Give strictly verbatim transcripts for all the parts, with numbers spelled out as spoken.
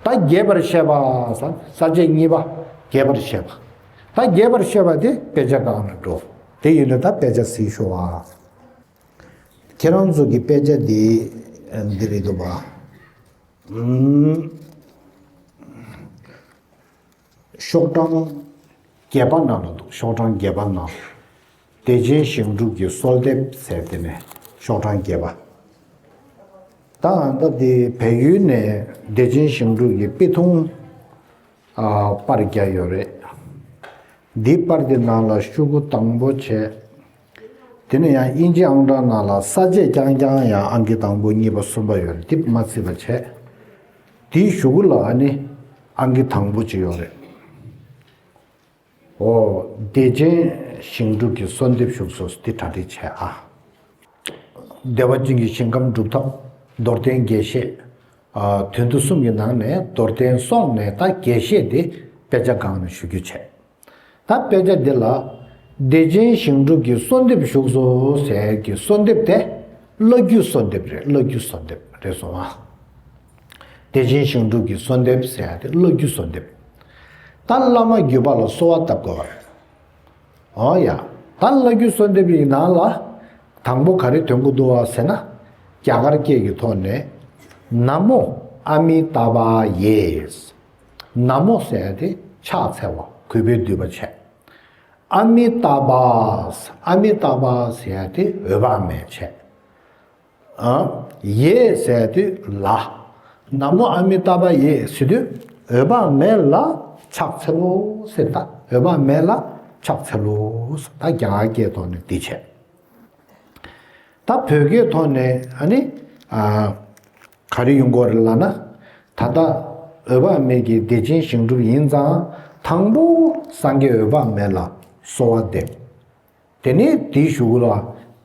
ད་རྒྱས་པར་བཤད་པ་ཟེར་ས་བཅད་གཉིས་པ་རྒྱས་པར་བཤད་པ། ད་རྒྱས་པར་བཤད་པ་དེ་དཔེ་ཆ་སྒང་ལ་འགྲོ། དེ་ཡིན་ན་ད་དཔེ་ཆ་གཟིགས་ཤོག་ཨ། ཁྱེད་རང་ཚོ་གི་དཔེ་ཆ་འདི་འདི་རེད་འདུག་པ། ཨུམ། ཤོག་གྲངས་བརྒྱད་པ་ནང་ལ་འདུག་ཤོག་གྲངས་བརྒྱད་པ་ནང་། བདེ་ཆེན་ཞིང་སྒྲུབ་ཀྱི་གསོལ་འདེབས་ཟེར་དེ་ནས་ཤོག་གྲངས་བརྒྱད་པ། ད་ད་དེ་བལ་ཡུལ་ནས་བདེ་ཆེན་ཞིང་སྒྲུབ་ཀྱི་དཔེ་ཐུང་ཨ་པར་བརྒྱབ་ཡོད་རེད། འདི་པར་དེ་ནང་ལ་ཤོག་གུ་དང་པོ་བྱས། དེ་ནས་ཡང་དབྱིན་ཇི་ཨང་གྲངས་ནང་ལ་ས་བཅད་རྐྱང་རྐྱང་ཡང་ཨང་ཀི་དང་པོ་གཉིས་པ་གསུམ་པ་ཡོད་རེད། དེ་མ་བརྩིས་པ་བྱས། དེའི་གཞུག་གུ་ལ་ཨ་ནི་ཨང་ཀི་དང་པོ་གཅིག་ཡོད་རེད། འོ། བདེ་ཆེན་ཞིང་སྒྲུབ་ཀྱི་གསོལ་འདེབས་ཞུགས་སོ་འདི་གྲ་སྒྲིག་བྱས་ཨ། བདེ་བ་ཅན་གྱི་ཞིང་ཁམས་སྒྲུབ་ཐབས་མདོར་བསྟན་རྒྱས་བཤད། ཨ། དོན་བསྡུ་གསུམ་གྱི་ནང་ནས་མདོར་བསྟན་སོང་ནས་ད་རྒྱས་བཤད་དེ་དཔེ་ཆ་སྒང་ནས་ཞུ་རྒྱུ་བྱས། ད་དཔེ་ཆ་འདི་ལ་བདེ་ཆེན་ཞིང་སྒྲུབ་ཀྱི་གསོལ་འདེབས་ཞུགས་སོ་ཟེར་གྱི་གསོལ་འདེབས་དེ་བླ་བརྒྱུད་གསོལ་འདེབས་རེད། བླ་བརྒྱུད་གསོལ་འདེབས་རེད་སོང་ཨ། བདེ་ཆེན་ཞིང་སྒྲུབ་ཀྱི་གསོལ་འདེབས་ཟེར་ཡ་དེ་བླ་བརྒྱུད་གསོལ་འདེབས། ད་བླ་མ་བརྒྱུད་པ་ལ་གསོལ་བ་བཏབ་དགོས་པ་རེད། འོ་ཡ། ད་བླ་བརྒྱུད་གསོལ་འདེབས་ཡི་ནང་ལ་དང་པོ་ག་རེ་འདོན་དགོས་འདུག་བ་ཟེར་ན། རྒྱ་གར་སྐད་ཀྱི་ཐོག་ནས། ན་མོ་ཨ་མི་ཏཱ་བྷ་ཡེ། ན་མོ་ཟེར་ཡ་དེ་ཕྱག་འཚལ་བ་གུས་པས་འདུད་པ་བྱས། ཨ་མི་ཏཱ་བྷ། ཨ་མི་ཏཱ་བྷ་ཟེར་ཡ་དེ་འོད་དཔག་མེད་བྱས། ཨ། ཡེ་ཟེར་དུས་ལ། ན་མོ་ཨ་མི་ཏཱ་བྷ་ཡེ་ཟེར་དུས་འོད་དཔག་མེད་ལ་ཕྱག་འཚལ་ལོ་ཟེར། ད་འོད་དཔག་མེད་ལ་ཕྱག་འཚལ་ལོ་ཟེར། ད་རྒྱ་གར་སྐད་ཐོག་ནས་འདི་བྱས། ད་བོད་སྐད་ཐོག་ནས་ཨ་ནི། ཨ། ག་རེ་ཡོང་གི་ཡོད་རེད་ལབ་ན། ད་ལྟ་འོད་དཔག་མེད་ཀྱི་བདེ་ཆེན་ཞིང་སྒྲུབ་ཡིན་ཙང་དང་པོ་སངས་རྒྱས་འོད་དཔག་མེད་ལ་གསོལ་བ་འདེབས། དེ་ནས་དེའི་གཞུག་ལ་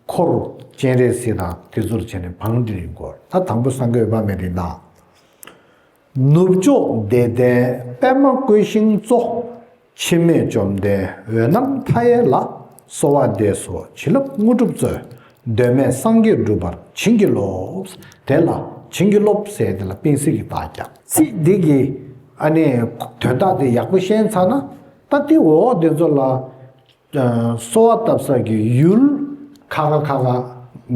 འཁོར་སྤྱན་རས་གཟིགས་དང་དེ་ཚོར་བྱས་ནས་བང་སྒྲིག་ཡོང་གི་ཡོད། ད་དང་པོ་སངས་རྒྱས་འོད་དཔག་མེད་རེད་ད། ནུབ་ཕྱོགས་བདེ་ལྡན་པདྨ་བཀོད་ཤིང་གཙོ། འཆི་མེད་བཅོམ་ལྡན་འོད་སྣང་མཐའ་ཡས་ལ། གསོལ་བ་འདེབས་སོ་བྱིན་རླབས་དངོས་གྲུབ་སྩོལ། དོན་མེད་སངས་རྒྱས་འགྲུབ་པར་བྱིན་གྱིས་རློབས། དེ་ལ་བྱིན་གྱིས་རློབས་ཟེར་དེ་ལ་སྤེན་སྲེག་གི་རྟགས་རྒྱག། ཚིག་འདི་གི་ཨ་ནི་དོན་དག་དེ་ཡག་པོ་ཤེས་ཚར་ན། ད་དེ་འོ་དེ་ཚོ་ལ། གསོལ་བ་བཏབ་ས་གི་ཡུལ་ཁ་ཁ་ཁ་ཁ་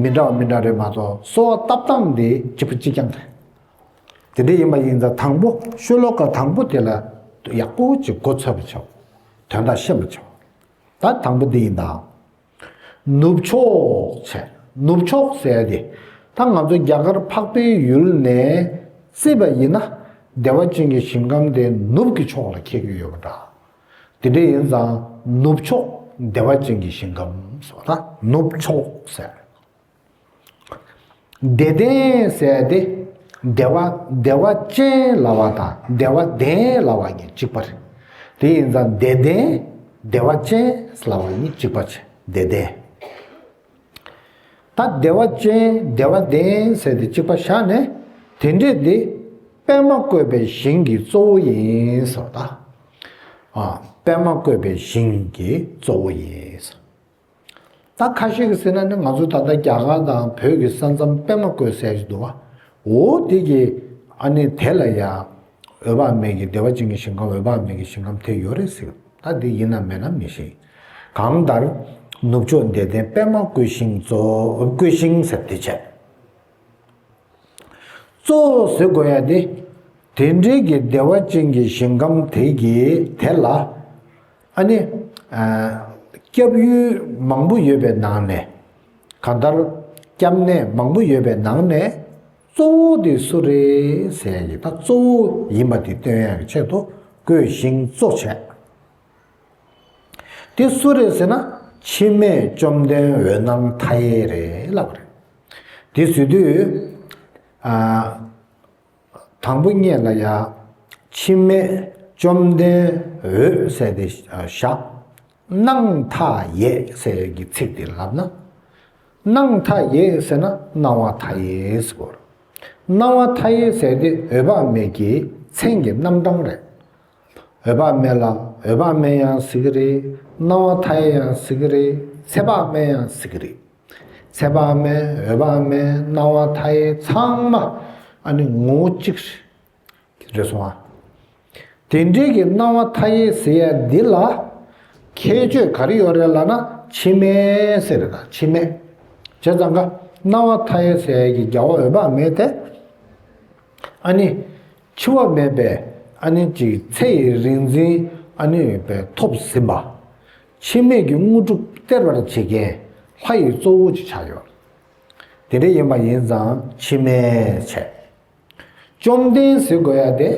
མི་འདྲ་བ་མི་འདྲ་རེད་མ་གཏོགས་གསོལ་བ་བཏབ་སྟངས་དེ་གཅིག་པ་གཅིག་རྐྱང་རེད། དེ་འདྲ་ཡིན་པ་ཡིན་ཙང་དང་པོ་ཤོ་ལོ་ཀ་དང་པོ་དེ་ལ་ཡག་པོ་ཅིག་མགོ་ཚོད་པ་བྱའོ། དོན་དག་ཤེས་པ་བྱའོ། ད་དང་པོ་འདི་ཡིན་ད། ནུབ་ཕྱོགས་བྱས། ནུབ་ཕྱོགས་ཟེར་ཡ་དེ། ད་ང་ཚོ་རྒྱ་གར་འཕགས་པའི་ཡུལ་ནས་བརྩིས་པ་ཡིན་ན་བདེ་བ་ཅན་གྱི་ཞིང་ཁམས་དེ་ནུབ་ཀྱི་ཕྱོགས་ལ་འཁེལ་གྱི་ཡོད་པ་འདྲ། དེ་འདྲ་ཡིན་ཙང་ནུབ་ཕྱོགས་བདེ་བ་ཅན་གྱི་ཞིང་ཁམས་སོ། ད་ནུབ་ཕྱོགས་ཟེར། བདེ་ལྡན་ཟེར་ཏེ། བདེ་བ་བདེ་བ་ཅན་ལབ་པ་དང་བདེ་བ་ལྡན་ལབ་པ་གཉིས་གཅིག་པ་རེད། དེ་ཡིན་ཙང་བདེ་ལྡན་བདེ་བ་ཅན་ལབ་པ་གཉིས་གཅིག་པ་བྱས་བདེ་ལྡན། ད་བདེ་བ་ཅན་བདེ་བ་ལྡན་ཟེར་ཏེ་གཅིག་པ་བཞག་ནས་དེ་འདྲས་དེ་པདྨ་བཀོད་པའི་ཞིང་གི་གཙོ་བོ་ཡིན་ཟེར་བ་ད། ཨ། པདྨ་བཀོད་པའི་ཞིང་གི་གཙོ་བོ་ཡིན་ཟེར། ད་ཁ་ཤས་ཀྱིས་ཟེར་ན་ནི་ང་ཚོ་ད་ལྟ་རྒྱ་གར་དང་བོད་ཀྱི་ས་མཚམས་པདྨ་བཀོད་ཟེར་ཞིག་འདུག་བ། འོ་དེ་གི་ཨ་ནི་དེ་ལ་ཡང་འོད་དཔག་མེད་ཀྱི་བདེ་བ་ཅན་གྱི་ཞིང་ཁམས་འོད་དཔག་མེད་ཀྱི་ཞིང་ཁམས་དེ་ཡོད་རེད་ཟེར། ད་དེ་ཡིན་ན་མེད་ན་མི་ཤེས། གང་ལྟར་ནུབ་ཕྱོགས་བདེ་ལྡན་པདྨ་བཀོད་ཤིང་གཙོ་བཀོད་ཤིང་ཟེར་དེ་བྱས། གཙོ་བོ་ཟེར་དགོས་ཡ་དེ། དེ་འདྲའི་གི་བདེ་བ་ཅན་གྱི་ཞིང་ཁམས་དེ་གི་དེ་ལ། ཨ་ནི། ཨ། སྐྱབས་ཡུལ་མང་པོ་ཡོད་པའི་ནང་ནས། གང་ལྟར། སྐྱབས་གནས་མང་པོ་ཡོད་པའི་ནང་ནས། གཙོ་བོ་དེ་སུ་རེད་ཟེར་ཡ་གི་ད་གཙོ་བོ་ཡིན་པ་དེ་སྟོན་ཡ་གི་ཆེད་དུ་བཀོད་ཤིང་གཙོ་བྱས། དེ་སུ་རེད་ཟེར་ན་འཆི་མེད་བཅོམ་ལྡན་འོད་སྣང་མཐའ་ཡས་རེད་ལབ་པ་རེད། དེ་ཟེར་དུས། ཨ། དང་པོ་ཉིད་ལ་ཡ། འཆི་མེད་བཅོམ་ལྡན་འོད་ཟེར་ཏེ་བཞག། སྣང་མཐའ་ཡས་ཟེར་གྱི་ཚིག་དེ་ལབ་ན། སྣང་མཐའ་ཡས་ཟེར་ན་སྣང་བ་མཐའ་ཡས་ཟེར་གོ། སྣང་བ་མཐའ་ཡས་ཟེར་དེ་འོད་དཔག་མེད་ཀྱི་མཚན་གྱི་རྣམ་གྲངས་རེད། འོད་དཔག་མེད་ལ་འོད་དཔག་མེད་ཡང་ཟེར་གྱི་རེད། སྣང་བ་མཐའ་ཡས་ཡང་ཟེར་གྱི་རེད། ཚེ་དཔག་མེད་ཡང་ཟེར་གྱི་རེད། ཚེ་དཔག་མེད་འོད་དཔག་མེད་སྣང་བ་མཐའ་ཡས་ཚང་མ་ཨ་ནི་ངོ་བོ་གཅིག་རེད། རེད་སོང་ཨ། དེ་འདྲའི་གི་སྣང་བ་མཐའ་ཡས་ཟེར་ཡ་འདི་ལ་ཁྱད་ཆོས་ག་རེ་ཡོད་རེད་ལབ་ན་འཆི་མེད་ཟེར་རེད་ད། འཆི་མེད། བྱས་ཙང་ཀ་སྣང་བ་མཐའ་ཡས་ཟེར་ཡ་གི་རྒྱལ་བ་འོད་དཔག་མེད་དེ། ཨ་ནི། འཆི་བ་མེད་པའི་ཨ་ནི་ཅིག་ཚེ་ཡི་རིག་འཛིན་ཨ་ནི་ཡོད་པའི་ཐོབ་ཟིན་པ། འཆི་མེད་ཀྱི་དངོས་གྲུབ་སྟེར་བར་བྱེད་མཁན་ལྷ་ཡི་གཙོ་བོ་ཅིག་ཆགས་ཡོད། དེ་འདྲ་ཡིན་པ་ཡིན་ཙང་འཆི་མེད་བྱས། བཅོམ་ལྡན་ཟེར་དགོས་ཡ་དེ།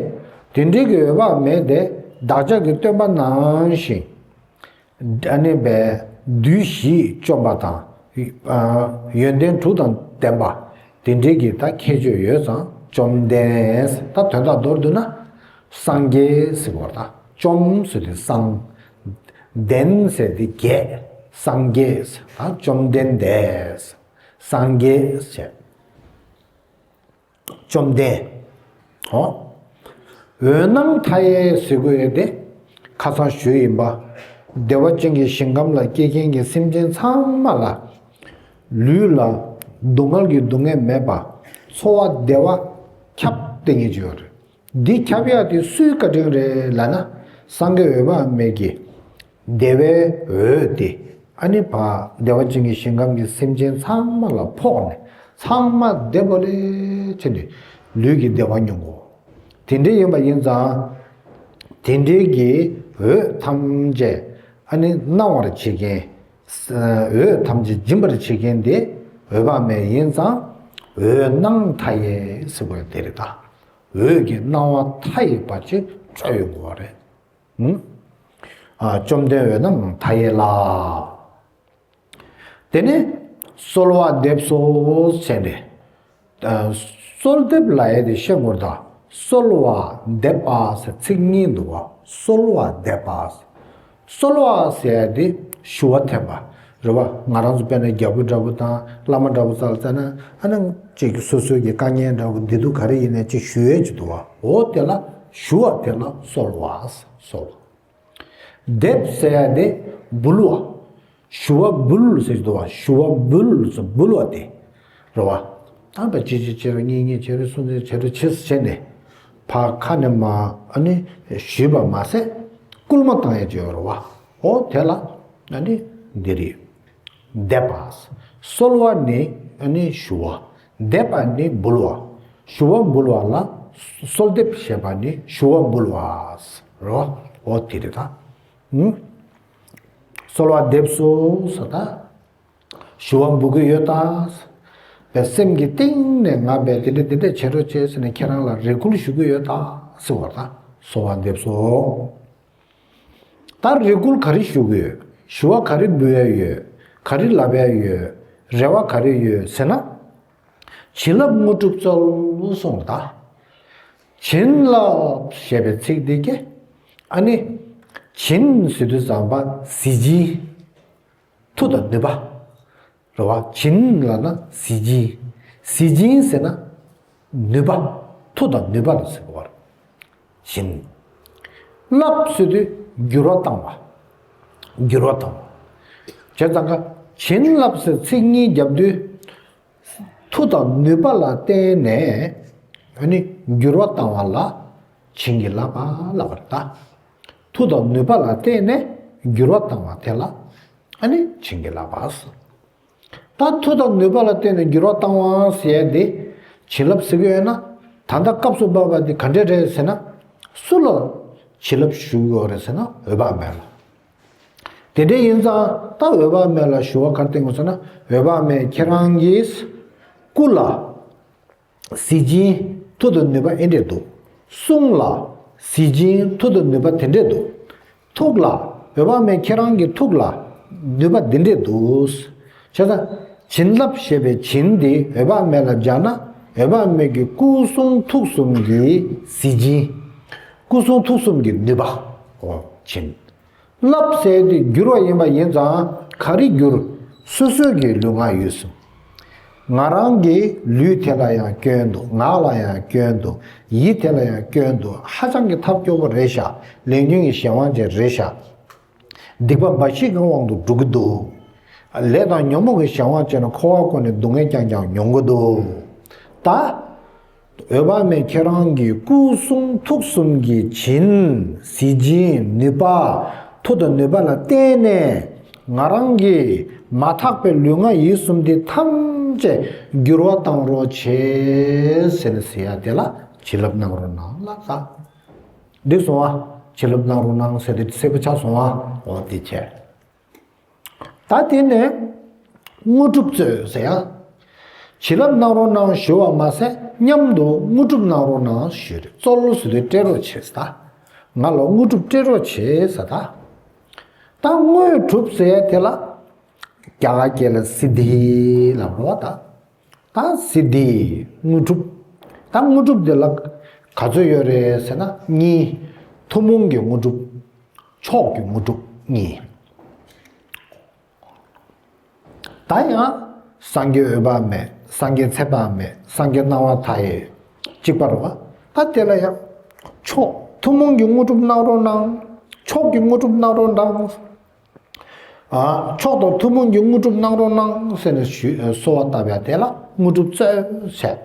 དེ་འདྲའི་གི་འོད་དཔག་མེད་དེ་བདག་ཅག་གི་སྟོན་པ་ནང་བཞིན། ཨ་ནི་བས་བདུད་བཞི་བཅོམ་པ་དང་། ཡོན་ཏན་དྲུག་དང་ལྡན་པ། དེ་འདྲའི་གི་ད་ཁྱད་ཆོས་ཡོད་ཙང་བཅོམ་ལྡན། ད་དོན་དག་མདོར་བསྡུ་ན། སངས་རྒྱས་ཟེར་བ་ད། བཅོམ་ཟེར་དུས་སངས། ལྡན་ཟེར་དུས་རྒྱས། སངས་རྒྱས། ད་བཅོམ་ལྡན་འདས། སངས་རྒྱས་བྱས། བཅོམ་ལྡན། ཧོ། འོད་སྣང་མཐའ་ཡས་ཟེར་དགོས་ཡོད་དེ། ཁ་སང་ཞུས་ཡིན་པ། བདེ་བ་ཅན་གྱི་ཞིང་ཁམས་ལ་སྐྱེ་མཁན་གྱི་སེམས་ཅན་ཚང་མ་ལ། ལུས་ལ་སྡུག་བསྔལ་གྱི་སྡུག་བསྔལ་མེད་པ། འཚོ་བ་བདེ་བ་ཁྱབ་སྟེ་ངེས་ཀྱི་ཡོད་རེད། འདི་ཁྱབ་ཡག་དེ་སུའི་བཀའ་དྲིན་རེད་ལབ་ན། སངས་རྒྱས་འོད་དཔག་མེད་ཀྱི་བདེ་བའི་འོད་དེ། ཨ་ནི་བ་བདེ་བ་ཅན་གྱི་ཞིང་ཁམས་ཀྱི་སེམས་ཅན་ཚང་མ་ལ་ཕོག་ནས་ཚང་མ་བདེ་པོ་ལེ་ཕྱིན་ནས་ལུས་ཀྱི་བདེ་བ་མྱོང་གོ། དེ་འདྲའི་ཡིན་པ་ཡིན་ཙང་། དེ་འདྲའི་གི་འོད་ཐམས་ཅད་ཨ་ནི་སྣང་བར་བྱེད་མཁན། འོད་ཐམས་ཅད་འབྱིན་པར་བྱེད་མཁན་དེ་འོད་དཔག་མེད་ཡིན་ཙང་། འོད་སྣང་མཐའ་ཡས་ཟེར་བ་དེ་རེད་ད། འོད་ཀྱི་སྣང་བ་མཐའ་ཡས་པ་ཅིག་སྤྲོ་ཡོང་གི་ཡོད་རེད། ཨ། བཅོམ་ལྡན་འོད་སྣང་མཐའ་ཡས་ལ། དེ་ནས་གསོལ་བ་འདེབས་སོ་ཟེར་ནས། གསོལ་འདེབས་ལབ་ཡས་དེ་བཤད་དགོས་ད། གསོལ་བ་འདེབས་པ་ཟེར་ཚིག་གཉིས་འདུག་བ། གསོལ་བ་འདེབས་པ། གསོལ་བ་ཟེར་ཡ་དེ་ཞུ་བ་འཐེན་པ་རེད་བ། ང་རང་ཚོ་དཔེར་ན་རྒྱལ་པོ་འདྲ་པོ་དང་བླ་མ་འདྲ་པོ་རྩ་ལ་བཙལ་ན། ཨ་ནི་ཅིག་སོ་སོའི་གི་དཀའ་ངལ་འདྲ་པོ་བདེ་སྡུག་ག་རེ་ཡིན་ནའི་ཅིག་ཞུ་ཡས་ཅིག་འདུག་བ། འོ་དེ་ལ་ཞུ་བ་དེ་ལ་གསོལ་བ་ཟེར། གསོལ་བ། འདེབས་ཟེར་ཡ་དེ་འབུལ་བ། ཞུ་བ་འབུལ་ཟེར་གྱི་འདུག་བ། ཞུ་བ་འབུལ་ཟེར་འབུལ་བ་དེ་རེད་བ། དམ་པ་ཅི་ཅི་ཅི་རུ་གཉིས་གཉིས་ཅི་རུ་གསུམ་གསུམ་ཅི་རུ་ཆེ་ཟེར་བྱས་ནས། ཕར་ཁ་ནས་མ་ཨ་ནི་ཞུས་པ་མ་ཟད་སྐུལ་མ་བཏང་ཡ་ཅིག་ཡོད་རེད་བ། འོ་དེ་ལ་ཨ་ནི་འདི་རེད། འདེབས་པ། གསོལ་བ་ནི་ཨ་ནི་ཞུ་བ། འདེབས་པ་ནི་འབུལ་བ། ཞུ་བ་འབུལ་བ་ལ་གསོལ་འདེབས་ཞེས་པ་ནི་ཞུ་བ་འབུལ་བ་རེད་བ། འོ་དེ་རེད་ད། ཨུ། གསོལ་བ་འདེབས་སོ་ཟེར་ད། ཞུ་བ་འབུལ་གྱི་ཡོད་ད། བའི་སེམས་ཀྱི་གཏིང་ནས་ང་བས་དེ་འདྲ་དེ་འདྲ་བྱེད་རོགས་བྱེད་ཟེར་ནས་ཁྱེད་རང་ལ་རེ་སྐུལ་ཞུ་གི་ཡོད་ད་ཟེར་བ་ད། གསོལ་བ་འདེབས་སོ། ད་རེ་སྐུལ་ག་རེ་ཞུ་གི་ཡོད། ཞུ་བ་ག་རེ་འབུལ་ཡ་ཡོད། ག་རེ་ལབ་ཡ་ཡོད། རེ་བ་ག་རེ་ཡོད་ཟེར་ན། བྱིན་རླབས་དངོས་གྲུབ་སྩོལ་གསུངས་ད། བྱིན་རླབས་ཞེས་པའི་ཚིག་འདི་གི་ཨ་ནི། བྱིན་ཟེར་དུས་ཙམ་པ་གཟི་བྱིན། མཐུ་དང་ནུས་པ། རེད་བ། བྱིན་ལབ་ན་གཟི་བྱིན། གཟི་བྱིན་ཟེར་ན་ནུས་པ། མཐུ་དང་ནུས་པ་ལ་ཟེར་བ་རེད། བྱིན། རླབས་ཟེར་དུས་འགྱུར་བ་བཏང་བ། འགྱུར་བ་བཏང་བ། བྱས་ཙང་ཀ་བྱིན་རླབས་ཟེར་ཚིག་གཉིས་བརྒྱབ་དུས། མཐུ་དང་ནུས་པ་ལ་བརྟེན་ནས་ཨ་ནི་འགྱུར་བ་བཏང་བ་ལ་བྱིན་གྱིས་བརླབས་པ་ལབ་པ་རེད་ད། མཐུ་དང་ནུས་པ་ལ་བརྟེན་ནས་འགྱུར་བ་བཏང་བ་དེ་ལ་ཨ་ནི་བྱིན་གྱིས་བརླབས་པ། ད་མཐུ་དང་ནུས་པ་ལ་བརྟེན་ནས་འགྱུར་བ་བཏང་བ་ཟེར་ཡ་དེ་བྱིན་རླབས་ཟེར་གྱི་ཡོད་ན། ད་ལྟ་སྐབས་སུ་བབས་པ་དེ་ག་འདྲས་རེད་ཟེར་ན། སུ་ལ་བྱིན་རླབས་ཞུ་གི་ཡོད་རེད་ཟེར་ན་འོད་དཔག་མེད་ལ། དེ་འདྲས་ཡིན་ཙང་ད་འོད་དཔག་མེད་ལ་ཞུ་བ་ག་རེ་བཏང་དགོས་ཟེར་ན། འོད་དཔག་མེད་ཁྱེད་རང་གི་སྐུ་ལ་གཟི་བྱིན་མཐུ་དང་ནུས་པ་ཨེ་འདྲས་འདུག། གསུང་ལ་གཟི་བྱིན་མཐུ་དང་ནུས་པ་དེ་འདྲས་འདུག། ཐུགས་ལ་འོད་དཔག་མེད་ཁྱེད་རང་གི་ཐུགས་ལ་ནུས་པ་འདི་འདྲས་འདུག། བྱས་ཙང་བྱིན་རླབས་ཞེས་པའི་བྱིན་འདི་འོད་དཔག་མེད་ལ་སྦྱར་ན། འོད་དཔག་མེད་ཀྱི་སྐུ་གསུང་ཐུགས་གསུམ་གྱི་གཟི་བྱིན། སྐུ་གསུང་ཐུགས་གསུམ་གྱི་ནུས་པ། འོ་བྱིན། རླབས་ཟེར་དེ་འགྱུར་བ་ཡིན་པ་ཡིན་ཙང་ག་རེ་འགྱུར། སོ་སོའི་གི་ལུས་ངག་ཡིད་གསུམ། ང་རང་གི་ལུས་དེ་ལ་ཡང་སྐྱོན་འདུག། ངག་ལ་ཡང་སྐྱོན་འདུག། ཡིད་དེ་ལ་ཡང་སྐྱོན་འདུག། ཧ་ཅང་གི་ཐབས་སྐྱོ་པོ་རེད་ཤག། ལས་ཉོན་གྱི་གཞན་དབང་ཅན་རེད་ཤག། སྡིག་པ་འབའ་ཞིག་གི་དབང་དུ་འགྲོ་གི་འདུག། ལས་དང་ཉོན་མོངས་ཀྱི་གཞན་དབང་བྱས་ནས་འཁོར་བ་བསྐོར་ནས་སྡུག་བསྔལ་རྐྱང་རྐྱང་མྱོང་གི་འདུག། ད་ འོད་དཔག་མེད་ཁྱེད་རང་གི་སྐུ་གསུང་ཐུགས་གསུམ་གྱི་བྱིན་གཟི་བྱིན་ནུས་པ། མཐུ་དང་ནུས་པ་ལ་བརྟེན་ནས་ང་རང་གི་མ་དག་པའི་ལུས་ངག་ཡིད་གསུམ་འདི་ཐམས་ཅད་འགྱུར་བ་བཏང་རོགས་བྱེད་ཟེར་ནས་ཟེར་ཡ་དེ་ལ་བྱིན་རླབས་གནང་རོགས་གནང་ལབ་ད། འགྲིག་སོང་ཨ། བྱིན་རླབས་གནང་རོགས་གནང་ཟེར་དེ་གསལ་པོ་ཆགས་སོང་ཨ། འོ་དེ་བྱས། ད་དེ་ནས་དངོས་གྲུབ་སྩོལ་ཟེར་ཡ། བྱིན་རླབས་གནང་རོགས་གནང་ཞུ་བ་མ་ཟད་མཉམ་དུ་དངོས་གྲུབ་གནང་རོགས་གནང་ཞུས་རེད། སྩོལ་ཟེར་དུས་སྤྲད་རོགས་བྱེད་ཟེར་ད། ང་ལ་དངོས་གྲུབ་སྤྲད་རོགས་བྱེད་ཟེར་ད། ད་དངོས་གྲུབ་ཟེར་ཡ་དེ་ལ་རྒྱ་གར་སྐད་ལ་སིདྡྷི་ལབ་རོགས་ད། ད་སིདྡྷི་དངོས་གྲུབ། ད་དངོས་གྲུབ་དེ་ལ་ག་ཚོད་ཡོད་རེད་ཟེར་ན་གཉིས། ཐུན་མོང་གི་དངོས་གྲུབ། མཆོག་གི་དངོས་གྲུབ་གཉིས། ད་ཡང་སངས་རྒྱས་འོད་དཔག་མེད། སངས་རྒྱས་ཚེ་དཔག་མེད། སངས་རྒྱས་སྣང་བ་མཐའ་ཡས་གཅིག་པ་རེད་བ། ད་དེ་ལ་ཡང་མཆོག་ཐུན་མོང་གི་དངོས་གྲུབ་གནང་རོགས་གནང་། མཆོག་གི་དངོས་གྲུབ་གནང་རོགས་གནང་། ཨ། མཆོག་དང་ཐུན་མོང་གི་དངོས་གྲུབ་གནང་རོགས་གནང་ཟེར་ནས་ཞུ་གསོལ་བ་བཏབ་ཡ་དེ་ལ་དངོས་གྲུབ་སྩོལ་བྱས།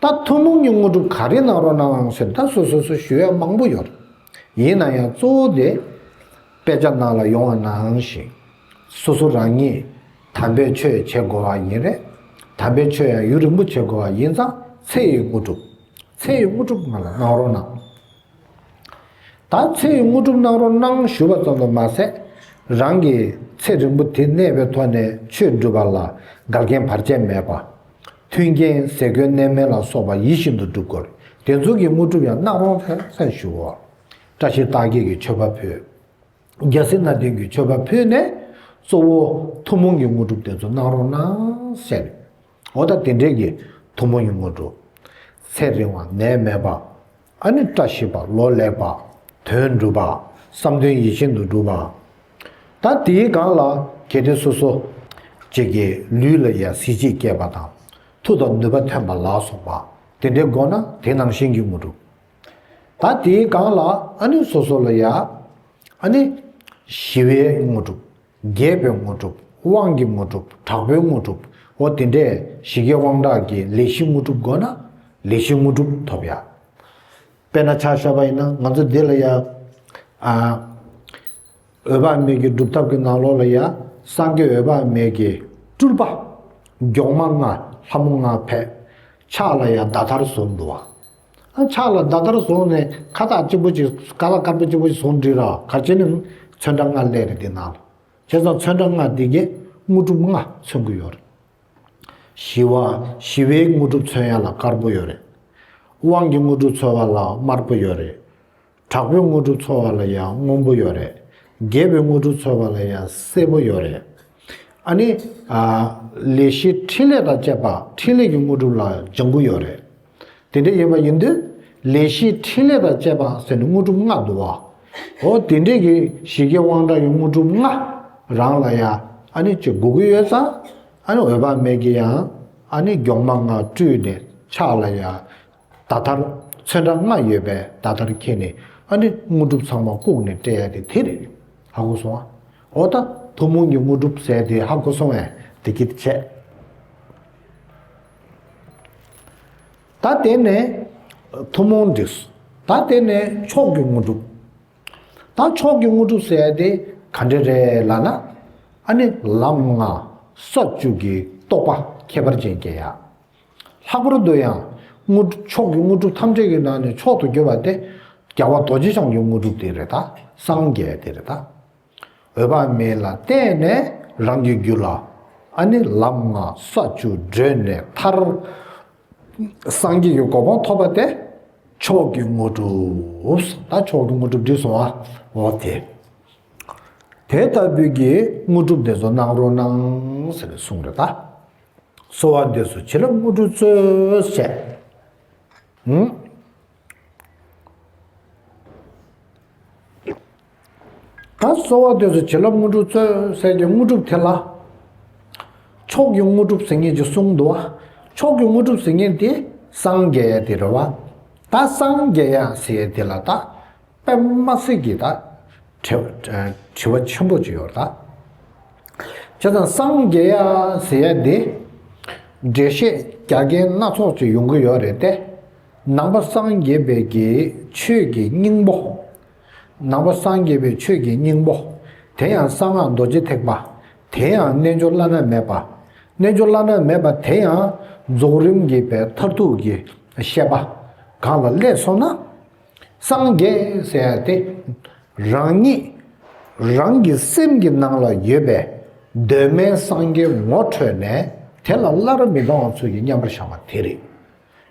ད་ཐུན་མོང་གི་དངོས་གྲུབ་ག་རེ་གནང་རོགས་གནང་ཟེར་ད་སོ་སོ་སོ་ཞུ་ཡ་མང་པོ་ཡོད་རེད། ཡིན་ན་ཡང་གཙོ་བོ་དེ་དཔེ་ཆ་ནང་ལ་ཡོང་བ་ནང་བཞིན་སོ་སོ་རང་ཉིད་དམ་པའི་ཆོས་བྱེད་དགོས་པ་ཡིན་རེད། དམ་པའི་ཆོས་ཡང་ཡུན་རིང་པོ་བྱེད་དགོས་པ་ཡིན་ཙང་ཚེ་ཡི་དངོས་གྲུབ། ཚེ་ཡི་དངོས་གྲུབ་ང་ལ་གནང་རོགས་གནང་། ད་ཚེ་ཡི་དངོས་གྲུབ་གནང་རོགས་གནང་ཞུ་བ་ཙམ་དུ་མ་ཟད། རང་གིས་ཚེ་རིང་པོ་དེ་གནས་པའི་ཐོག་ནས་ཆོས་སྒྲུབ་པ་ལ་འགལ་རྐྱེན་བར་ཆད་མེད་པ། མཐུན་རྐྱེན་ཟས་གོས་གནས་མལ་ལ་སོགས་པ་ཡིད་བཞིན་དུ་སྒྲུབ་དགོས། དེ་ཚོ་གི་དངོས་གྲུབ་ཡང་གནང་རོགས་ཟེར་ཞུ་བ། བཀྲ་ཤིས་རྟགས་བརྒྱད་ཀྱི་མཆོད་པ་ཕུལ། རྒྱལ་སྲིད་སྣ་བདུན་གྱི་མཆོད་པ་ཕུལ་ནས་གཙོ་བོ་ཐུན་མོང་གི་དངོས་གྲུབ་དེ་ཚོ་གནང་རོགས་གནང་ཟེར། འོ་ད་དེ་འདྲས་ཀྱི་ཐུན་མོང་གི་དངོས་གྲུབ། ཚེ་རིང་བ་ནད་མེད་པ། ཨ་ནི་བཀྲ་ཤིས་པ་ལོ་ལེགས་པ། དོན་འགྲུབ་པ། བསམ་དོན་ཡིད་བཞིན་དུ་འགྲུབ་པ། ད་དེའི་སྒང་ལ་གལ་ཏེ་སོ་སོ་གཅིག་གི་ལུས་ལ་ཡ་གཟི་བརྗིད་སྐྱེས་པ་དང་མཐུ་དང་ནུས་པ་ཐོན་པ་ལ་སོགས་པ་དེ་འདྲའི་དགོས་ན་དེ་ནང་བཞིན་གྱི་དངོས་གྲུབ། ད་དེའི་སྒང་ལ་ཨ་ནི་སོ་སོ་ལ་ཡ་ཨ་ནི་ཞི་བའི་དངོས་གྲུབ། རྒྱས་པའི་དངོས་གྲུབ། དབང་གི་དངོས་གྲུབ། དྲག་པོའི་དངོས་གྲུབ། འོ་དེ་འདྲས་ཞི་རྒྱས་དབང་དྲག་གི་ལས་ཞི་དངོས་གྲུབ་དགོས་ན་ལས་ཞི་དངོས་གྲུབ་ཐོབ་ཡ། དཔེར་ན་ཆ་བཞག་པ་ཡིན་ན་ང་ཚོ་འདི་ལ་ཡ། ཨ། འོད་དཔག་མེད་ཀྱི་སྒྲུབ་ཐབས་ཀྱི་ནང་ལོགས་ལ་ཡ། སངས་རྒྱས་འོད་དཔག་མེད་ཀྱི་སྤྲུལ་པ། མགྱོགས་མ་ལྔ་ལྷ་མོ་ལྔ་ཕེབས། ཕྱག་ལ་ཡ་མདའ་དར་བཟུང་འདུག་བ། ཨ་ཕྱག་ལ་མདའ་དར་བཟུང་ནས་ཁ་བཏགས་གཅིག་པོ་གཅིག་ཁ་བཏགས་དཀར་པོ་གཅིག་པོ་གཅིག་བཟུང་བསྒྲིགས་ར་གར་བྱས་ནས་ཚོན་ཁྲ་ལྔ་སླེབས་རེད་འདི་ནང་ལ། བྱས་ཙང་ཚོན་ཁྲ་ལྔ་འདི་གས་དངོས་གྲུབ་ལྔ་མཚོན་གྱི་ཡོད་རེད། ཞི་བ། ཞི་བའི་དངོས་གྲུབ་མཚོན་ཡ་ལ་དཀར་པོ་ཡོད་རེད། དབང་གི་དངོས་གྲུབ་མཚོན་བ་ལ་དམར་པོ་ཡོད་རེད། དྲག་པོའི་དངོས་གྲུབ་མཚོན་བ་ལ་ཡང་སྔོན་པོ་ཡོད་རེད། རྒྱས་པའི་དངོས་གྲུབ་མཚོན་བ་ལ་ཡང་སེར་པོ་ཡོད་རེད། ཨ་ནི། ཨ། ལས་ཞི་ཕྲིན་ལས་དང་བཅས་པ་ཕྲིན་ལས་ཀྱི་དངོས་གྲུབ་ལ་ལྗང་གུ་ཡོད་རེད། དེ་འདྲ་ཡིན་པ་ཡིན་དུས་ལས་ཞི་ཕྲིན་ལས་དང་བཅས་པ་ཟེར་ནས་དངོས་གྲུབ་ལྔ་འདུག་བ། འོ་དེ་འདྲས་ཀྱི་ཞི་རྒྱས་དབང་དྲག་གི་དངོས་གྲུབ་ལྔ་རང་ལ་ཡང་ཨ་ནི་ཅིག་དགོས་ཀྱི་ཡོད་ཙང་ཨ་ནི་འོད་དཔག་མེད་ཀྱི་ཡང་ཨ་ནི་མགྱོགས་མ་ལྔ་སྤྲུལ་ནས་ཕྱག་ལ་ཡང་མདའ་དར་ཚོན་ཁྲ་ལྔ་ཡོད་པའི་མདའ་དར་འཁྱེར་ནས་ཨ་ནི་དངོས་གྲུབ་ཚང་མ་བཀུག་ནས་སྤྲད་ཡ་དེ་དེ་རེད། ཧ་གོ་སོང་ཨ། འོ་ད་ཐུན་མོང་གི་དངོས་གྲུབ་ཟེར་དེ་ཧ་གོ་སོང་བས་དེ་གི་བྱས། ད་དེ་ནས་ཐུན་མོང་འགྲིགས། ད་དེ་ནས་མཆོག་གི་དངོས་གྲུབ། ད་མཆོག་གི་དངོས་གྲུབ་ཟེར་ཡ་དེ་ག་འདྲ་རེད་ལབ་ན། ཨ་ནི་ལམ་ལྔ་ས་བཅུ་གི་རྟོགས་པ་ཁྱད་པར་ཅན་སྐྱེ་ཡ། ལྷག་པར་དུ་ཡང་དངོས་མཆོག་གི་དངོས་གྲུབ་ཐམས་ཅད་ཀྱི་ནང་ནས་མཆོག་ཏུ་གྱུར་པ་དེ་རྒྱལ་བ་རྡོ་རྗེ་འཆང་གི་དངོས་གྲུབ་དེ་རེད་ད། སངས་རྒྱས་དེ་རེད་ད། འོད་དཔག་མེད་ལ་བརྟེན་ནས་རང་གི་རྒྱུད་ལ་ཨ་ནི་ལམ་ལྔ་ས་བཅུ་བགྲོད་ནས་མཐར་སངས་རྒྱས་ཀྱི་གོ་འཕང་ཐོབ་པ་དེ་མཆོག་གི་དངོས་གྲུབ། ད་མཆོག་གི་དངོས་གྲུབ་འགྲིགས་སོང་ཨ། འོ་དེ། དེ་ལྟ་བུའི་གི་དངོས་གྲུབ་དེ་ཚོ་གནང་རོགས་གནང་ཟེར་ནས་གསུངས་རེད་ད། གསོལ་བ་འདེབས་སོ་བྱིན་རླབས་དངོས་གྲུབ་སྩོལ་བྱས། ཧུམ། ད་གསོལ་བ་འདེབས་སོ་བྱིན་རླབས་དངོས་གྲུབ་སྩོལ་ཟེར་གྱི་དངོས་གྲུབ་དེ་ལ། མཆོག་གི་དངོས་གྲུབ་ཟེར་མཁན་ཅིག་གསུངས་འདུག་བ། མཆོག་གི་དངོས་གྲུབ་ཟེར་མཁན་དེ་སངས་རྒྱས་ཡ་དེ་རེད་བ། ད་སངས་རྒྱས་ཡ་ཟེར་ཡ་དེ་ལ་ད། དཔེ་མ་སྲིད་ཀྱི་ད་དྲི་དྲི་བ་ཆེན་པོ་ཅིག་ཡོད་རེད་ད། བྱས་ཙང་སངས་རྒྱས་ཡ་ཟེར་ཡ་འདི་འགྲེལ་བཤད་ རྒྱ་སྐད་སྣ་ཚོགས་ཅིག་ཡོང་གི་ཡོད་རེད་དེ། ནང་པ་སངས་རྒྱས་པའི་གི་ཆོས་ཀྱི་སྙིང་པོ། ནང་པ་སངས་རྒྱས་པའི་ཆོས་ཀྱི་སྙིང་པོ། དེ་ཡང་གསང་སྔགས་རྡོ་རྗེ་ཐེག་པ། དེ་ཡང་རྣལ་འབྱོར་བླ་ན་མེད་པ། རྣལ་འབྱོར་བླ་ན་མེད་པ་དེ་ཡང་རྫོགས་རིམ་གྱི་པའི་མཐར་ཐུག་གི་བཤད་པ་གང་ལ་སླེབས་སོང་ན། སངས་རྒྱས་ཟེར་ཡ་དེ། རང་ཉིད་རང་གི་སེམས་ཀྱི་ནང་ལ་ཡོད་པའི་གདོད་མའི་སངས་རྒྱས་ངོ་འཕྲོད་ནས་དེ་ལ་སླར་མི་ལྡང་བ་ཚུལ་གྱིས་མཉམ་པར་བཞག་པ་དེ་རེད།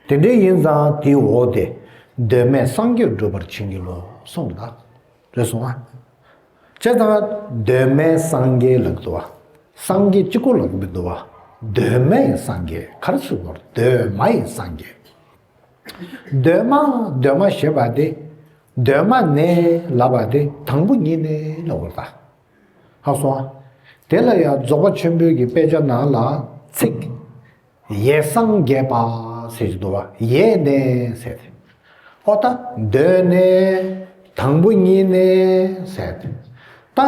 དེ་འདྲ་ཡིན་ཙང་དེའི་འོག་དེ་གདོད་མའི་སངས་རྒྱས་འགྲུབ་པར་བྱིན་གྱིས་རློབས་གསུངས་པ་དང་། རེད་སོང་ཨ། བྱས་ཙང་གདོད་མའི་སངས་རྒྱས་ལབ་འདུག་བ། སངས་རྒྱས་གཅིག་པོ་ལབ་མི་འདུག་བ། གདོད་མའི་སངས་རྒྱས་ག་རེ་ཟེར་དགོས་རེད། གདོད་མའི་སངས་རྒྱས། གདོད་མ་གདོད་མ་ཞེས་པ་དེ། གདོད་མ་ནས་ལབ་པ་དེ་དང་པོ་ཉིད་ནས་ལབ་དགོས་རེད་ད། ཧ་སོང་ཨ། དེ་ལ་ཡང་རྫོགས་པ་ཆེན་པོའི་གི་དཔེ་ཆ་ནང་ལ་ཚིག་ཡེ་སངས་རྒྱས་པ་ཟེར་གྱི་འདུག་བ། ཡེ་ནས་ཟེར་ཏེ། ཨོ་ད་གདོད་ནས་དང་པོ་ཉིད་ནས་ཟེར་ཏེ། ད་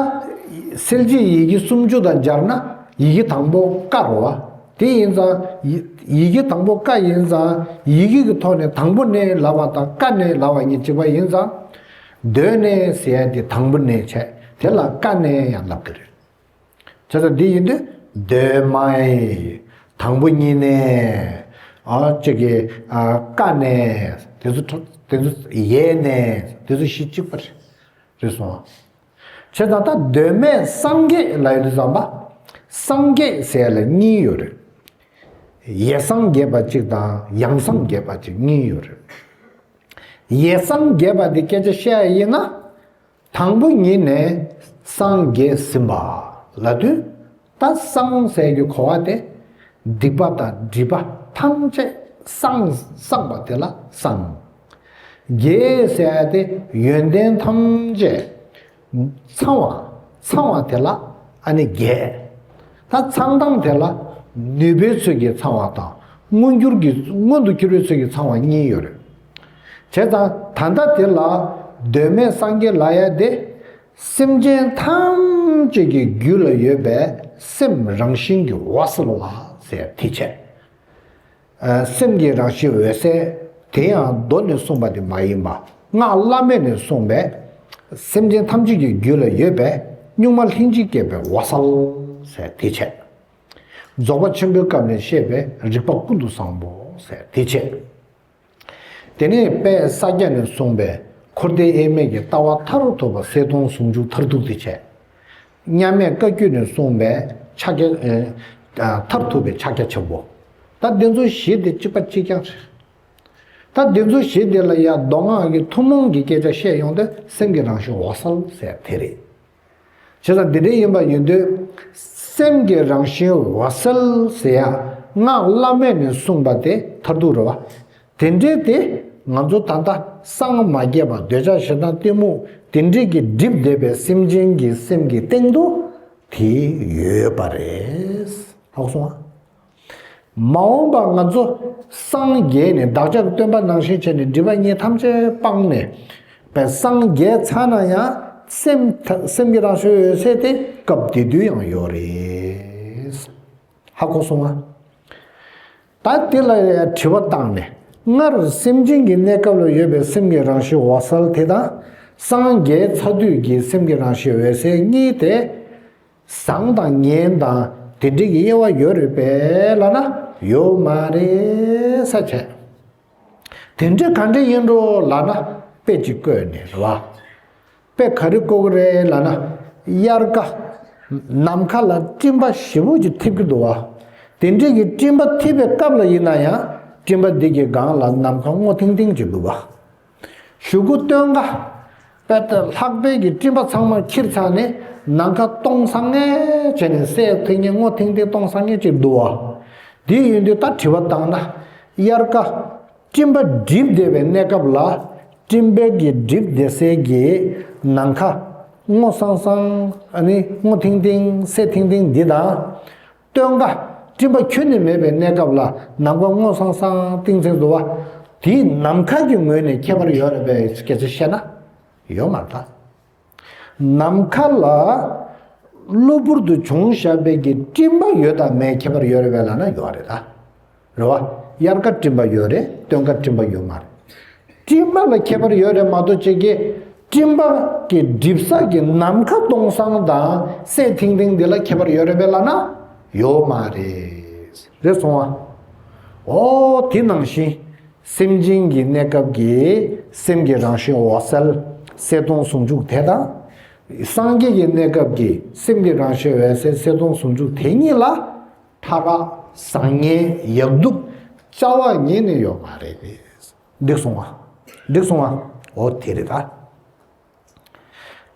གསལ་བྱེད་ཡི་གེ་སུམ་ཅུ་དང་སྦྱར་ན་ཡི་གེ་དང་པོ་ཀ་རེད་བ། དེ་ཡིན་ཙང་ཡི་ཡི་གེ་དང་པོ་ཀ་ཡིན་ཙང་ཡི་གེ་གི་ཐོག་ནས་དང་པོ་ནས་ལབ་པ་དང་ཀ་ནས་ལབ་པ་གཉིས་གཅིག་པ་ཡིན་ཙང་། གདོད་ནས་ཟེར་ཡ་དེ་དང་པོ་ནས་བྱས། དེ་ལ་ཀ་ནས་ཡང་ལབ་ཀྱི་རེད། བྱས་ཙང་འདི་ཡིན་དུས་གདོད་མའི་དང་པོ་ཉིད་ནས། ཨ་ཅིག་གི་ཨ་ཀ་ནས་དེ་ཚོ་དེ་ཚོ་ཡེ་ནས་དེ་ཚོ་གཞི་གཅིག་པ་རེད། རེད་སོང་། བྱས་ཙང་ད་གདོད་མའི་སངས་རྒྱས་ལབ་ཡོང་དུས་ཙམ་པ། སངས་རྒྱས་ཟེར་ཡ་ལ་གཉིས་ཡོད་རེད། ཡེ་སངས་རྒྱས་པ་གཅིག་དང་ཡང་སངས་རྒྱས་པ་གཅིག་གཉིས་ཡོད་རེད། ཡེ་སངས་རྒྱས་པ་འདི་སྐད་ཆ་བཤད་ཡ་ཡིན་ན། དང་པོ་ཉིད་ནས་སངས་རྒྱས་ཟིན་པ་ལབ་དུས། ད་སངས་ཟེར་གྱི་གོ་བ་དེ། སྡིག་པ་དང་སྒྲིབ་པ་ཐམས་ཅད་སངས་སངས་པ་དེ་ལ་སངས། རྒྱས་ཟེར་ཡ་དེ་ཡོན་ཏན་ཐམས་ཅད་ཚང་བ་ཚང་བ་དེ་ལ་ཨ་ནི་རྒྱས། ད་ཚང་སྟངས་དེ་ལ་ནུས་པའི་ཚུལ་གྱིས་ཚང་བ་དང་མངོན་གྱུར་གྱི་མངོན་དུ་གྱུར་པའི་ཚུལ་གྱིས་ཚང་བ་གཉིས་ཡོད་རེད། བྱས་ཙང་ད་ལྟ་དེ་ལ་གདོད་མའི་སངས་རྒྱས་ལབ་ཡ་དེ། སེམས་ཅན་ཐམས་ཅད་ཀྱི་རྒྱུད་ལ་ཡོད་པའི་སེམས་རང་བཞིན་གྱི་འོད་གསལ་བ་ཟེར་དེ་བྱས། ཨ་སེམས་ཀྱི་རང་བཞིན་འོད་གསལ། དེ་ཡང་མདོ་ནས་གསུངས་པ་དེ་མ་ཡིན་པ། སྔགས་བླ་མེད་ནས་གསུངས་པའི་སེམས་ཅན་ཐམས་ཅད་ཀྱི་རྒྱུད་ལ་ཡོད་པའི་གཉུག་མ་ལྷན་ཅིག་སྐྱེས་པའི་འོད་གསལ་ཟེར་དེ་བྱས། རྫོགས་པ་ཆེན་པོའི་སྐབས་ནས་བཤད་པའི་རིག་པ་ཀུན་ཏུ་བཟང་པོ་ཟེར་དེ་བྱས། དེ་ནས་དཔལ་ས་སྐྱ་ནས་གསུངས་པའི་འཁོར་འདས་དབྱེར་མེད་ཀྱི་ལྟ་བ་མཐར་ཐུག་པ་གསལ་སྟོང་ཟུང་འཇུག་མཐར་ཐུག་དེ་བྱས། མཉམ་མེད་བཀའ་བརྒྱུད་ནས་གསུངས་པའི་ཕྱག་རྒྱ་ཨ་མཐར་ཐུག་པའི་ཕྱག་རྒྱ་ཆེན་པོ། ད་འདི་ཚོ་བཞི་དེ་གཅིག་པ་གཅིག་རྐྱང་རེད། ད་འདི་ཚོ་བཞི་དེ་ལ་ཡང་མདོ་སྔགས་ཀྱི་ཐུན་མོང་གི་སྐད་ཆ་བཤད་ཡོང་དུས་སེམས་ཀྱི་རང་བཞིན་འོད་གསལ་ཟེར་དེ་རེད། བྱས་ཙང་འདི་འདྲའི་ཡིན་པ་ཡིན་དུས། སེམས་ཀྱི་རང་བཞིན་འོད་གསལ་ཟེར་ཡ་སྔགས་བླ་མེད་ནས་གསུངས་པ་དེ་མཐར་ཐུག་རེད་བ། དེ་འདྲའི་དེ་ང་ཚོ་ད་ལྟ་སངས་མ་རྒྱས་པ་འདོད་ཆགས་ཞེ་སྡང་གཏི་མུག་དེ་འདྲའི་གི་སྒྲིབ་བསྡད་པའི་སེམས་ཅན་གྱི་སེམས་ཀྱི་སྟེང་དུ་དེ་ཡོད་པ་རེད། ཧ་གོ་སོང་ཨ། མ་འོངས་པ་ང་ཚོ་སངས་རྒྱས་ནས་བདག་ཅག་གི་སྟོན་པ་ནང་བཞིན་བྱས་ནས་སྒྲིབ་པ་གཉིས་ཐམས་ཅད་སྤངས་ནས་པའི་སངས་རྒྱས་ཚར་ན་ཡང་སེམས་ཐ་སེམས་ཀྱི་རང་བཞིན་འོད་གསལ་དེ་སྐབས་དེ་དུས་ཡང་ཡོད་རེད། ཧ་གོ་སོང་ང་། ད་དེ་ལ་ཡང་དྲི་བ་བཏང་ནས་སྔར་སེམས་ཅན་གྱི་གནས་སྐབས་ལ་ཡོད་པའི་སེམས་ཀྱི་རང་བཞིན་འོད་གསལ་དེ་དང་སངས་རྒྱས་ཚར་དུས་ཀྱི་སེམས་ཀྱི་རང་བཞིན་འོད་གསལ་གཉིས་དེ། བཟང་དང་ངན་དང་དེ་འདྲའི་གི་དབྱེ་བ་ཡོད་རེད་པས་ལབ་ན་ཡོད་མ་རེད་ས་བྱས། དེ་འདྲ་ག་འདྲ་ཡིན་འགྲོ་ལབ་ན་དཔེ་ཅིག་བཀོད་ནས་རེད་བ། དཔེ་ག་རེ་བཀོད་ཀྱི་རེད་ལབ་ན། དབྱར་ཁ་ནམ་མཁའ་ལ་སྤྲིན་པ་ཞེ་པོ་ཅིག་འཐིབས་ཀྱི་འདུག་བ། དེ་འདྲའི་གི་སྤྲིན་པ་འཐིབས་པའི་སྐབས་ལ་ཡིན་ན་ཡང་སྤྲིན་པ་འདི་གི་སྒང་ལ་ནམ་མཁའ་སྔོ་ཐིང་ཐིང་ཅིག་འདུག་བ། གཞུག་གུ་སྟོན་ཁ། དཔེ་ལྟ་ལྷགས་པའི་གི་སྤྲིན་པ་ཚང་མ་འཁྱེར་ཚར་ནས་ནམ་མཁའ་སྟོང་སང་ངེ་བྱས་ནས་སད་ཐིང་ངེ་སྔོ་ཐིང་ཐིང་སྟོང་སང་ངེ་ཅིག་འདུག་བ། དེ་ཡིན་དུས་ད་དྲི་བ་བཏང་ན། དབྱར་ཁ། སྤྲིན་པ་སྒྲིབ་བསྡད་པའི་གནས་སྐབས་ལ། སྤྲིན་པའི་གི་སྒྲིབ་བསྡད་སའི་གི་ནམ་མཁའ། སྔོ་སང་སང་། ཨ་ནི་སྔོ་ཐིང་ཐིང་སད་ཐིང་ཐིང་འདི་དང་། སྟོན་ཁ། སྤྲིན་པ་ཁྱོན་ནས་མེད་པའི་གནས་སྐབས་ལ་ནམ་མཁའ་སྔོ་སང་སང་ཏིང་ཏིང་འདུག་བ། དེའི་ནམ་མཁའ་གི་ངོས་ནས་ཁྱད་པར་ཡོད་རེད་པས་སྐད་ཆ་བཤད་ན། ཡོད་མ་རེད་ད། ནམ་མཁའ་ལ་གློ་བུར་དུ་བྱུང་བཞག་པའི་གི་སྤྲིན་པ་ཡོད་དང་མེད་ཁྱད་པར་ཡོད་རེད་པས་ལབ་ན་ཡོད་རེད་ད། རེད་བ། དབྱར་ཁ་སྤྲིན་པ་ཡོད་རེད། སྟོན་ཁ་སྤྲིན་པ་ཡོད་མ་རེད། སྤྲིན་པ་ལ་ཁྱད་པར་ཡོད་རེད་མ་གཏོགས་ཅིག་གི་སྤྲིན་པ་གི་འགྲིབ་ས་གི་ནམ་མཁའ་སྟོང་སང་དང་སའི་ཐིང་ཐིང་འདི་ལ་ཁྱད་པར་ཡོད་རེད་པས་ལབ་ན་ཡོད་མ་རེད། རེད་སོང་ཨ། ཨོ་དེ་ནང་བཞིན་སེམས་ཅན་གྱི་གནས་སྐབས་ཀྱི་སེམས་ཀྱི་རང་བཞིན་འོད་གསལ་གསལ་སྟོང་ཟུང་འཇུག་དེ་དང་། སངས་རྒྱས་ཀྱི་གནས་སྐབས་ཀྱི་སེམས་ཀྱི་རང་བཞིན་འོད་གསལ་གསལ་སྟོང་ཟུང་འཇུག་དེ་གཉིས་ལ་ཕྲ་རགས་བཟང་ངན་ཡག་སྡུག་རྩ་བ་ཉིད་ནས་ཡོད་མ་རེད། འགྲིག་སོང་ཨ། འགྲིག་སོང་ཨ། འོ་དེ་རེད་ད།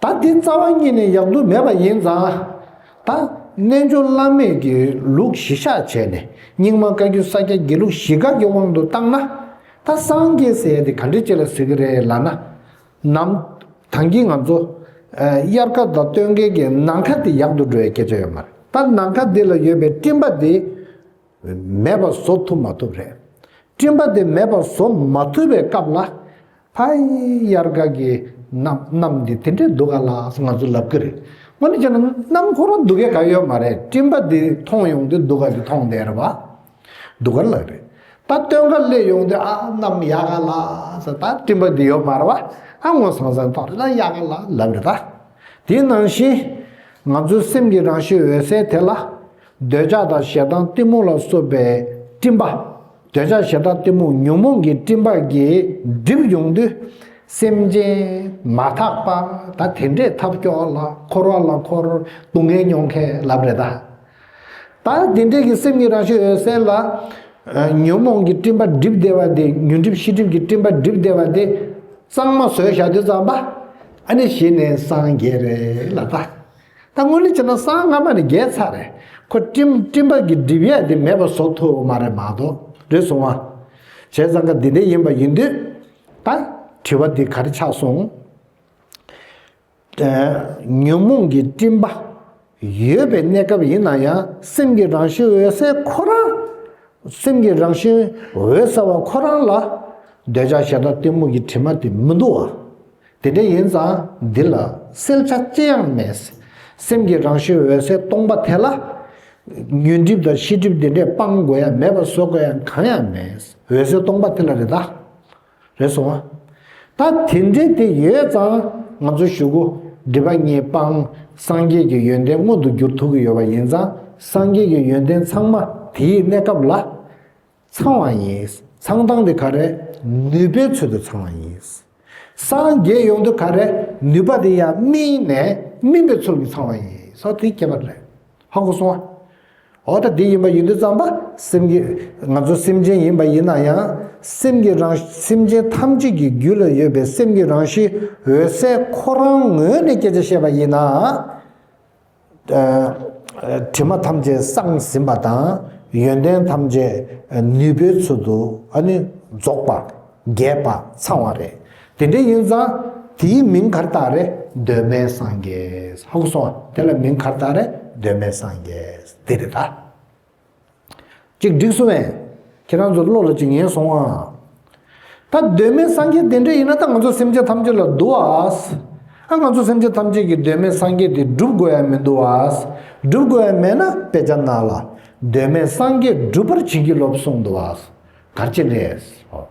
ད་འདི་རྩ་བ་ཉིད་ནས་ཡག་སྡུག་མེད་པ་ཡིན་ཙང་། ད་རྣལ་འབྱོར་བླ་མེད་ཀྱི་ལུགས་གཞི་བཞག་བྱས་ནས་རྙིང་མ་བཀའ་བརྒྱུད་ས་སྐྱ་དགེ་ལུགས་བཞི་ཀ་གི་དབང་དུ་བཏང་ན། ད་སངས་རྒྱས་ཟེར་ཡ་དེ་ག་འདྲ་ཅིག་ལ་ཟེར་གི་རེད་ལབ་ན། ནམ། ད་གིན་ང་ཚོ་དབྱར་ཁ་དང་སྟོན་ཁའི་གི་ནམ་མཁའ་དེ་ཡག་ཏུ་འགྲོ་བའི་སྐད་ཆ་ཡོད་མ་རེད། ད་ནམ་མཁའ་འདི་ལ་ཡོད་པའི་སྤྲིན་པ་དེ་མེད་པ་བཟོ་ཐུབ་མ་ཐུབ་རེད། སྤྲིན་པ་དེ་མེད་པ་བཟོ་མ་ཐུབ་པའི་སྐབས་ལ། ཕ་ཡི་དབྱར་ཁ་གི་གནམ་གནམ་འདི་དེ་འདྲའི་སྡུག་ག་ལ་ང་ཚོ་ལབ་ཀྱི་རེད། དངོས་གནས་བྱས་ན་གནམ་ཁོ་རང་སྡུག་ག་ག་ཡོད་མ་རེད། སྤྲིན་པ་འདི་མཐོང་ཡོང་དུས་སྡུག་ག་འདི་མཐོང་བསྡད་རེད་བ། སྡུག་ག་ལབ་རེད། ད་སྟོན་ཁ་སླེབས་ཡོང་དུས་ཨ་གནམ་ཡག་ག་ལ་ཟེར། ད་སྤྲིན་པ་འདི་ཡོད་མ་རེད་བ། ཨ་ངོ་སང་སང་ཐོག་རེད་ད་ཡག་ག་ལ་ལབ་རེད་ད། དེ་ནང་བཞིན་ང་ཚོའི་སེམས་ཀྱི་རང་བཞིན་འོད་གསལ་དེ་ལ། འདོད་ཆགས་དང་ཞེ་སྡང་གཏི་མུག་ལ་སོགས་པའི་སྤྲིན་པ། འདོད་ཆགས་ཞེ་སྡང་གཏི་མུག་ཉོན་མོངས་ཀྱི་སྤྲིན་པ་གིས་བསྒྲིབས་ཡོང་དུས། སེམས་ཅན་མ་དག་པ་ད་དེ་འདྲས་ཐབས་སྐྱོ་ལ་འཁོར་བ་ལ་འཁོར་སྡུག་བསྔལ་མྱོང་མཁན་ལབ་རེད་ད། ད་དེ་འདྲས་ཀྱི་སེམས་ཀྱི་རང་བཞིན་འོད་གསལ་ལ། ཉོན་མོངས་ཀྱི་སྤྲིན་པ་བསྒྲིབས་བསྡད་པ་དེ། ཉོན་སྒྲིབ་ཤེས་སྒྲིབ་ཀྱི་སྤྲིན་པ་བསྒྲིབས་བསྡད་པ་དེ། གཙང་མ་བཟོས་བཞག་དུས་ཙམ་པ། ཨ་ནི་གཞི་ནས་སངས་རྒྱས་རེད་ལ་ད། ད་དངོས་གནས་བྱས་ན་སང་སྔ་མ་ནས་རྒྱས་ཚར་རེད། ཁོ་སྤྲིན་སྤྲིན་པ་གི་སྒྲིབ་ཡས་དེ་མེད་པ་བཟོ་ཐུབ་མ་རེད་མ་གཏོགས། རེད་སོང་ཨ། བྱས་ཙང་ཀ་འདི་འདྲ་ཡིན་པ་ཡིན་དུས། ད་དྲི་བ་འདི་ག་རེ་ཆགས་སོང་། ཨ། ཉོན་མོངས་ཀྱི་སྤྲིན་པ་ཡོད་པའི་གནས་སྐབས་ཡིན་ན་ཡང་སེམས་ཀྱི་རང་བཞིན་འོད་གསལ་ཁོ་རང་། སེམས་ཀྱི་རང་བཞིན་འོད་གསལ་བ་ཁོ་རང་ལ་འདོད་ཆགས་ཞེ་སྡང་གཏི་མུག་གི་དྲི་མ་དེ་མི་འདུག་བ། དེ་འདྲ་ཡིན་ཙང་འདི་ལ་སེལ་ཆ་ཅི་ཡང་མེད། སེམས་ཀྱི་རང་བཞིན་འོད་གསལ་སྟོང་པ་དེ་ལ། ཉོན་སྒྲིབ་དང་ཤེས་སྒྲིབ་འདི་འདྲས་སྤང་དགོས་ཡ་མེད་པ་བཟོ་དགོས་ཡ་གང་ཡང་མེད། འོད་གསལ་སྟོང་པ་དེ་ལ་རེད་ད། རེད་སོང་ཨ། ད་དེ་འདྲས་དེ་ཡོད་ཙང་ང་ཚོ་གཞུག་གུ་སྒྲིབ་པ་གཉིས་སྤངས། སངས་རྒྱས་ཀྱི་ཡོན་ཏན་མངོན་དུ་འགྱུར་ཐུབ་ཀྱི་ཡོད་པ་ཡིན་ཙང་། སངས་རྒྱས་ཀྱི་ཡོན་ཏན་ཚང་མ་དེའི་གནས་སྐབས་ལ་ཚང་བ་ཡིན། ཚང་སྟངས་དེ་ག་རེ། ནུས་པའི་ཚུལ་དུ་ཚང་བ་ཡིན། སངས་རྒྱས་ཡོང་དུས་ག་རེ། ནུས་པ་དེ་ཡང་སྨིན་ནས་སྨིན་པའི་ཚུལ་གྱིས་ཚང་བ་ཡིན་སོགས་དེ་ཁྱད་པར་རེད། ཧ་གོ་སོང་ཨ། འོ་ད་འདི་ཡིན་པ་ཡིན་དུས་ཙམ་པ་སེམས་ཀྱི། ང་ཚོ་སེམས་ཅན་ཡིན་པ་ཡིན་ན་ཡང་། སེམས་ཀྱི་རང་སེམས་ཅན་ཐམས་ཅད་ཀྱི་རྒྱུད་ལ་ཡོད་པའི་སེམས་ཀྱི་རང་བཞིན་འོད་གསལ་ཁོ་རང་ངོས་ནས་སྐད་ཆ་བཤད་པ་ཡིན་ན། དྲི་མ་ཐམས་ཅད་སངས་ཟིན་པ་དང་། ཡོན་ཏན་ཐམས་ཅད་ནུས་པའི་ཚུལ་དུ་ཨ་ནི་རྫོགས་པ། རྒྱས་པ། ཚང་བ་རེད། དེ་འདྲ་ཡིན་ཙང་། དེའི་མིང་ག་རེ་བཏགས་རེད། གདོད་མའི་སངས་རྒྱས། ཧ་གོ་སོང་ཨ། དེ་ལ་མིང་ག་རེ་བཏགས་རེད། གདོད་མའི་སངས་རྒྱས་དེ་རེད་ད། ཅིག་འགྲིག་སོང་ངས། ཁྱེད་རང་ཚོ་བློ་ལ་ཅིག་ངེས་སོང་ཨ། ད་གདོད་མའི་སངས་རྒྱས་དེ་འདྲ་ཡིན་ན་ད་ང་ཚོ་སེམས་ཅན་ཐམས་ཅད་ལ་འདུག་ཨ། ཨ་ང་ཚོ་སེམས་ཅན་ཐམས་ཅད་ཀྱི་གདོད་མའི་སངས་རྒྱས་དེ་སྒྲུབ་དགོས་ཡ་མི་འདུག་ཨ། སྒྲུབ་དགོས་ཡ་མེད་ན་དཔེ་ཆ་ནང་ལ་གདོད་མའི་སངས་རྒྱས་སྒྲུབ་པར་བྱིན་གྱིས་རློབས་གསུངས་འདུག་ཨ། ག་རེ་བྱས་ནས།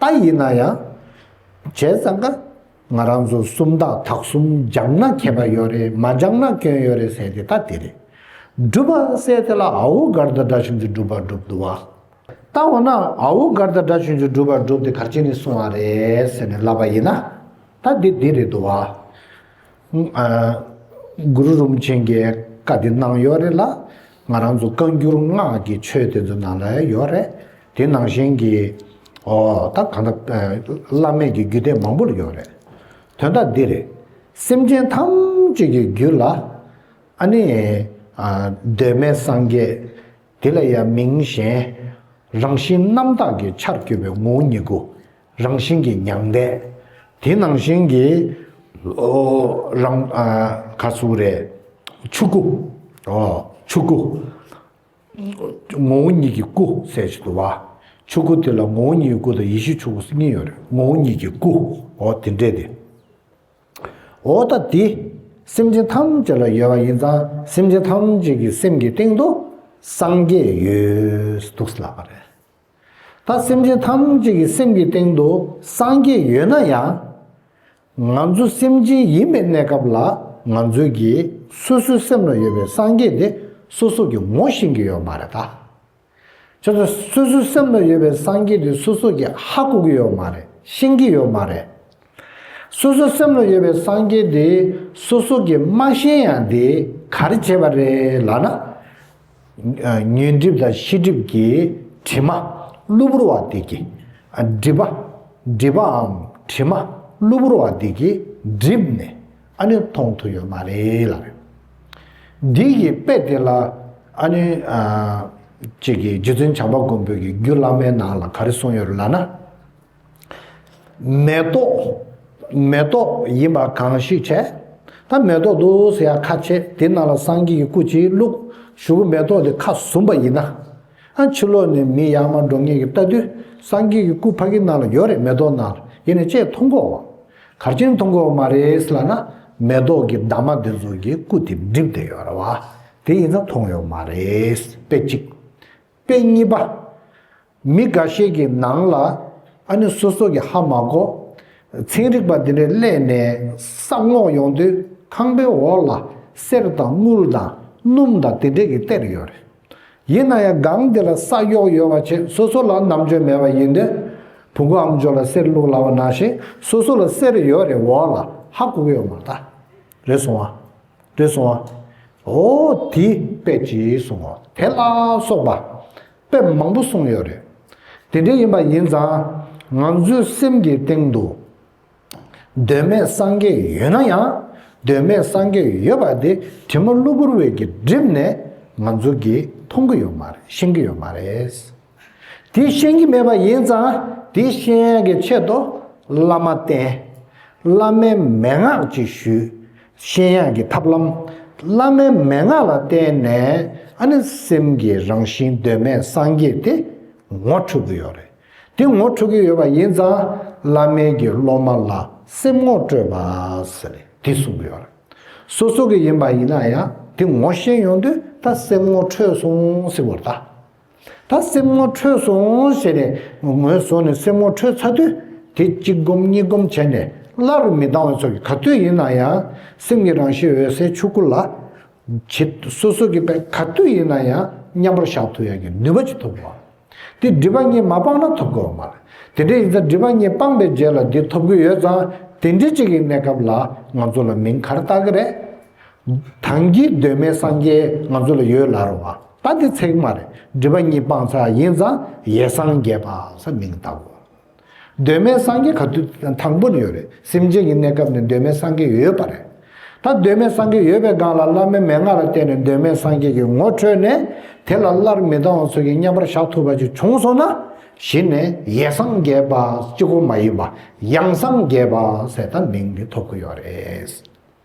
ད་ཡིན་ན་ཡང་། བྱས་ཙང་ཀ་ང་རང་ཚོ་སུམ་རྟགས་དག་གསུམ་སྦྱངས་ན་ཁྱད་པར་ཡོད་རེད། མ་སྦྱངས་ན་སྐྱོན་ཡོད་རེད་ཟེར་དེ་ད་དེ་རེད། སྒྲུབ་པ་ཟེར་དེ་ལ་ཨའུ་གར་དང་སྒྲ་ཆུང་ཆུང་སྒྲུབ་པ་སྒྲུབ་འདུག་བ། ད་འོ་ན་ཨའུ་གར་དང་སྒྲ་ཆུང་ཆུང་སྒྲུབ་པ་སྒྲུབ་དེ་ག་རེ་བྱས་ནས་གསུངས་པ་རེད་ཟེར་ནས་ལབ་པ་ཡིན་ན། ད་འདི་འདི་རེད་འདུག་བ། ཨ། གུ་རུ་རིན་པོ་ཆེ་གིས་བཀའ་འདི་གནང་ཡོད་རེད་ལ། ང་རང་ཚོ་བཀའ་འགྱུར་སྔགས་ཀྱི་ཆོས་དེ་ཚོ་ནང་ལ་ཡོད་རེད། དེ་ནང་བཞིན་གྱི། ཨོ། ད་གང་ལྟར་བླ་མེད་ཀྱི་རྒྱུད་སྡེ་མང་པོ་ལ་ཡོད་རེད། དོན་དག་འདི་རེད། སེམས་ཅན་ཐམས་ཅད་ཀྱི་རྒྱུད་ལ། ཨ་ནི། ཨ། གདོད་མའི་སངས་རྒྱས། དེ་ལ་ཡང་མིང་གཞན། རང་བཞིན་རྣམ་དག་གི་ཆར་གྱུར་པའི་ངོ་བོ་ཉིད་སྐུ། རང་བཞིན་གྱི་མྱང་འདས། དེ་ནང་བཞིན་གྱི། ཨོ། རང་། ཨ། ག་ཟེར་རེད། ཆོས་སྐུ། ཨོ། ཆོས་སྐུ། ངོ་བོ་ཉིད་ཀྱི་སྐུ་ཟེར་ཞིག་འདུག་བ། ཆོས་སྐུ་དེ་ལ་ངོ་བོ་ཉིད་ཀྱི་སྐུ་དང་ཡེ་ཤེས་ཆོས་སྐུ་ཟེར་གཉིས་ཡོད་རེད། ངོ་བོ་ཉིད་ཀྱི་སྐུ། ཨོ། དེ་འདྲས་དེ། འོ་ད་དེ་སེམས་ཅན་ཐམས་ཅད་ལ་ཡོད་པ་ཡིན་ཙང་། སེམས་ཅན་ཐམས་ཅད་ཀྱི་སེམས་ཀྱི་སྟེང་དུ་སངས་རྒྱས་ཡོད་འདུག་ལབ་པ་རེད། ད་སེམས་ཅན་ཐམས་ཅད་ཀྱི་སེམས་ཀྱི་སྟེང་དུ་སངས་རྒྱས་ཡོད་ན་ཡང་། ང་ཚོ་སེམས་ཅན་ཡིན་པའི་གནས་སྐབས་ལ་ང་ཚོའི་གི་སོ་སོའི་སེམས་ལ་ཡོད་པའི་སངས་རྒྱས་དེ་སོ་སོ་གི་ངོ་ཤེས་ཀྱི་ཡོད་མ་རེད་ད། ཁྱོད་ཚོ་སོ་སོའི་སེམས་ལ་ཡོད་པའི་སངས་རྒྱས་དེ་སོ་སོ་གི་ཧ་གོ་གི་ཡོད་མ་རེད། ཤེས་ཀྱི་ཡོད་མ་རེད། སོ་སོའི་སེམས་ལ་ཡོད་པའི་སངས་རྒྱས་དེ་སོ་སོ་གི་མ་ཤེས་ཡང་དེ་ག་རེ་བྱས་པ་རེད་ལབ་ན། ཉོན་སྒྲིབ་དང་ཤེས་སྒྲིབ་ཀྱི་དྲི་མ་གློ་བུར་བ་དེ་གི་སྒྲིབ་པ་སྒྲིབ་པའམ་དྲི་མ་གློ་བུར་བ་དེ་གི་སྒྲིབ་ནས་ཨ་ནི་མཐོང་ཐུབ་ཡོད་མ་རེད་ལབ་རེད། འདི་ཡི་དཔེ་དེ་ལ་ཨ་ནི་ཅིག་གི་རྗེ་བཙུན་བྱམས་པ་མགོན་པོ་གི་རྒྱུད་བླ་མའི་ནང་ལ་ག་རེ་གསུངས་ཡོད་རེད་ལབ་ན། མེ་ཏོག་མེ་ཏོག་ཡིན་པ་གང་ཞིག་བྱས། ད་མེ་ཏོག་འདུག་ཟེར་ཡ་ཁ་ཕྱེ་དེ་ནང་ལ་སངས་རྒྱས་ཀྱི་སྐུ་གཅིག་བླུགས། གཞུག་གུ་མེ་ཏོག་དེ་ཁ་ཟུམ་པ་ཡིན་ན། ཨ་ཕྱི་ལོགས་ནས་མི་ཡར་མར་འགྲོ་མཁན་གྱི་ལྟ་དུས་སངས་རྒྱས་ཀྱི་སྐུ་ཕ་གི་ནང་ལ་ཡོད་རེད། མེ་ཏོག་ནང་ལ་ཡིན་ནས་ཅེས་མཐོང་གོ་བ། གར་ཅན་མཐོང་གོ་བ་མ་རེད་ལབ་ན། མེ་ཏོག་གི་འདབ་མ་དེ་ཚོ་གི་སྐུ་དེ་བསྒྲིབས་ཏེ་ཡོད་རེད་བ། དེ་ཡིན་ཙང་མཐོང་ཡོད་མ་རེད། དཔེ་གཅིག་དཔེ་གཉིས་པ། མི་འགའ་ཤས་ཀྱི་ནང་ལ་ཨ་ནི་སོ་སོ་གི་ཧ་མ་གོ། ཚན་རིག་པ་འདི་འདྲས་སླེབས་ནས་ས་སྔོག་ཡོང་དུས་ཁང་པའི་འོག་ལ་གསེར་དང་དངུལ་དང་སྣུམ་དང་དེ་འདྲས་ཀྱི་གཏེར་ཡོད་རེད། ཡིན་ན་ཡང་སྒང་འདི་ལ་ས་གཡོག་ཡོད་པ་བྱས་སོ་སོ་ལ་རྣམ་དཔྱོད་མེད་པ་ཡིན་དུས། བུ་གུ་ཨམ་ཅོག་ལ་གསེར་བླུགས་ལབ་པ་ནང་བཞིན་སོ་སོ་ལ་གསེར་ཡོད་རེད་འོག་ལ་ཧ་གོ་གི་ཡོད་མ་རེད་ད། རེད་སོང་ཨ། རེད་སོང་ཨ། འོ་དེ་དཔེ་ཅིག་གསུངས་འོ། དེ་ལ་སོགས་པ་དཔེ་མང་པོ་གསུངས་ཡོད་རེད། དེ་འདྲ་ཡིན་པ་ཡིན་ཙང་ང་ཚོའི་སེམས་ཀྱི་སྟེང་དུ་གདོད་མའི་སངས་རྒྱས་ཡོད་ན་ཡང་། གདོད་མའི་སངས་རྒྱས་ཡོད་པ་དེ་དྲི་མ་གློ་བུར་བའི་གི་སྒྲིབ་ནས་ང་ཚོ་གིས་མཐོང་གི་ཡོད་མ་རེད། ཤེས་ཀྱི་ཡོད་མ་རེད། དེ་ཤེས་ཀྱི་མེད་པ་ཡིན་ཙང་དེ་ཤེས་ཡག་གི་ཆེད་དུ་བླ་མ་བསྟེན། བླ་མའི་མན་ངག་ཅིག་ཞུས། ཤེས་ཡག་གི་ཐབས་ལམ། བླ་མའི་མན་ངག་ལ་བརྟེན་ནས་ཨ་ནི་སེམས་ཀྱི་རང་བཞིན་གདོད་མའི་སངས་རྒྱས་དེ་ངོ་འཕྲོད་ཀྱི་ཡོད་རེད། དེ་ངོ་འཕྲོད་ཀྱི་ཡོད་པ་ཡིན་ཙང་བླ་མའི་གི་སློབ་མ་ལ་སེམས་ངོ་སྤྲོད་པ་ཟེར་ནས་དེ་གསུང་གི་ཡོད་རེད། སོ་སོ་གི་ཡིན་པ་ཡིན་ན་ཡང་དེ་ངོ་ཤེས་ཡོང་དུས་ད་སེམས་ངོ་འཕྲོད་སོང་ཟེར་བ་རེད་ད། ད་སེམས་ངོ་འཕྲོད་སོང་ཟེར་ནས་ངོས་བཟུང་ནས་སེམས་ངོ་འཕྲོད་ཚར་དུས་དེ་གཅིག་སྒོམ་གཉིས་སྒོམ་བྱས་ནས་སླར་མི་ལྡང་བའི་ཚོགས་ཀྱིས་ག་དུས་ཡིན་ན་ཡང་སེམས་ཀྱི་རང་བཞིན་འོད་གསལ་ཆོས་སྐུ་ལ་བྱེད་སོ་སོ་གི་པའི་ག་དུས་ཡིན་ན་ཡང་མཉམ་པར་བཞག་ཐུབ་ཡག་གི་ནུས་པ་ཅིག་ཐོབ་པ། དེ་སྒྲིབ་པ་གཉིས་མ་སྤངས་ན་ཐོབ་དགོས་པ་མ་རེད། དེ་འདྲ་ཡིན་ཙང་སྒྲིབ་པ་གཉིས་སྤངས་པའི་རྗེས་ལ་འདི་ཐོབ་ཀྱི་ཡོད་ཙང་དེ་འདྲ་ཅིག་གི་གནས་སྐབས་ལ་ང་ཚོ་ལ་མིང་ག་རེ་བཏགས་ཀྱི་རེད། དང་གི་གདོད་མའི་སངས་རྒྱས་ང་ཚོ་ལ་ཡོད་ལ་རུང་བ། ད་འདི་ཚིག་མ་རེད། སྒྲིབ་པ་གཉིས་སྤངས་ཚར་ཡིན་ཙང་ཡེ་སངས་རྒྱས་པ་ཟེར་མིང་བཏགས་དགོས། གདོད་མའི་སངས་རྒྱས་ག་དུས་དང་པོ་ནས་ཡོད་རེད། སེམས་ཅན་གྱི་གནས་སྐབས་ནས་གདོད་མའི་སངས་རྒྱས་ཡོད་པ་རེད། ད་གདོད་མའི་སངས་རྒྱས་ཡོད་པའི་སྒང་ལ་བླ་མའི་མན་ངག་ལ་བརྟེན་ནས་གདོད་མའི་སངས་རྒྱས་ཀྱི་ངོ་འཕྲོད་ནས་དེ་ལ་སླར་མི་ལྡང་བ་ཚོ་གི་མཉམ་པར་བཞག་ཐུབ་པ་ཅིག་བྱུང་སོང་ན་གཞི་ནས་ཡེ་སངས་རྒྱས་པ་གཅིག་པོ་མ་ཡིན་པ་ཡང་སངས་རྒྱས་པ་ཟེར་ད་མིང་འདི་ཐོབ་ཀྱི་ཡོད་རེད།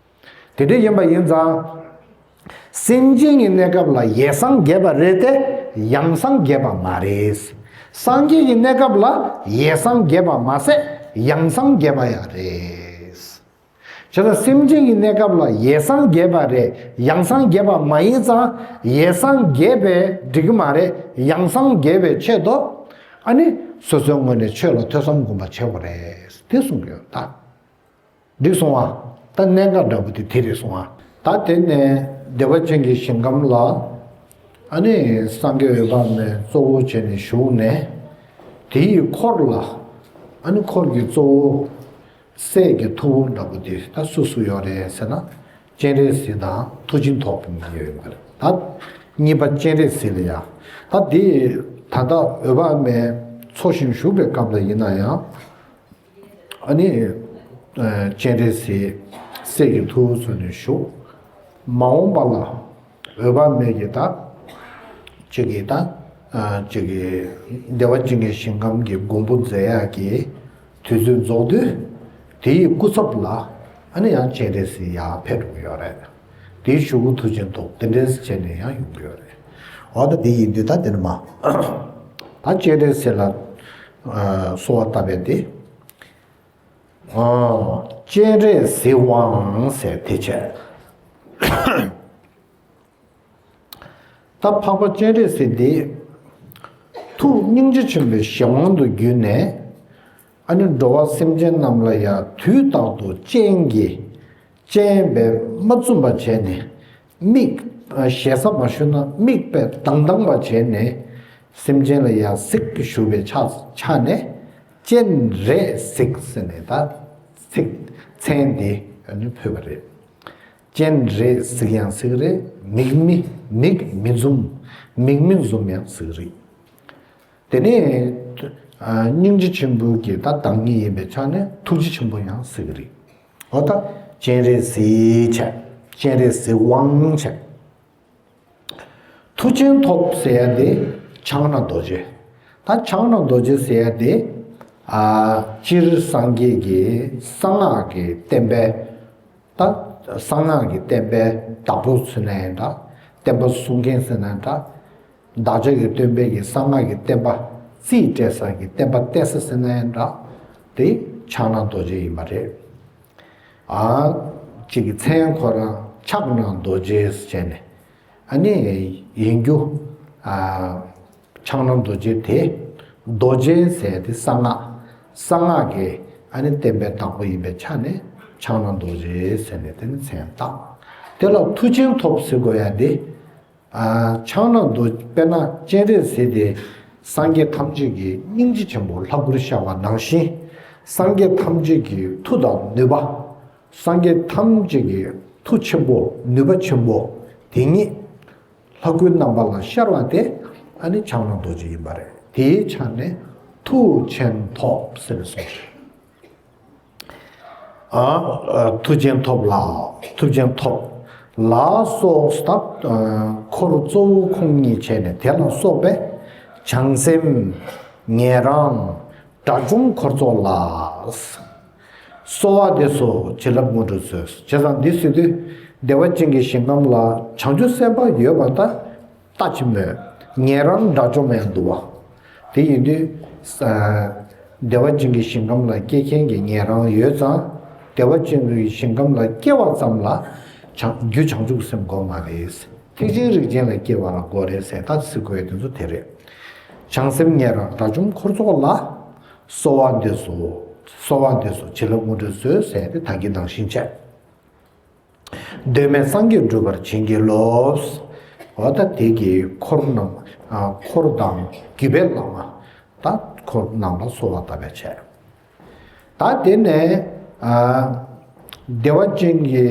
དེ་འདྲ་ཡིན་པ་ཡིན་ཙང་། སེམས་ཅན་གྱི་གནས་སྐབས་ལ་ཡེ་སངས་རྒྱས་པ་རེད་དེ་ཡང་སངས་རྒྱས་པ་མ་རེད། སངས་རྒྱས་ཀྱི་གནས་སྐབས་ལ་ཡེ་སངས་རྒྱས་པ་མ་ཟད་ཡང་སངས་རྒྱས་པ་ཡང་རེད། བྱས་ཙང་སེམས་ཅན་གྱི་གནས་སྐབས་ལ་ཡེ་སངས་རྒྱས་པ་རེད་ཡང་སངས་རྒྱས་པ་མ་ཡིན་ཙང་ཡེ་སངས་རྒྱས་པས་འགྲིག་གི་མ་རེད། ཡང་སངས་རྒྱས་པའི་ཆེད་དུ་ཨ་ནི་སོ་སོའི་ངོས་ནས་ཆོས་ལ་ཐོས་བསམ་སྒོམ་པ་བྱེད་དགོས་རེད་དེ་གསུངས་ཡོད་ད། འགྲིག་སོང་ཨ། ད་གནད་འགག་འདྲ་པོ་དེ་དེ་རེད་སོང་ཨ། ད་དེ་ནས་བདེ་བ་ཅན་གྱི་ཞིང་ཁམས་ལ་ཨ་ནི་སངས་རྒྱས་འོད་དཔག་མེད་གཙོ་བོ་བྱས་ནས་བཞུགས་ནས་དེ་ཡི་འཁོར་ལ་ཨ་ནི་འཁོར་གྱི་གཙོ་བོ་སྲས་ཀྱི་ཐུ་བོ་འདྲ་པོ་དེ་ད་སུ་སུ་ཡོད་རེད་ཟེར་ན་སྤྱན་རས་གཟིགས་དང་མཐུ་ཆེན་ཐོག་པོ་གཉིས་ཡོད་པ་རེད། ད་གཉིས་པ་སྤྱན་རས་གཟིགས་ལ་ཡ་ད་དེ་ད་ལྟ་འོད་དཔག་མེད་འཚོ་ཞིང་བཞུགས་པའི་སྐབས་ལ་ཡིན་ན་ཡང་། ཨ་ནི། སྤྱན་རས་གཟིགས་སྲས་ཀྱི་ཐུ་བོ་ཚོ་ནས་བཞུགས། མ་འོངས་པ་ལ་འོད་དཔག་མེད་ཀྱི་ད། ཅིག་གི་ད། ཅིག་གི་བདེ་བ་ཅན་གྱི་ཞིང་ཁམས་ཀྱི་མགོན་པོ་མཛད་ཡག་གི་དུས་ཚོད་རྫོགས་དུས། དེའི་སྐུ་ཚབ་ལ་ཨ་ནི་ཡང་སྤྱན་རས་གཟིགས་ཡར་ཕེབས་འགྲོ་གི་ཡོད་རེད། དེའི་གཞུག་གུ་མཐུ་ཆེན་ཐོག་དེ་འདྲས་བྱས་ནས་ཡང་ཡོང་གི་ཡོད་རེད། འོ་ད་དེ་ཡིན་དུས་ད་དེ་ནི་མ། ད་སྤྱན་རས་གཟིགས་ལ་གསོལ་བ་བཏབ་པའི་དེ། སྤྱན་རས་གཟིགས་དབང་ཟེར་དེ་བྱས། ད་འཕགས་པ་སྤྱན་རས་གཟིགས་འདི་ ཐུགས་སྙིང་རྗེ་ཆེན་པོའི་གཞན་དབང་དུ་གྱུར་ནས། ཨ་ནི་འགྲོ་བ་སེམས་ཅན་རྣམས་ལ་ཡང་དུས་རྟག་ཏུ་སྤྱན་གྱིས་སྤྱན་པས་མ་བཙུམ་པ་བྱས་ནས། མིག་ཞེ་ས་མ་ཞུ་ན་མིག་དཔེ་དྭངས་དྭངས་པ་བྱས་ནས། སེམས་ཅན་ལ་ཡང་གཟིགས་ཞུ་བའི་ཆ་ཆ་ནས། སྤྱན་རས་གཟིགས་ཟེར་ནས་ད་ཚིག་མཚན་འདི་ཨ་ནི་ཕུལ་བ་རེད། སྤྱན་རས་གཟིགས་ཡང་ཟེར་གི་རེད། མིག་མི་མིག་མི་འཛུམ། མིག་མི་འཛུམ་ཡང་ཟེར་གི་རེད། དེ་ནས་སྙིང་རྗེ་ཆེན་པོ་གི་ད་བདག་ཉིད་ཡིན་པའི་ཆ་ནས་ཐུགས་རྗེ་ཆེན་པོ་ཡང་ཟེར་གི་རེད། འོ་ད་སྤྱན་རས་གཟིགས་བྱས། སྤྱན་རས་གཟིགས་དབང་བྱས། མཐུ་ཆེན་ཐོབ་ཟེར་ཡ་དེ་ཕྱག་ན་རྡོ་རྗེ། ད་ཕྱག་ན་རྡོ་རྗེ་ཟེར་ཡ་དེ། ཨ་སྤྱིར་སངས་རྒྱས་ཀྱི་གསང་སྔགས་ཀྱི་བསྟན་པའི། ད་གསང་སྔགས་ཀྱི་བསྟན་པའི་བདག་པོ་ཟེར་ན་ཡང་འདྲ། བསྟན་པ་སྲུང་མཁན་ཟེར་ན་འདྲ། བདག་ཅག་གི་སྟོན་པའི་གི་གསང་སྔགས་ཀྱི་བསྟན་པ་རྩིས་སྤྲད་ས་གི་བསྟན་པ་གཏད་ས་ཟེར་ན་ཡང་འདྲ། དེ་ཕྱག་ན་རྡོ་རྗེ་ཡིན་པ་རེད། ཨ་གཅིག་གི་མཚན་ཁོ་རང་ཕྱག་ན་རྡོ་རྗེ་ཟེར་ནས་ཨ་ནི་ཡིན་རྒྱུ། ཨ་ཕྱག་ན་རྡོ་རྗེ་དེ། རྡོ་རྗེ་ཟེར་དེ་གསང་སྔགས། གསང་སྔགས་ཀྱི་ཨ་ནི་བསྟན་པའི་བདག་པོ་ཡིན་པའི་ཆ་ནས་ཕྱག་ན་རྡོ་རྗེ་ཟེར་ནས་དེ་ནི་མཚན་བཏགས། དེ་ལ་མཐུ་ཆེན་ཐོབ་ཟེར་དགོས་ཡ་དེ། ཨ་ཕྱག་ན་རྡོ་དཔེར་ན་སྤྱན་རས་གཟིགས་དེ་སངས་རྒྱས་ཐམས་ཅད་ཀྱི་སྙིང་རྗེ་ཆེན་པོ་ལྷ་སྐུར་ཤར་བ་ནང་བཞིན། སངས་རྒྱས་ཐམས་ཅད་ཀྱི་མཐུ་དང་ནུས་པ། སངས་རྒྱས་ཐམས་ཅད་ཀྱི་མཐུ་ཆེན་པོ་ནུས་པ་ཆེན་པོ་དེ་ཉིད་ལྷ་སྐུའི་རྣམ་པ་ལ་ཤར་བ་དེ་ཨ་ནི་ཕྱག་ན་རྡོ་རྗེ་ཡིན་པ་རེད། དེའི་ཆ་ནས་མཐུ་ཆེན་ཐོབ་ཟེར་གསུངས་ཤིང་། ཨ་མཐུ་ཆེན་ཐོབ་ལ། མཐུ་ཆེན་ཐོབ་ལ་སོགས་སྟབས། འཁོར་གཙོ་བོ་ཁོང་ཉིད་བྱས་ནས་དེ་ལ་སོགས་པའི་བྱང་སེམས་ཉན་རང་དགྲ་བཅོམ་འཁོར་ཚོགས་ལ། གསོལ་བ་འདེབས་སོ་བྱིན་རླབས་དངོས་གྲུབ་སྩོལ། བྱས་ཙང་འདི་ཟེར་དུས་བདེ་བ་ཅན་གྱི་ཞིང་ཁམས་ལ་བྱང་ཆུབ་སེམས་དཔའ་ཡོད་པ་ད་ལྟ་ཕྱི་མོད། ཉན་རང་དགྲ་བཅོམ་ཡང་འདུག་བ། དེ་ཡིན་དུས་ས་བདེ་བ་ཅན་གྱི་ཞིང་ཁམས་ལ་སྐྱེ་མཁན་གྱི་ཉན་རང་ཡོད་ཙང་། བདེ་བ་ཅན་གྱི་ཞིང་ཁམས་ལ་སྐྱེ་བ་ཙམ་ལ་བྱང་རྒྱུ་བྱང་ཆུབ་སེམས་དགོས་མ་རེད། ཐེག་ཆེན་རིགས་ཅན་ལ་སྐྱེ་བ་ལ་དགོས་རེད་ཟེར་ད་ཟེར་དགོས་ཡ་དེ་ཚོ་དེ་རེད། བྱང་སེམས་ཉན་རང་དགྲ་བཅོམ་འཁོར་ཚོགས་ལ། གསོལ་བ་འདེབས་སོ། གསོལ་བ་འདེབས་སོ་བྱིན་རླབས་དངོས་གྲུབ་སྩོལ་ཟེར་ཏེ་ད་གིན་ནང་བཞིན་བྱས། གདོད་མའི་སངས་རྒྱས་འགྲུབ་པར་བྱིན་གྱིས་རློབས། འོ་ད་དེ་གི་འཁོར་རྣམས། འཁོར་དང་བརྒྱུད་པའི་བླ་མ། ད་འཁོར་རྣམས་ལ་གསོལ་བ་བཏབ་པའི་ཆེད། ད་དེ་ནས་བདེ་བ་ཅན་གྱི་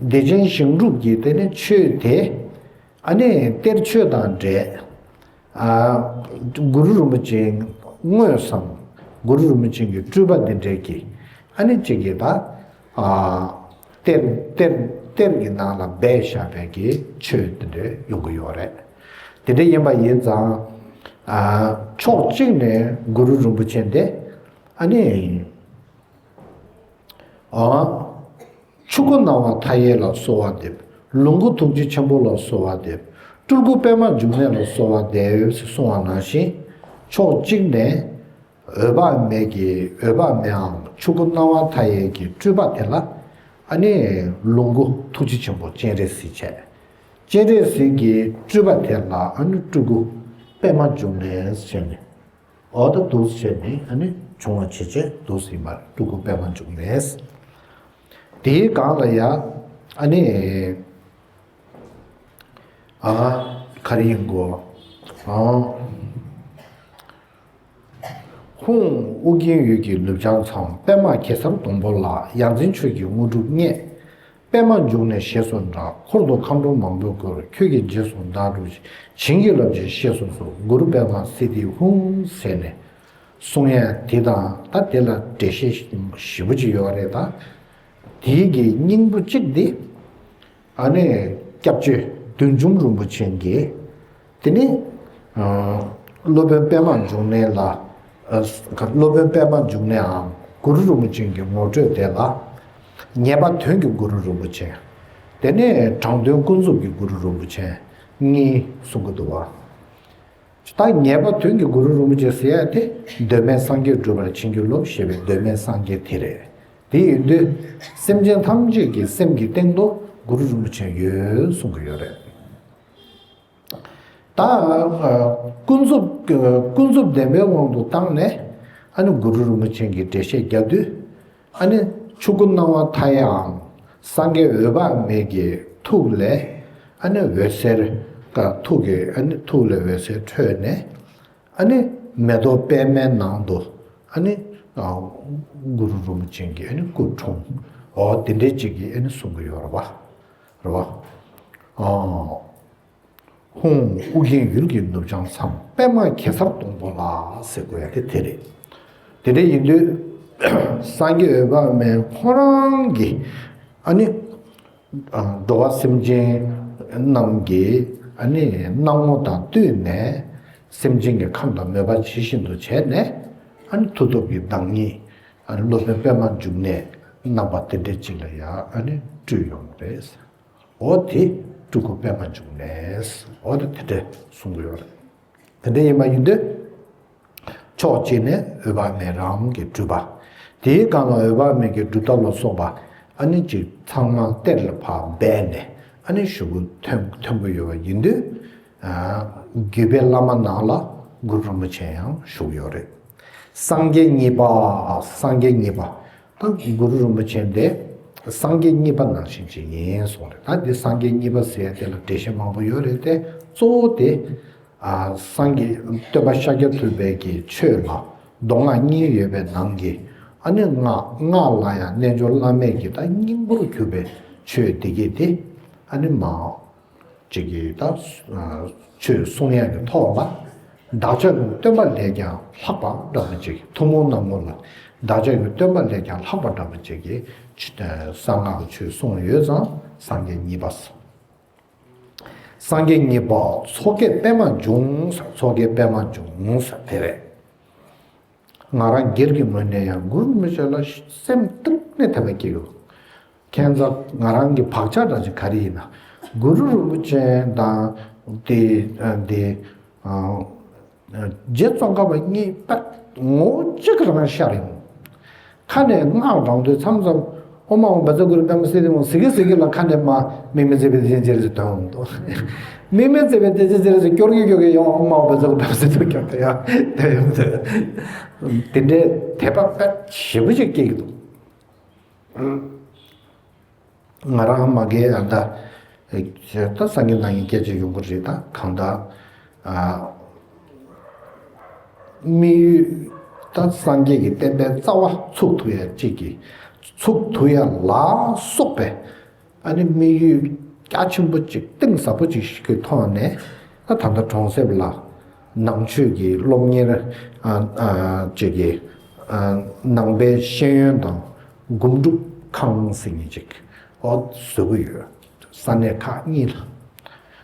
བདེ་ཆེན་ཞིང་སྒྲུབ་ཀྱི་དེ་ནས་ཆོས་དེ། ཨ་ནི་གཏེར་ཆོས་དང་འབྲེལ། གུ་རུ་རིན་པོ་ཆེ་དངོས་སམ། གུ་རུ་རིན་པོ་ཆེ་གི་སྤྲུལ་པ་འདི་འདྲས་ཀྱི་ཨ་ནི་གཅིག་གི་ད་གཏེར་གཏེར་གཏེར་གྱི་ནང་ལ་སྦས་བཞག་པའི་གི་ཆོས་འདི་འདྲས་ཡོང་གི་ཡོད་རེད། དེ་འདྲས་ཡིན་པ་ཡིན་ཙང་ཕྱོགས་གཅིག་ནས་གུ་རུ་རིན་པོ་ཆེ་འདི་ཨ་ནི། ཨ། ཆོས་སྐུ་སྣང་བ་མཐའ་ཡས་ལ་གསོལ་བ་འདེབས། ལོངས་སྐུ་ཐུགས་རྗེ་ཆེན་པོ་ལ་གསོལ་བ་འདེབས། སྤྲུལ་སྐུ་པདྨ་འབྱུང་གནས་ལ་གསོལ་བ་འདེབས་ཞེས་གསུངས་པ་ནང་བཞིན། ཕྱོགས་གཅིག་ནས་འོད་དཔག་མེད་ཀྱི་འོད་དཔག་མེད་འམ་ཆོས་སྐུ་སྣང་བ་མཐའ་ཡས་ཀྱི་སྤྲུལ་པ་དེ་ལ་ཨ་ནི་ལོངས་སྐུ་ཐུགས་རྗེ་ཆེན་པོ་སྤྱན་རས་གཟིགས་བྱས། སྤྱན་རས་གཟིགས་ཀྱི་སྤྲུལ་པ་དེ་ལ་ཨ་ནི་སྤྲུལ་སྐུ་པདྨ་འབྱུང་གནས་ཞེས་ནས། འོ་ད་འདུག་སེ་བྱས་ནས་ཨ་ནི་བྱུང་བ་ཇི་བྱས་འདུག་སེ་ཡིན་པར་སྤྲུལ་སྐུ་པདྨ་འབྱུང་གནས། དེའི་སྒང་ལ་ཡ་ཨ་ནི་ཨ་ག་རེ་ཡིན་གོ། ཨ་ཧཱུྃ་ཨོ་རྒྱན་འོད་ཀྱི་ནུབ་བྱང་མཚམས། པདྨ་གེ་སར་སྡོང་པོ་ལ། ཡ་མཚན་ཆོས་ཀྱི་དངོས་གྲུབ་བརྙེས། པདྨ་འབྱུང་གནས་ཞེས་སུ་གྲགས། འཁོར་དུ་མཁའ་འགྲོ་མང་པོས་བསྐོར། ཁྱོད་ཀྱི་རྗེས་སུ་བདག་སྒྲུབ་ཅིང་། བྱིན་གྱིས་བརླབ་ཕྱིར་གཤེགས་སུ་གསོལ། གུ་རུ་པདྨ་སིདྡྷི་ཧཱུྃ་ཟེར་ནས་གསུང་ཡ་དེ་དང་ད་དེ་ལ་འགྲེལ་བཤད་ཞིབ་པོ་ཅིག་ཡོད་རེད་ད། དེའི་གི་སྙིང་པོ་གཅིག་འདི། ཨ་ནི་སྐྱབས་རྗེ་བདུད་འཇོམས་རིན་པོ་ཆེ་གིས་དེ་ནི་ཨ་སློབ་དཔོན་པདྨ་འབྱུང་གནས་ལ། ཨ་སློབ་དཔོན་པདྨ་འབྱུང་གནས་འམ་གུ་རུ་རིན་པོ་ཆེ་གི་ངོ་སྤྲོད་དེ་ལ། ངེས་པ་དོན་གྱི་གུ་རུ་རིན་པོ་ཆེ། དེ་ནས་དྲང་དོན་ཀུན་རྫོབ་ཀྱི་གུ་རུ་རིན་པོ་ཆེ་གཉིས་གསུང་གི་འདུག་བ། ད་ངེས་པ་དོན་གྱི་གུ་རུ་རིན་པོ་ཆེ་ཟེར་ཡ་དེ་གདོད་མའི་སངས་རྒྱས་འགྲུབ་པར་བྱིན་གྱིས་རློབས་ཞེས་པའི་གདོད་མའི་སངས་རྒྱས་དེ་རེད། དེ་ཡིན་དུས་སེམས་ཅན་ཐམས་ཅད་ཀྱི་སེམས་ཀྱི་སྟེང་དུ་གུ་རུ་རིན་པོ་ཆེ་ཡོད་གསུང་གི་ཡོད་རེད། ད་ ད་ཀུན་རྫོབ་ཀུན་རྫོབ་བདེན་པའི་དབང་དུ་བཏང་ནས་ཨ་ནི་གུ་རུ་རིན་པོ་ཆེ་གིས་འགྲེལ་བཤད་རྒྱག་དུས། ཨ་ནི་ཆོས་སྐུ་སྣང་བ་མཐའ་ཡས་སངས་རྒྱས་འོད་དཔག་མེད་ཀྱི་ཐུགས་ལས་ཨ་ནི་འོད་ཟེར་ཀ་ཐུགས་ཀྱི་ཨ་ནི་ཐུགས་ལས་འོད་ཟེར་འཕྲོས་ནས། ཨ་ནི་མེ་ཏོག་པདྨའི་ནང་དུ་ཨ་ནི་གུ་རུ་རིན་པོ་ཆེ་གི་ཨ་ནི་སྐུ་འཁྲུངས། འོ་དེ་འདྲའི་ཅིག་གི་ཨ་ནི་གསུང་གི་ཡོད་རེད་བ། རེད་བ། ཨ། ཧཱུྃ་ཨོ་རྒྱན་ཡུལ་གྱི་ནུབ་བྱང་མཚམས། པདྨ་གེ་སར་སྡོང་པོ་ལ་ཟེར་དགོས་ཡ་དེ་དེ་རེད། དེ་འདྲ་ཡིན་དུས་སངས་རྒྱས་འོད་དཔག་མེད་ཁོ་རང་གིས་ཨ་ནི་འགྲོ་བ་སེམས་ཅན་རྣམས་ཀྱི་ཨ་ནི་སྣང་ངོ་དང་བསྟུན་ནས་སེམས་ཅན་གྱི་ཁམས་དང་མོས་པ་ཇི་བཞིན་དུ་བྱས་ནས་ཨ་ནི་མཐུ་སྟོབས་ཀྱི་བདག་ཉིད་ཨ་ནི་སློབ་དཔོན་པདྨ་འབྱུང་གནས་རྣམ་པ་དེ་འདྲ་ཅིག་ལ་ཡང་ཨ་ནི་སྤྲུལ་ཡོང་བ་རེད། འོ་དེ་སྤྲུལ་སྐུ་པདྨ་འབྱུང་གནས། འོ་དེ་དེ་འདྲ་གསུང་གི་ཡོད་རེད། དེ་འདྲ་ཡིན་པ་ཡིན་དུས། ཕྱོགས་གཅིག་ནས་འོད་དཔག་མེད་རང་གི་སྤྲུལ་པ། དེའི་སྒང་ལ་འོད་དཔག་མེད་ཀྱི་སྒྲུབ་ཐབས་ལ་སོགས་པ་ཨ་ནི་ཅིག་ཚང་མ་གཏེར་ལ་ཕར་སྦས་ནས་ཨ་ནི་ཞུ་གུ་ཐོན་ཐོན་གི་ཡོད་པ་ཡིན་དུས། བརྒྱུད་པའི་བླ་མ་ནང་ལ་གུ་རུ་རིན་པོ་ཆེ་ཡང་བཞུགས་ཡོད་རེད། སངས་རྒྱས་གཉིས་པ། སངས་རྒྱས་གཉིས་པ། ད་གུ་རུ་རིན་པོ་ཆེ་འདི་སངས་རྒྱས་གཉིས་པ་ནང་བཞིན་ཅིག་ཡིན་གསུངས་རེད། ད་འདི་སངས་རྒྱས་གཉིས་པ་ཟེར་ཡ་དེ་ལ་འགྲེལ་བཤད་མང་པོ་ཡོད་རེད་དེ། གཙོ་བོ་དེ་ཨ་སངས་རྒྱས་སྟོན་པ་ཤཱཀྱ་ཐུབ་པའི་གི་ཆོས་ལ་མདོ་སྔགས་གཉིས་ཡོད་པའི་ནང་གི་ཨ་ནི་སྔགས། སྔགས་ལ་ཡང་རྣལ་འབྱོར་བླ་མེད་ཀྱི་ད་སྙིང་པོར་གྱུར་པའི་ཆོས་དེ་གི་དེ་ཨ་ནི་མ། ཅིག་གིས་ད་ཆོས་གསུང་ཡག་གི་ཐོག་ལ། བདག་ཅག་གི་སྟོན་པ་ལས་ཀྱང་ལྷག་པ་འདྲ་པོ་ཅིག་ཐུན་མོང་གནམ་སྔོན་ལ་བདག་ཅག་གི་སྟོན་པ་ལས་ཀྱང་ལྷག་པ་འདྲ་པོ་ཅིག་གིས་གསང་སྔགས་ཀྱི་ཆོས་གསུངས་ཡོད་ཙང་སངས་རྒྱས་གཉིས་པ། སངས་རྒྱས་གཉིས་པ་མཚོ་སྐྱེས་པདྨ་འབྱུང་ཟེར། མཚོ་སྐྱེས་པདྨ་འབྱུང་ཟེར་དེ་རེད། ང་རང་སྒེར་གྱི་ངོས་ནས་ཡང་གུ་རུ་རིན་པོ་ཆེ་ལ་སེམས་གཏིང་ནས་དད་པ་སྐྱེ་ཡོད། ཁྱེད་ཚོ་ང་རང་གི་བག་ཆགས་འདྲ་ཅིག་ག་རེ་ཡིན་ན། གུ་རུ་རིན་པོ་ཆེ་དང་དེ་དེ་རྗེ་ཙོང་ཁ་པ་གཉིས་ད་ངོ་བོ་གཅིག་རང་ཤར་ཡོང་། ཁ་ནས་སྔགས་བགྲང་དུས་མཚམས་མཚམས་ཨོཾ་ཨཱཿཧཱུྃ་བཛྲ་གུ་རུ་པདྨ་སིདྡྷི་ཧཱུྃ་ཟེར་གི་ཟེར་གི་ལ་ཁ་ནས་མ་དམིགས་མེད་མཛད་པའི་དེ་བཞིན་གཤེགས་རབ་ཟེར་དོན་འདུག་དམིགས་མེད་མཛད་པའི་དེ་བཞིན་གཤེགས་རབ་ཟེར་སྐྱོར་གི་སྐྱོར་གི་ཡང་ཨོཾ་ཨཱཿཧཱུྃ་བཛྲ་གུ་རུ་པདྨ་སིདྡྷི་ཧཱུྃ་སྐྱོར་དེ་ཡང་དེ་ཡང་དེ་དེ་འདྲའི་དད་པ་དཔེ་ཞེ་པོ་ཅིག་སྐྱེ་གི་འདུག་ང་རང་མ་གིའི་ཨ་ད་ད་སངས་རྒྱས་ནང་གི་སྐད་ཆ་ཡོང་གི་རེད། ད་གང་ལྟར་ཨ་དམིགས་ཡུལ་ད་སངས་རྒྱས་ཀྱི་བསྟན་པའི་རྩ་བ་ཚུགས་ཐུབ་ཡ་གཅིག་གི་ཚུགས་ཐུབ་ཡ་ལ་སོགས་པའི་ཨ་ནི་དམིགས་ཡུལ་རྒྱ་ཆེན་པོ་གཅིག་གཏིང་ཟབ་པོ་གཅིག་ཞིག་གི་ཐོག་ནས་ད་ད་ལྟ་གྲོང་གསེབ་ལ་ནང་ཆོས་ཀྱི་སློབ་གཉེར་ཨ་ཨ་གཅིག་གི་ཨ་ནང་པའི་ཤེས་ཡོན་དང་སྒོམ་སྒྲུབ་ཁང་ཟེར་མཁན་ཅིག་ཨོ་བཟོ་གི་ཡོད། ས་གནས་ཁག་གཉིས་ལ།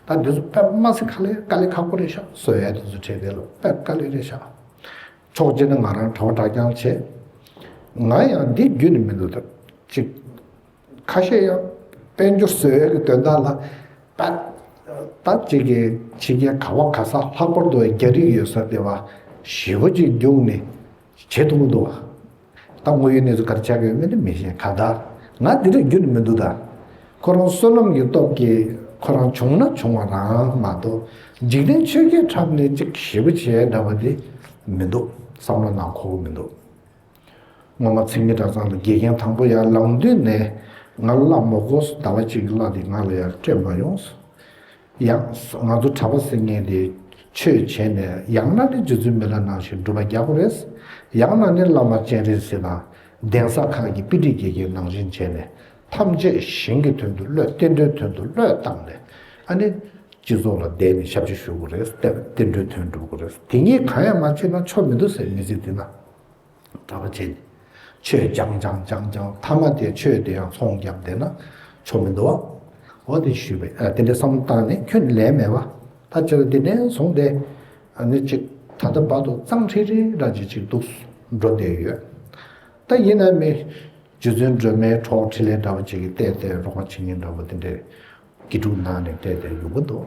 ད་འདི་ཚོ་དཔེ་མ་སྲིད་དཀའ་ལས་དཀའ་ལས་ཁག་པོ་རེད་ཤག་བཟོ་ཡ་དེ་ཚོ་བྱས་དེ་ལ་དཔེ་དཀའ་ལས་རེད་ཤག་ཕྱོགས་གཅིག་ནས་ང་རང་གྲྭ་པ་གྲྭ་རྐྱང་བྱས། ང་ཡང་འདི་རྒྱུན་ནས་མི་འདུག་ད་ཅིག་ཁ་ཤས་ཡང་དཔལ་འབྱོར་བཟོ་ཡ་གི་དོན་དག་ལ་ད་ད་ཅིག་གི་ཕྱི་རྒྱལ་ག་བ་ག་ས་ལྷག་པར་དུ་རྒྱ་རིགས་ཡོད་ས་དེ་བ་ཞེ་པོ་ཅིག་རྒྱུགས་ནས་བྱེད་ཐུབ་ཀྱི་འདུག་བ། ད་དངོས་ཡོད་གནས་ཚུལ་ག་རེ་ཆགས་ཀྱི་ཡོད་མེད་དེ་མི་ཤེས། གང་ལྟར་ང་འདི་འདྲ་རྒྱུན་ནས་མི་འདུག་ད་ཁོ་རང་བསོད་ནམས་ཀྱི་སྟོབས་ཀྱིས་ཁོ་རང་བྱུང་ན་བྱུང་བ་རང་མ་གཏོགས་འཇིག་རྟེན་ཆོས་བརྒྱད་འཁྲབ་ནས་ཅིག་ཞེ་པོ་བྱས་འདྲ་བ་དེ་མི་འདུག་བསམ་བློ་ནང་འཁོར་གྱི་མི་འདུག་སྔོན་མ་མཚན་ཉིད་གྲྭ་ཚང་ལ་དགེ་རྒན་དང་པོ་ཡར་ལངས་དུས་ནས་ང་ལ་བསླབ་མ་དགོས་སོ། ཟླ་བ་གཅིག་གི་བསླབ་དེ་ང་ལ་ཡར་སྤྲད་མ་ཡོང་སོ། ཡང་ང་ཚོ་གྲྭ་པ་ཟེར་མཁན་དེ་ཆོས་བྱས་ནས་ཡང་ན་ནི་རྗེ་བཙུན་མི་ལ་ནང་བཞིན་སྒྲུབ་པ་རྒྱག་དགོས་རེད། ཡང་ན་ནི་བླ་མ་སྤྱན་རས་གཟིགས་དང་གདན་ས་ཁག་གི་དཔེ་ཁྲིད་དགེ་རྒན་ནང་བཞིན་བྱས་ནས་ཐམས་ཅད་ཞིང་གི་དོན་དུ་བློས། བསྟན་འགྲོའི་དོན་དུ་བློས་བཏང་ནས་ཨ་ནི་སྤྱི་ཚོགས་ལ་བསྡད་ནས་ཞབས་ཕྱི་ཞུ་དགོས་རེད། བསྟན་འགྲོའི་དོན་སྒྲུབ་དགོས་རེད། དེ་གཉིས་གང་ཡང་མ་བྱས་ན་ཆོ་མི་འདུག་ཟེར་མི་ཚེ་འདི་ན། གྲྭ་པ་བྱས་ནས་ཆོས་སྦྱང་སྦྱང་སྦྱང་སྦྱང་མཐའ་མ་དེ་ཆོས་དེ་ཡང་ཚོང་བརྒྱབ་བསྡད་ན་ཆོ་མི་འདུག་བ། འོ་དེ་ཞུས་པས། ཨ་དེ་འདྲའི་བསམ་བློ་བཏང་ནས་ཁྱོན་ནས་ལན་མེད་པ། ད་ཅི་ལ་དེ་ནས་བཟུང་སྟེ་ཨ་ནི་ཅིག་ད་ལྟ་བར་དུ་གཙང་ཁྲིག་ཁྲིག་འདྲ་ཅིག་ཅིག་འདུག་འགྲོ་བསྡད་ཡོད། ད་ཡིན་ན་མི་རྗེ་བཙུན་སྒྲོལ་མའི་གྲོགས་འཕྲིན་ལས་འདྲ་བ་ཅིག་གིས་བལྟས་བལྟས་རོགས་པ་བྱེད་མཁན་འདྲ་བ་དེ་འདྲས། དགེ་ཕྲུག་ནང་ནས་བལྟས་བལྟས་ཡོང་གི་འདུག་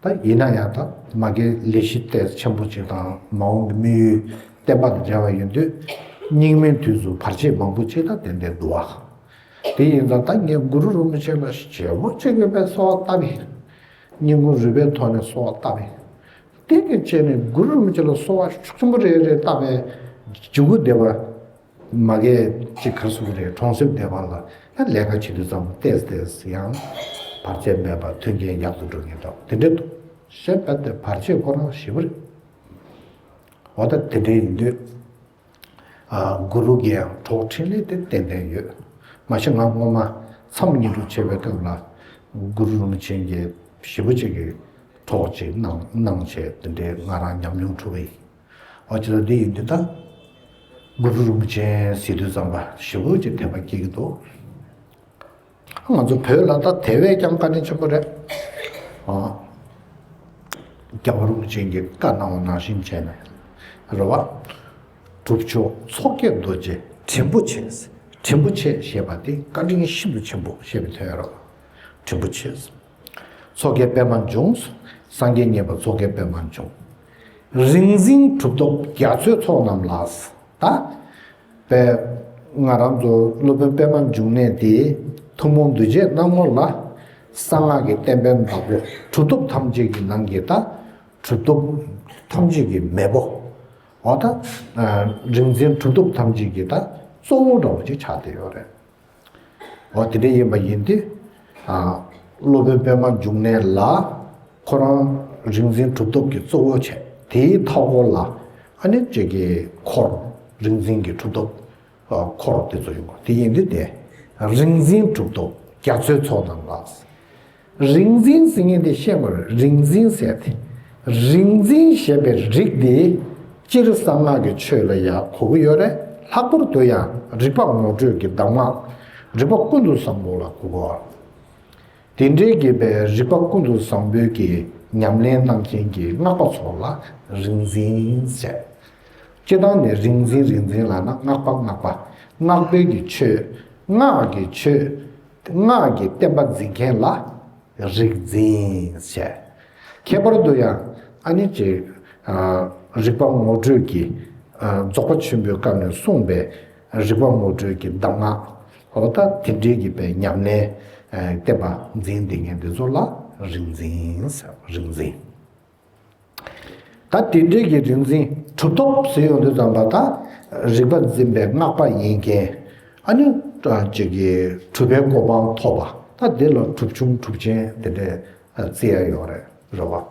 ད་ཡིན་ན་ཡང་ད་མ་གིའི་ལས་གཞི་ཏོག་ཙམ་ཆེན་པོ་ཅིག་དང་མ་འོངས་ཀྱི་དམིགས་ཡུལ་བསྟན་པ་དང་འབྲེལ་བ་ཡོད་དུས་སྙིགས་མའི་དུས་སུ་བར་ཆད་མང་པོ་ཅིག་ད་ཏན་ཏན་འདུག་བ། དེ་ཡིན་ཙང་ད་ངས་གུ་རུ་རིན་པོ་ཆེ་ལ་ཞེ་པོ་ཅིག་གི་དཔེ་གསོལ་བ་བཏབ་ཡིན། སྙིང་ཁུང་རུས་པའི་ཐོག་ནས་གསོལ་བ་བཏབ་པས། དེ་གི་རྗེས་ནས་གུ་རུ་རིན་པོ་ཆེ་ལ་གསོལ་བ་ཤུགས་ཆེན་པོ་རེ་རེ་བཏབ་པས། འཇུག་སྒོ་སྡེ་པ་མ་གི་ཅིག་ག་རེ་ཟེར་དགོས་རེད། གྲོང་གསེབ་སྡེ་པ་ལ་ཡང་ལས་ཀ་བྱེད་དུས་ཙམ་ཏོག་ཙམ་ཡང་བར་ཆད་མེད་པར་མཐུན་རྐྱེན་ཡག་ཏུ་འགྲོ་མཁན་འདྲ་བོ་དེ་འདྲ་འདུག་གཞན་ཕན་དེ་བར་ཆད་ཁོ་རང་ཞེ་པོ་རེད། འོ་ད་དེ་འདྲ་ཡིན་དུས། ཨ། གུ་རུ་གི་ཡང་གྲོགས་འཕྲིན་ལས་དེ་ཏན་ཏན་ཡོད། མ་གཞི་ང་སྔོན་མ་མཚམས་བསྙེན་སྒྲུབ་བྱེད་པའི་སྐབས་ལ་གུ་རུ་རིན་པོ་ཆེ་གིས་ཞེ་པོ་ཅིག་གི་གྲོགས་ཅིག་གནང་གནང་བྱས་དེ་འདྲའི་ང་རང་ཉམས་མྱོང་གྲུབ་པ་ཡིན། འོ་ཅི་ལ་འདི་ཡིན་དུས་ད་གུ་རུ་རིན་པོ་ཆེ་ཟེར་དུས་ཙམ་པ་ཞེ་པོ་ཅིག་དད་པ་སྐྱེ་གི་འདུག་ང་ཚོ་བོད་ལ་ད་དེ་བས་ཀྱང་དཀའ་ངལ་ཆེན་པོ་རེད། ཨ། རྒྱལ་བ་རིན་པོ་ཆེ་གིས་བཀའ་གནང་བ་ནང་བཞིན་བྱས་ནས་རེད་བ། སྒྲུབ་མཆོག་མཚོ་སྐྱེས་རྡོ་རྗེ་དྲིན་པོ་ཆེ། དྲིན་པོ་ཆེ་ཞེས་པ་དེ་བཀའ་དྲིན་ཤིན་ཏུ་ཆེན་པོ་ཞེས་པའི་དོན་ཡོད་རེད་བ། དྲིན་པོ་ཆེ། མཚོ་སྐྱེས་པདྨ་འབྱུང་། སངས་རྒྱས་མཉེས་པ་མཚོ་སྐྱེས་པདྨ་འབྱུང་། རིག་འཛིན་གྲུབ་ཐོབ་རྒྱ་མཚོའི་ཚོགས་རྣམས་ལ། ད། པས། ང་རང་ཚོ་སློབ་དཔོན་པདྨ་འབྱུང་གནས་དེ་ཐུན་མོང་འདུས་བྱས་སྣང་ངོ་ལ། གསང་སྔགས་ཀྱི་བསྟན་པའི་བདག་པོ་གྲུབ་ཐོབ་ཐམས་ཅད་ཀྱི་ནང་གི་ད། གྲུབ་ཐོབ་ཐམས་ཅད་ཀྱི་མེས་པོ། འོ་ད། རིག་འཛིན་གྲུབ་ཐོབ་ཐམས་ཅད་ཀྱི་ད་གཙོ་བོ་འདྲ་བོ་ཅིག་ཆགས་བསྡད་ཡོད་རེད། འོ་དེ་འདྲ་ཡིན་པ་ཡིན་ཏེ། ཨ། སློབ་དཔོན་པདྨ་འབྱུང་གནས་ལ་ཁོ་རང་རིག་འཛིན་གྲུབ་ཐོབ་ཀྱི་གཙོ་བོ་བྱས། དེའི་མཐའ་འཁོར་ལ་ཨ་ནི་ཅིག་གི་འཁོར། རིག་འཛིན་གྱི་གྲུབ་ཐོབ་འཁོར་དེ་ཚོ་ཡོང་གི་དེ་ཡིན་ཏེ་དེ། རིག་འཛིན་གྲུབ་ཐོབ་རྒྱ་མཚོའི་ཚོགས་རྣམས་ལ། རིག་འཛིན་ཟེར་མཁན་དེ་ཤེས་དགོས་རེད། རིག་འཛིན་ཟེར་དེ། རིག་འཛིན་ཞེས་པའི་རིག་དེ། སྤྱིར་གསང་སྔགས་ཀྱི་ཆོས་ལ་ཡང་གོ་གི་ཡོད་རེད། ལྷག་པར་དུ་ཡང་རིག་པ་ངོ་སྤྲོད་ཀྱི་གདམས་ངག་རིག་པ་ཀུན་ཏུ་བཟང་པོ་ལ་གོ་དགོས། དེ་འདྲའི་གི་པའི་རིག་པ་ཀུན་ཏུ་བཟང་པོའི་གི་ཉམས་ལེན་གནང་མཁན་གྱི་སྔགས་པ་ཚོ་ལ་རིག་འཛིན་ཟེར། སྤྱིར་བཏང་ནས་རིག་འཛིན་རིག་འཛིན་ལབ་ན་སྔགས་པ་སྔགས་པ། སྔགས་པའི་གི་ཆོས། སྔགས་ཀྱི་ཆོས། སྔགས་ཀྱི་བསྟན་པ་འཛིན་མཁན་ལ་རིག་འཛིན་ཟེར། ཁྱད་པར་དུ་ཡང་ཨ་ནི་ཅིག་ཨ། རིག་པ་ངོ་སྤྲོད་ཀྱི། ཨ། རྫོགས་པ་ཆེན་པོའི་སྐབས་ནས་གསུངས་པའི་རིག་པ་ངོ་སྤྲོད་ཀྱི་གདམས་ངག་འོ་ད་དེ་འདྲའི་གི་པའི་ཉམས་ལེན། ཨ། བསྟན་པ་འཛིན་བསྡད་མཁན་དེ་ཚོ་ལ་རིག་འཛིན་ཟེར། རིག་འཛིན། ད་དེ་འདྲའི་གི་རིག་འཛིན་གྲུབ་ཐོབ་ཟེར་ཡོང་དུས་ཙམ་པ་ད་རིག་པ་འཛིན་པའི་སྔགས་པ་ཡིན་མཁན། ཨ་ནི་ཅིག་གི་གྲུབ་པའི་གོ་འཕང་ཐོབ་པ། ད་དེ་ལ་གྲུབ་ཆུང་གྲུབ་ཆེན་དེ་འདྲའི་བརྩི་ཡ་ཡོད་རེད། རེད་བ།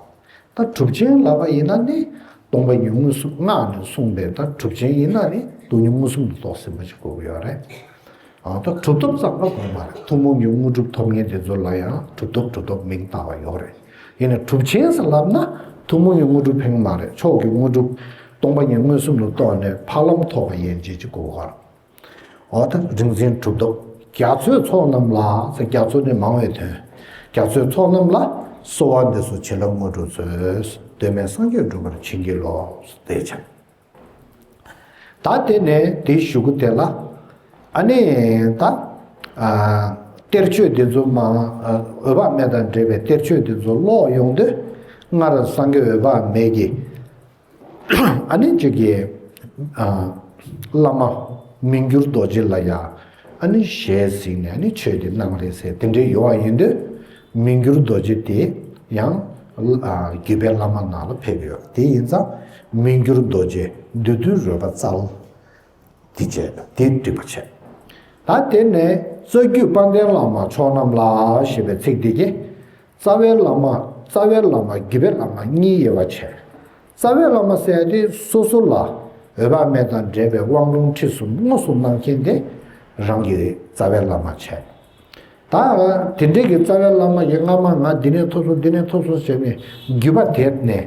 ད་གྲུབ་ཆེན་ལབ་པ་ཡིན་ན་ནི་སྟོང་པ་ཉིད་མངོན་སུམ་སྔགས་ནས་གསུངས་པའི་ད་གྲུབ་ཆེན་ཡིན་ན་ནི་སྟོང་ཉིད་མངོན་སུམ་དུ་རྟོགས་ཟིན་པ་ཞིག་དགོས་ཀྱི་ཡོད་རེད། ཨ། ད་གྲུབ་ཐོབ་ཙམ་ལ་དགོངས་པ་རེད། ཐུན་མོང་གི་དངོས་གྲུབ་ཐོབ་མཁན་དེ་ཚོ་ལ་ཡང་གྲུབ་ཐོབ་གྲུབ་ཐོབ་མིང་བཏགས་པ་ཡོད་རེད། ཡིན་ནའི་གྲུབ་ཆེན་ཟེར་ལབ་ན་ཐུན་མོང་གི་དངོས་གྲུབ་ཕན་གྱི་མ་རེད། མཆོག་གི་དངོས་གྲུབ་སྟོང་པ་ཉིད་མངོན་སུམ་དུ་རྟོགས་ནས་འཕགས་ལམ་ཐོབ་པ་ཡན་ཆད་ཅིག་དགོས་ཀྱི་ཡོད་རེད། འོ་ད་རིག་འཛིན་གྲུབ་ཐོབ་རྒྱ་མཚོའི་ཚོགས་རྣམས་ལ། རྒྱ་མཚོ་ནི་མང་བའི་དོན། རྒྱ་མཚོའི་ཚོགས་རྣམས་ལ་གསོལ་བ་འདེབས་སོ་བྱིན་རླབས་དངོས་གྲུབ་སྩོལ། གདོད་མའི་སངས་རྒྱས་འགྲུབ་པར་བྱིན་གྱིས་རློབས། དེ་བྱ། ད་དེ་ནས་དེའི་གཞུག་གུ་དེ་ལ་ཨ་ནི་ད་ཨ་གཏེར་ཆོས་འདི་ཚོ་མ། ཨ་འོད་དཔག་མེད་དང་འབྲེལ་བའི་གཏེར་ཆོས་འདི་ཚོ་ཀློག་ཡོང་དུས་སྔར་སངས་རྒྱས་འོད་དཔག་མེད་ཀྱིས་ཨ་ནི་ཅིག་གི་ཨ་བླ་མ་མི་འགྱུར་རྡོ་རྗེ་ལ་ཡང་ཨ་ནི་ཞལ་གཟིགས་ནས་ཨ་ནི་ཆོས་འདི་གནང་རེད་ཟེར་དེ་འདྲའི་ཡོད་པ་ཡིན་དུས། མི་འགྱུར་རྡོ་རྗེ་དེ་ཡང་ཨ་བརྒྱུད་པའི་བླ་མ་ནང་ལ་ཕེབས་ཡོད། དེ་ཡིན་ཙང་མི་འགྱུར་རྡོ་རྗེ་བདུད་འདུལ་རོལ་པ་རྩལ། དེ་བྱས་དེ་འགྲིག་པ་བྱས། ད་དེ་ནས་རྩ་བརྒྱུད་དཔལ་ལྡན་བླ་མ་མཆོག་རྣམས་ལ་ཞེས་པའི་ཚིག་འདི་གིས་རྩ་བའི་བླ་མ་རྩ་བའི་བླ་མ་བརྒྱུད་པའི་བླ་མ་གཉིས་ཡོད་པ་བྱས། རྩ་བའི་བླ་མ་ཟེར་ཡ་དེ་སོ་སོ་ལ་འོད་དཔག་མེད་དང་འབྲེལ་བའི་དབང་ལུང་ཁྲིད་གསུམ་དངོས་སུ་གནང་མཁན་དེ་རང་གི་རྩ་བའི་བླ་མ་བྱས། ད་དེ་འདྲའི་གི་རྩ་བའི་བླ་མ་གི་སྔ་མ་ང་འདི་ནས་ཐོབ་སོང་འདི་ནས་ཐོབ་སོང་ཟེར་ནས་བརྒྱུད་པ་དེད་ནས་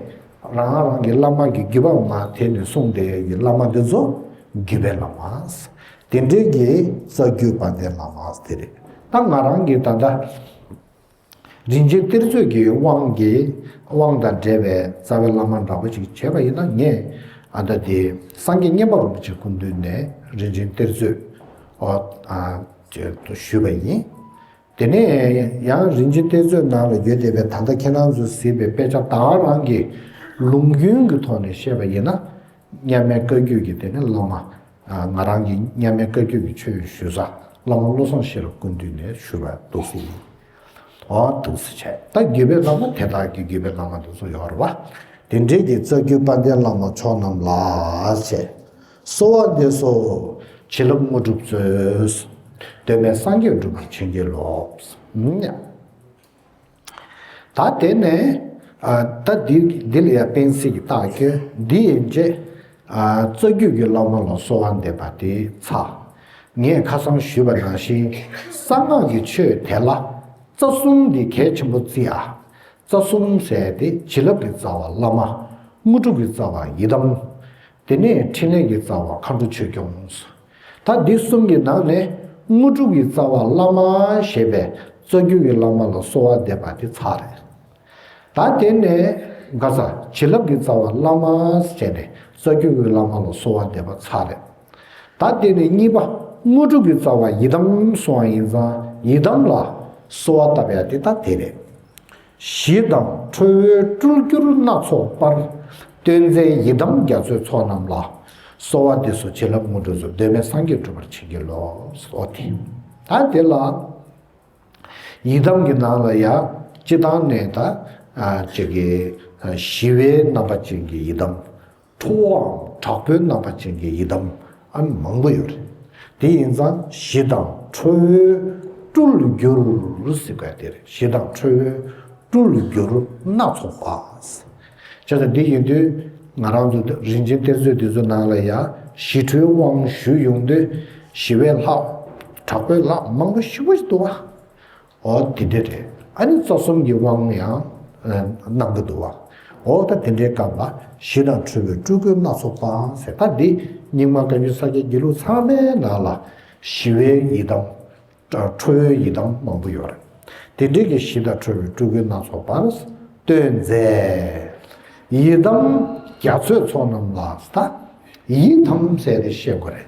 རང་རང་གི་བླ་མ་གི་བརྒྱུད་པ་མར་དེད་ནས་གསུངས་དེ་གི་བླ་མ་དེ་ཚོ་བརྒྱུད་པའི་བླ་མ། དེ་འདྲའི་གི་རྩ་བརྒྱུད་དཔལ་ལྡན་བླ་མ་དེ་རེད། ད་ང་རང་གི་ད་ལྟ་རིན་ཆེན་གཏེར་མཛོད་ཀྱི་དབང་གི་དབང་དང་འབྲེལ་བའི་རྩ་བའི་བླ་མ་འདྲ་པོ་ཅིག་བྱས་པ་ཡིན་ན་ངས་ཨ་ད་དེ་སངས་རྒྱས་མཉན་པ་རིན་པོ་ཆེ་སྐུ་མདུན་ནས་རིན་ཆེན་གཏེར་མཛོད་ཨོ་ཨ་ཅེས་ཞུས་པ་ཡིན། དེ་ནས་ཡང་རིན་ཆེན་གཏེར་མཛོད་ནང་ལ་ཡོད་བསྡད་པའི་ད་ལྟ་ཁྱེད་རང་ཚོས་གཟིགས་པའི་དཔེ་ཆ་ད་ག་རང་གི་ལུང་རྒྱུན་གྱི་ཐོག་ནས་བཤད་པ་ཡིན་ན། མཉམ་མེད་བཀའ་བརྒྱུད་ཀྱི་དེ་ནས་བླ་མ། ང་རང་གི་མཉམ་མེད་བཀའ་བརྒྱུད་ཀྱི་ཆོས་ཞུ་ས་བླ་མ་བློ་བཟང་ཤེས་རབ་སྐུ་མདུན་ནས་ཞུས་པ་འདུག་སེ་ཡིན། འོ་འདུག་སེ་བྱས། ད་བརྒྱུད་པའི་བླ་མ་དེ་དག་གི་བརྒྱུད་པའི་བླ་མ་དེ་ཚོ་ཡོད་རེད་བ། དེ་འདྲའི་གི་རྩ་བརྒྱུད་དཔལ་ལྡན་བླ་མ་མཆོག་རྣམས་ལ་བྱས། གསོལ་བ་འདེབས་སོ། བྱིན་རླབས་དངོས་གྲུབ་སྩོལ། གདོད་མའི་སངས་རྒྱས་འགྲུབ་པར་བྱིན་གྱིས་རློབས། ཨུམ། ད་དེ་ནས་ཨ་ད་འདི་འདི་ལ་ཡང་བསྟན་སྲིད་ཀྱི་རྟགས་ཀྱི་འདི་ཡིན་རྗེས། ཨ་རྩ་བརྒྱུད་ཀྱི་བླ་མ་ལ་གསོལ་བ་འདེབས་པ་དེ་ཚར། ངས་ཁ་སང་ཞུས་པ་ནང་བཞིན་གསང་སྔགས་ཀྱི་ཆོས་དེ་ལ་རྩ་གསུམ་འདི་གལ་ཆེན་པོ་བརྩི་ཨ། རྩ་གསུམ་ཟེར་ཏེ་བྱིན་རླབས་ཀྱི་རྩ་བ་བླ་མ། དངོས་གྲུབ་ཀྱི་རྩ་བ་ཡི་དམ། དེ་ནས་ཕྲིན་ལས་ཀྱི་རྩ་བ་མཁའ་འགྲོ་ཆོས་སྐྱོང་། ད་འདི་གསུམ་གྱི་ནང་ནས་དངོས་གྲུབ་ཀྱི་རྩ་བ་བླ་མ་ཞེས་པའི་རྩ་བརྒྱུད་ཀྱི་བླ་མ་ལ་གསོལ་བ་འདེབས་པ་དེ་ཚར་རེད། ད་དེ་ནས་ག་ས་བྱིན་རླབས་ཀྱི་རྩ་བ་བླ་མ་ཟེར་ནས་རྩ་བརྒྱུད་ཀྱི་བླ་མ་ལ་གསོལ་བ་འདེབས་པ་ཚར་རེད། ད་དེ་ནས་གཉིས་པ་དངོས་གྲུབ་ཀྱི་རྩ་བ་ཡི་དམ་གསུངས་པ་ཡིན་ཙང་ཡི་དམ་ལ་གསོལ་བ་བཏབ་ཡ་དེ་ད་དེ་རེད། ཞི་དང་ཁྲོ་བོའི་སྤྲུལ་སྒྱུར་སྣ་ཚོགས་པར། སྟོན་མཛད་ཡི་དམ་རྒྱ་མཚོའི་ཚོགས་རྣམས་ལ། གསོལ་བ་འདེབས་སོ། བྱིན་རླབས་དངོས་གྲུབ་སྩོལ། གདོད་མའི་སངས་རྒྱས་འགྲུབ་པར་བྱིན་གྱིས་རློབས། འོ་དེ། ད་དེ་ལ་ཡི་དམ་གྱི་ནང་ལ་ཡང་སྤྱི་བཏང་ནས་ད་ཨ་ཅིག་གི་ཞི་བའི་རྣམ་པ་ཅན་གྱི་ཡི་དམ། ཁྲོ་བོའམ་དྲག་པོའི་རྣམ་པ་ཅན་གྱི་ཡི་དམ་ཨ་མང་པོ་ཡོད་རེད། དེ་ཡིན་ཙང་ཞི་དང་ཁྲོ་བོའི་སྤྲུལ་སྒྱུར་ཟེར་དགོས་དེ་རེད། ཞི་དང་ཁྲོ་བོའི་སྤྲུལ་སྒྱུར་སྣ་ཚོགས་པ། བྱས་ཙང་འདི་ཡིན་དུས་ང་རང་ཚོ་རིན་ཆེན་གཏེར་མཛོད་འདི་ཚོ་ནང་ལ་ཡང་ཞི་ཁྲོའི་དབང་ཞུས་ཡོང་དུས་ཞི་བའི་ལྷ་དྲག་པོའི་ལྷ་མང་པོ་ཞེ་པོ་ཞིག་འདུག་བ། འོ་དེ་འདྲ་རེད། ཨ་ནི་རྩ་གསུམ་གྱི་དབང་ཡང་ཨ་གནང་གི་འདུག་བ། འོ་ད་དེ་འདྲའི་སྐབས་ལ་ཞི་དང་ཁྲོ་བོའི་སྤྲུལ་སྒྱུར་སྣ་ཚོགས་པ་ཟེར། ད་འདི་རྙིང་མ་བཀའ་འགྱུར་ས་སྐྱའི་དགེ་ལུགས་ཚང་མའི་ནང་ལ་ཞི་བའི་ཡི་དམ། ཁྲོ་བོའི་ཡི་དམ་མང་པོ་ཡོད་རེད། དེ་འདྲའི་གི་ཞི་དང་ཁྲོ་བོའི་སྤྲུལ་སྒྱུར་སྣ་ཚོགས་པར་སྟོན་མཛད། ཡི་དམ་རྒྱ་མཚོའི་ཚོགས་རྣམས་ལ། ད་ཡི་དམ་ཟེར་ཏེ་བཤད་དགོས་རེད།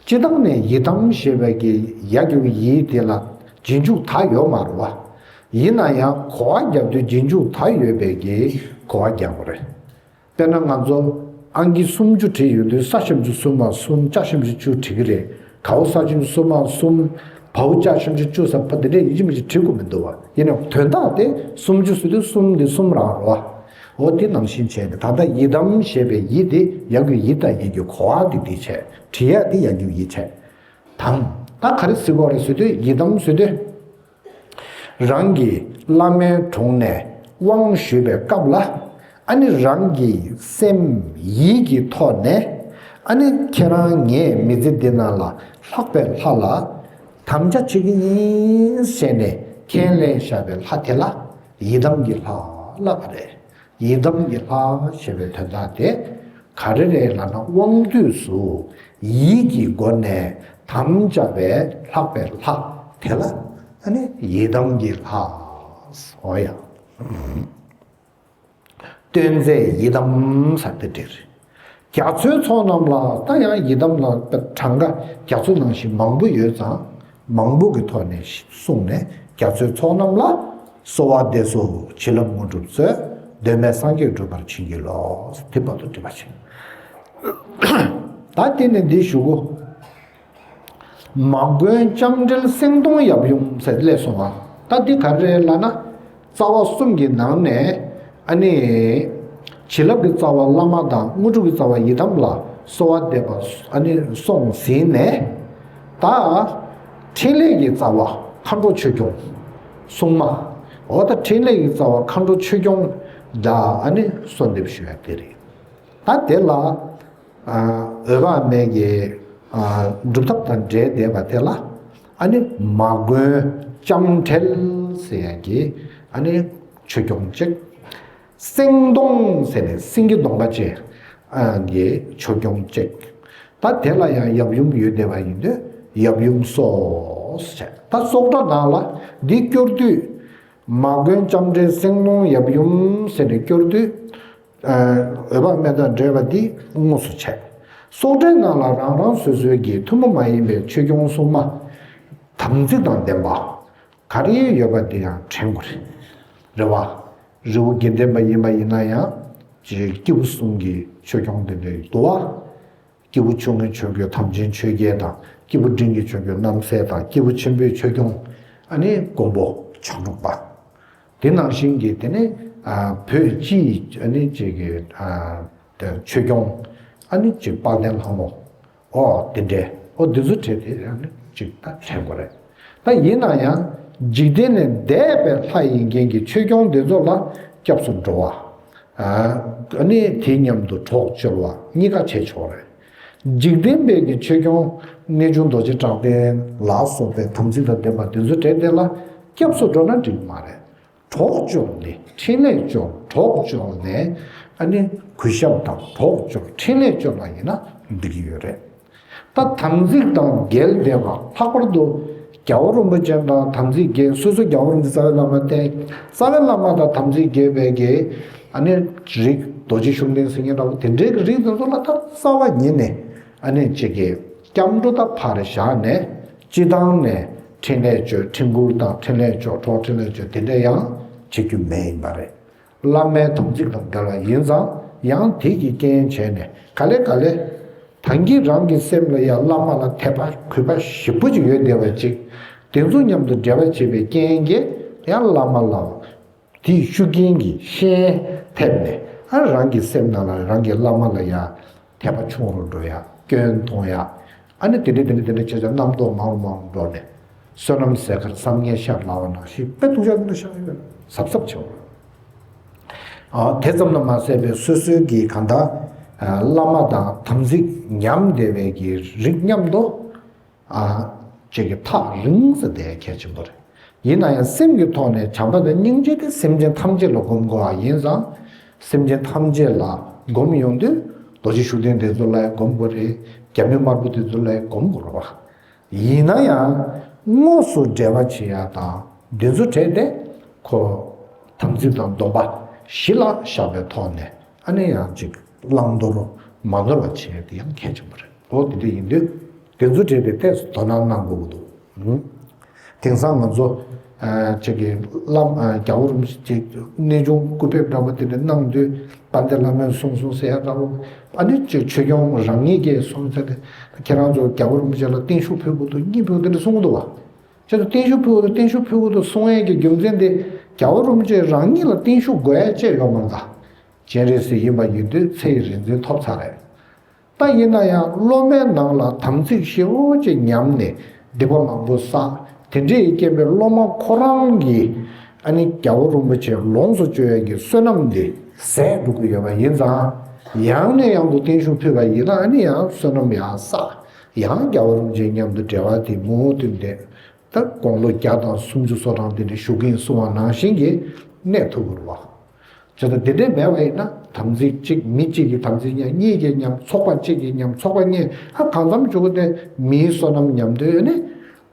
སྤྱི་བཏང་ནས་ཡི་དམ་ཞེས་པའི་གི་ཡ་གི་ཡི་དེ་ལ་རྗེས་འཇུག་ད་ཡོད་མ་རེད་བ། ཡིན་ན་ཡང་གོ་བ་རྒྱབ་དུས་རྗེས་འཇུག་ད་ཡོད་པའི་གི་གོ་བ་རྒྱག་དགོས་རེད། དཔེར་ན་ང་ཚོ་ཨང་ཀི་སུམ་ཅུ་བྲིས་ཡོང་དུས་ས་ཞབས་ཀྱུ་གསུམ་མ་གསུམ་ཅ་ཞབས་ཀྱུ་བཅུ་བྲིས་ཀྱི་རེད། གའོ་ས་ཞབས་ཀྱུ་གསུམ་མ་གསུམ། བའོ་ཅ་ཞབས་ཀྱུ་བཅུ་ཟེར་བ་དེ་འདྲས་ཡིན་གཅིག་མིན་གཅིག་བྲིས་དགོས་མི་འདུག་བ། ཡིན་ནའང་དོན་དག་དེ་སུམ་ཅུ་ཟེར་དུས་གསུམ་དེ་གསུམ་རང་རེད་བ། འོ་དེ་ནང་བཞིན་བྱས་ཏེ་ད་ལྟ་ཡི་དམ་ཞེས་པའི་ཡི་དེ་ཡ་གི་ཡི་དང་ཡི་གི་གོ་བ་དེ་དེ་བྱས། བྲིས་ཡ་དེ་ཡ་གི་ཡི་བྱས། དང་། ད་ག་རེ་ཟེར་དགོས་རེད་ཟེར་དུས་ཡི་དམ་ཟེར་དུས། རང་གི་བླ་མའི་དྲུང་ནས་དབང་ཞུས་པའི་སྐབས་ལ། ཨ་ནི་རང་གི་སེམས་ཡིད་ཀྱི་ཐོག་ནས། ཨ་ནི་ཁྱེད་རང་ངའི་མི་ཚེ་འདི་ནང་ལ་ལྷག་པའི་ལྷ་ལ་དམ་བཅའ་བྱེད་ཀྱི་ཡིན་ཟེར་ནས་ཁས་ལེན་བཞག་པའི་ལྷ་དེ་ལ་ཡི་དམ་གྱི་ལྷ་ལབ་པ་རེད། ཡི་དམ་གྱི་ལྷ་ཞེས་པའི་དོན་དག་དེ་ག་རེ་རེད་ལབ་ན། དབང་དུས་སུ་ཡིད་ཀྱི་སྒོ་ནས་དམ་བཅའ་བའི་ལྷག་པའི་ལྷ་དེ་ལ་ཨ་ནི་ཡི་དམ་གྱི་ལྷ། འོ་ཡ། སྟོན་མཛད་ཡི་དམ་ཟེར་དེ་འདྲ་རེད། རྒྱ་མཚོའི་ཚོགས་རྣམས་ལ། ད་ཡང་ཡི་དམ་ལ་གྲངས་ཀ་རྒྱ་མཚོ་ནང་བཞིན་མང་པོ་ཡོད་ཙང་མང་པོ་གི་ཐོག་ནས་གསུངས་ནས། རྒྱ་མཚོའི་ཚོགས་རྣམས་ལ་གསོལ་བ་འདེབས་སོ། བྱིན་རླབས་དངོས་གྲུབ་སྩོལ། གདོད་མའི་སངས་རྒྱས་འགྲུབ་པར་བྱིན་གྱིས་རློབས། དེ་བར་དུ་འགྲེལ་པ་བྱས། ད་དེ་ནས་འདི་ཞུ་གོ། མ་མགོན་ལྕམ་དྲལ་སེང་གདོང་ཡབ་ཡུམ་ཟེར་སླེབས་སོང་བ། ད་འདི་ག་རེ་རེད་ལབ་ན། རྩ་བ་གསུམ་གྱི་ནང་ནས་ཨ་ནི་བྱིན་རླབས་ཀྱི་རྩ་བ་བླ་མ་དང་དངོས་གྲུབ་ཀྱི་རྩ་བ་ཡི་དམ་ལ་གསོལ་བ་འདེབས་པ་ཨ་ནི་སོང་ཟིན་ནས། ད་ཕྲིན་ལས་ཀྱི་རྩ་བ་མཁའ་འགྲོ་ཆོས་སྐྱོང་སྲུང་མ། འོ་ད་ཕྲིན་ལས་ཀྱི་རྩ་བ་མཁའ་འགྲོ་ཆོས་སྐྱོང་ལ་ཨ་ནི་གསོལ་འདེབས་ཞུ་ཡ་དེ་རེད། ད་དེ་ལ། ཨ་འོད་དཔག་མེད་ཀྱི་ཨ་སྒྲུབ་ཐབས་དང་འབྲེལ་བསྡད་པ་དེ་ལ། ཨ་ནི་མ་མགོན་ལྕམ་དྲལ་ཟེར་ཡ་གི་ཨ་ནི་ཆོས་སྐྱོང་གཅིག་སེང་གདོང་ཟེར་ནས་སེང་གེ་གདོང་པ་ཅན་ཨ་གི་ཆོས་སྐྱོང་གཅིག་ད་དེ་ལ་ཡང་ཡབ་ཡུམ་ཡོད་བསྡད་པ་ཡིན་དུས་ཡབ་ཡུམ་སོགས་བྱས། ད་སོགས་སྒྲ་ནང་ལ་འདི་སྐྱོར་དུས། མ་མགོན་ལྕམ་དྲལ་སེང་གདོང་ཡབ་ཡུམ་ཟེར་ནས་སྐྱོར་དུས། ཨ་འོད་དཔག་མེད་དང་འབྲེལ་བ་འདི་དངོས་སུ་བྱས། སོགས་སྒྲའི་ནང་ལ་རང་རང་སོ་སོའི་གི་ཐུན་མོང་མ་ཡིན་པའི་ཆོས་སྐྱོང་སྲུང་མ་དམ་ཚིག་དང་ལྡན་པ་ག་རེ་ཡོད་པ་འདི་ཡང་དྲན་དགོས་རེད། རེད་བ། རི་བོ་དགེ་ལྡན་པ་ཡིན་པ་ཡིན་ན་ཡང་། ཅིག་སྐྱེས་བུ་གསུམ་གྱི་ཆོས་སྐྱོང་དེ་འདྲ་འདུག་བ། སྐྱེས་བུ་ཆུང་ངུའི་ཆོས་སྐྱོང་དམ་ཅན་ཆོས་རྒྱལ་དང་། སྐྱེས་བུ་འབྲིང་གི་ཆོས་སྐྱོང་རྣམ་སྲས་དང་། སྐྱེས་བུ་ཆེན་པོའི་ཆོས་སྐྱོང་ཨ་ནི་མགོན་པོ་བྱང་ཆུབ་པ། དེ་ནང་བཞིན་གྱི་དེ་ནས་ཨ་བོད་སྤྱིའི་ཨ་ནི་ཅིག་གི་ཨ་ཆོས་སྐྱོང་ཨ་ནི་ཅིག་དཔལ་ལྡན་ལྷ་མོ། ཨོ་དེ་འདྲས། ཨོ་དེ་ཚོ་གྲས་དེ་ཨ་ནི་ཅིག་ད་དྲན་དགོས་རེད། ད་ཡིན་ན་ཡང་འཇིག་རྟེན་ལས་འདས་པའི་ལྷ་ཡིན་མཁན་གྱི་ཆོས་སྐྱོང་དེ་ཚོ་ལ་སྐྱབས་སུ་འགྲོ་བ། ཨ་ནི་དེ་མཉམ་དུ་གྲོགས་བཅོལ་བ་གཉིས་ཀ་བྱས་ཆོག་རེད། འཇིག་རྟེན་པའི་གི་ཆོས་སྐྱོང་གནས་ཆུང་རྡོ་རྗེ་གྲགས་ལྡན་ལ་སོགས་པའི་དམ་ཚིག་དང་ལྡན་པ་དེ་ཚོ་གྲས་དེ་ལ་སྐྱབས་སུ་འགྲོ་ན་འགྲིག་མ་རེད། གྲོགས་བཅོལ་ནས་འཕྲིན་ལས་བཅོལ། གྲོགས་བཅོལ་ནས་ཨ་ནི་གུས་ཞབས་དང་གྲོགས་བཅོལ་འཕྲིན་ལས་བཅོལ་བ་ཡིན་ན་འགྲིག་གི་ཡོད་རེད། ད་དམ་ཚིག་དང་འགལ་བསྡད་པ་ལྷག་པར་དུ་རྒྱལ་བ་རིན་པོ་ཆེ་དང་དམ་ཚིག་འགལ། སོ་སོ་རྒྱལ་བ་རིན་པོ་ཆེ་རྩ་བའི་བླ་མ་བསྟེན། རྩ་བའི་བླ་མ་དང་དམ་ཚིག་འགལ་བའི་གི་ཨ་ནི་རིགས་རྡོ་རྗེ་ཤུགས་ལྡན་ཟེར་མཁན་འདྲ་བོ་དེ་འདྲའི་གི་རིགས་དེ་ཚོ་ལ་ད་རྩ་བ་ཉིད་ནས་ཨ་ནི་ཅིག་གི་སྐྱབས་འགྲོ་ད་ཕར་བཞག་ནས་སྤྱི་བཏང་ནས་འཕྲིན་ལས་བཅོལ། འཕྲིན་བཀུར་དང་འཕྲིན་ལས་བཅོལ། གྲོགས་འཕྲིན་ལས་བཅོལ། དེ་འདྲ་ཡང་བྱེད་རྒྱུ་མེད་ཡིན་པ་རེད། བླ་མའི་དམ་ཚིག་དང་འགལ་བ་ཡིན་ཙང་ཡང་དེ་གི་རྐྱེན་བྱས་ནས་ག་ལེ་ག་ལེ་ད་གིན་རང་གི་སེམས་ལ་ཡང་བླ་མ་ལ་དད་པ་གུས་པ་ཞེ་པོ་ཅིག་ཡོད་བསྡད་པ་ཅིག་དེ་ཚོ་མཉམ་དུ་འབྲེལ་བ་བྱེད་པའི་རྐྱེན་གྱིས་ཡང་བླ་མ་ལ་དེའི་ཤུགས་རྐྱེན་གྱིས་ཤན་ཐེབས་ནས་ཨ་རང་གི་སེམས་ནང་ལ་རང་གི་བླ་མ་ལ་ཡང་དད་པ་ཆུང་རུ་འགྲོ་ཡ། སྐྱོན་མཐོང་ཡ། ཨ་ནི་དེ་འདྲ་དེ་འདྲ་དེ་འདྲ་བྱས་ཙང་རྣམ་རྟོག་མང་རུ་མང་རུ་འགྲོ་ནས་བསོད་ནམས་ཟད་ཁར་བསམ་ངན་ཤར་ལབ་པ་ནང་བཞིན་དཔེ་སྡུག་ཅག་འདི་འདྲ་ཤར་ཡོད། གཟབ་གཟབ་བྱེད་དགོས། ཨ་དེ་ཙམ་དུ་མ་ཟད་པའི་སོ་སོའི་གི་གང་ལྟར་ཨ་བླ་མ་དང་དམ་ཚིག་ཉམས་བསྡད་པའི་གི་རིགས་མཉམ་དུ་ཨ་ཅིག་གི་ཐག་རིང་ཙམ་བསྡད་གལ་ཆེན་པོ་རེད། ཡིན་ན་ཡང་སེམས་ཀྱི་ཐོག་ནས་བྱམས་པ་དང་སྙིང་རྗེ་དེ་སེམས་ཅན་ཐམས་ཅད་ལ་སྒོམ་དགོས་པ་ཡིན་ཙང་། སེམས་ཅན་ཐམས་ཅད་ལ་སྒོམ་ཡོང་དུས་རྡོ་རྗེ་ཤུགས་ལྡན་དེ་ཚོ་ལ་སྒོམ་དགོས་རེད། རྒྱ་མི་དམར་པོ་དེ་ཚོ་ལ་སྒོམ་དགོས་རེད་པ། ཡིན་ན་ཡང་དངོས་སུ་འབྲེལ་བ་བྱེད་ཡ་དང་དེ་ཚོ་གྲས་དེ་ཁོ་དམ་ཚིག་དང་སྡོམ་པ་གཞི་ལ་བཞག་པའི་ཐོག་ནས་ཨ་ནི་ཡང་ཅིག་བླང་དོར་མ་ནོར་བ་བྱེད་ཡ་དེ་ཡང་གལ་ཆེན་པོ་རེད། འོ་དེ་འདྲ་ཡིན་དུས་དེ་ཚོ་གྲས་དེ་ཏོག་ཙམ་དོ་སྣང་གནང་དགོས་ཀྱི་འདུག་དེང་སང་ང་ཚོ་ཨ་ཅིག་གི་བླ་ཨ་རྒྱལ་བ་རིན་པོ་ཆེ་ཅིག་གནས་ཆུང་སྐུ་ཕེབས་འདྲ་པོ་དེ་འདྲ་གནང་དུས་དཔལ་ལྡན་བླ་མས་གསུངས་གསུངས་ཟེར་ཡ་འདྲ་པོ། ཨ་ནི་ཅིག་ཆོས་སྐྱོང་རང་ཉིད་ཀྱིས་གསུངས་ཚེ་ཁྱེད་རང་ཚོ་རྒྱལ་བ་རིན་པོ་ཆེ་ལ་བརྟན་བཞུགས་ཕུལ་དགོས་འདུག་གཉིས་ཕུལ་དེ་འདྲ་གསུང་གི་འདུག་བ། ཁྱེད་ཚོ་བརྟན་བཞུགས་ཕུལ་དགོས་འདུག་བརྟན་བཞུགས་ཕུལ་དགོས་འདུག་གསུང་ཡས་ཀྱི་རྒྱུ་མཚན་དེ་རྒྱལ་བ་རིན་པོ་ཆེ་རང་ཉིད་ལ་བརྟན་བཞུགས་དགོས་ཡ་ཅིག་ཡོད་མ་རེད་ད། སྤྱན་རས་གཟིགས་ཡིན་པ་ཡིན་དུས་ཚེ་ཡི་རིག་འཛིན་ཐོབ་ཚར་རེད། ད་ཡིན་ན་ཡང་སློབ་མའི་ནང་ལ་དམ་ཚིག་ཞེ་པོ་ཅིག་ཉམས་ནས་སྡིག་པ་མང་པོ་བསགས། དེ་འདྲའི་རྐྱེན་པས་སློབ་མ་ཁོ་རང་གིས་ཨ་ནི་རྒྱལ་བ་རིན་པོ་ཆེ་ལོངས་སུ་སྤྱོད་ཡས་ཀྱི་བསོད་ནམས་འདི་ཟད་འགྲོ་གི་ཡོད་པ་ཡིན་ཙང་། ཡང་ནས་ཡང་དུ་བརྟན་བཞུགས་ཕུལ་བ་ཡིན་ན་ཨ་ནི་ཡང་བསོད་ནམས་ཡང་བསགས། ཡང་རྒྱལ་བ་རིན་པོ་ཆེ་མཉམ་དུ་འབྲེལ་བ་དེ་མུ་མཐུད་དེ་ད་དགུང་ལོ་བརྒྱ་དང་སུམ་ཅུ་སོ་གྲངས་དེ་འདྲ་བཞུགས་ཀྱི་ཡིན་གསུང་བ་ནང་བཞིན་གྱི་གནས་ཐུབ་དགོས་རེད་བ། བྱས་ཙང་དེ་འདྲས་མེད་པ་ཡིན་ན་དམ་ཚིག་གཅིག་མི་གཅིག་གིས་དམ་ཚིག་ཉམས། གཉིས་ཀྱིས་ཉམས། ཚོགས་པ་གཅིག་གིས་ཉམས། ཚོགས་པ་གཉིས་ཧ་གང་འཚམ་འཇུག་སྟེ་མིའི་བསོད་ནམས་ཉམས་དུས་ནི་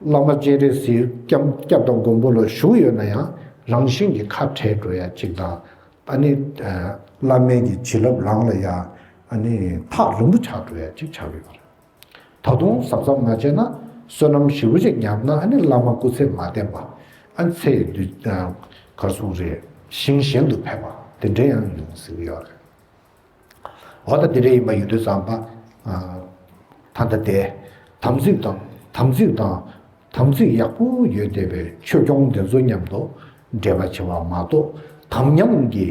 བླ་མ་སྤྱན་རས་གཟིགས་སྐྱབས་སྐྱབས་དང་མགོན་པོ་ལ་ཞུགས་ཡོད་ན་ཡང་རང་བཞིན་གྱིས་ཁ་བྲལ་འགྲོ་ཡ་གཅིག་དང་། ཨ་ནི་བླ་མའི་གི་བྱིན་རླབས་རང་ལ་ཡ་ཨ་ནི་ཐག་རིང་པོ་ཆགས་འགྲོ་ཡ་གཅིག་ཆགས་ཡོད་པ་རེད། ད་དུང་གཟབ་གཟབ་མ་བྱས་ན་བསོད་ནམས་ཞེ་པོ་ཅིག་ཉམས་ན་ཨ་ནི་བླ་མ་སྐུ་ཚེ་མ་བརྟན་པ། ཨ་ནི་ཚེ་ཡི་དུས་ག་རེ་ཟེར་དགོས་རེད། ཞིང་གཞན་དུ་ཕེབས་པ་དེ་འདྲ་ཡང་ཡོང་སྲིད་ཀྱི་ཡོད་རེད། འོ་ད་དེ་འདྲ་ཡིན་པ་ཡིན་དུས་ཙམ་པ། ད་ལྟ་དེ་དམ་ཚིག་དང་དམ་ཚིག་དང་དམ་ཚིག་ཡག་པོ་ཡོད་བསྡད་པའི་ཆོས་སྐྱོང་དེ་ཚོ་མཉམ་དུ་འབྲེལ་བ་བྱེད་པ་མ་གཏོགས་དམ་ཉམས་ཀྱི་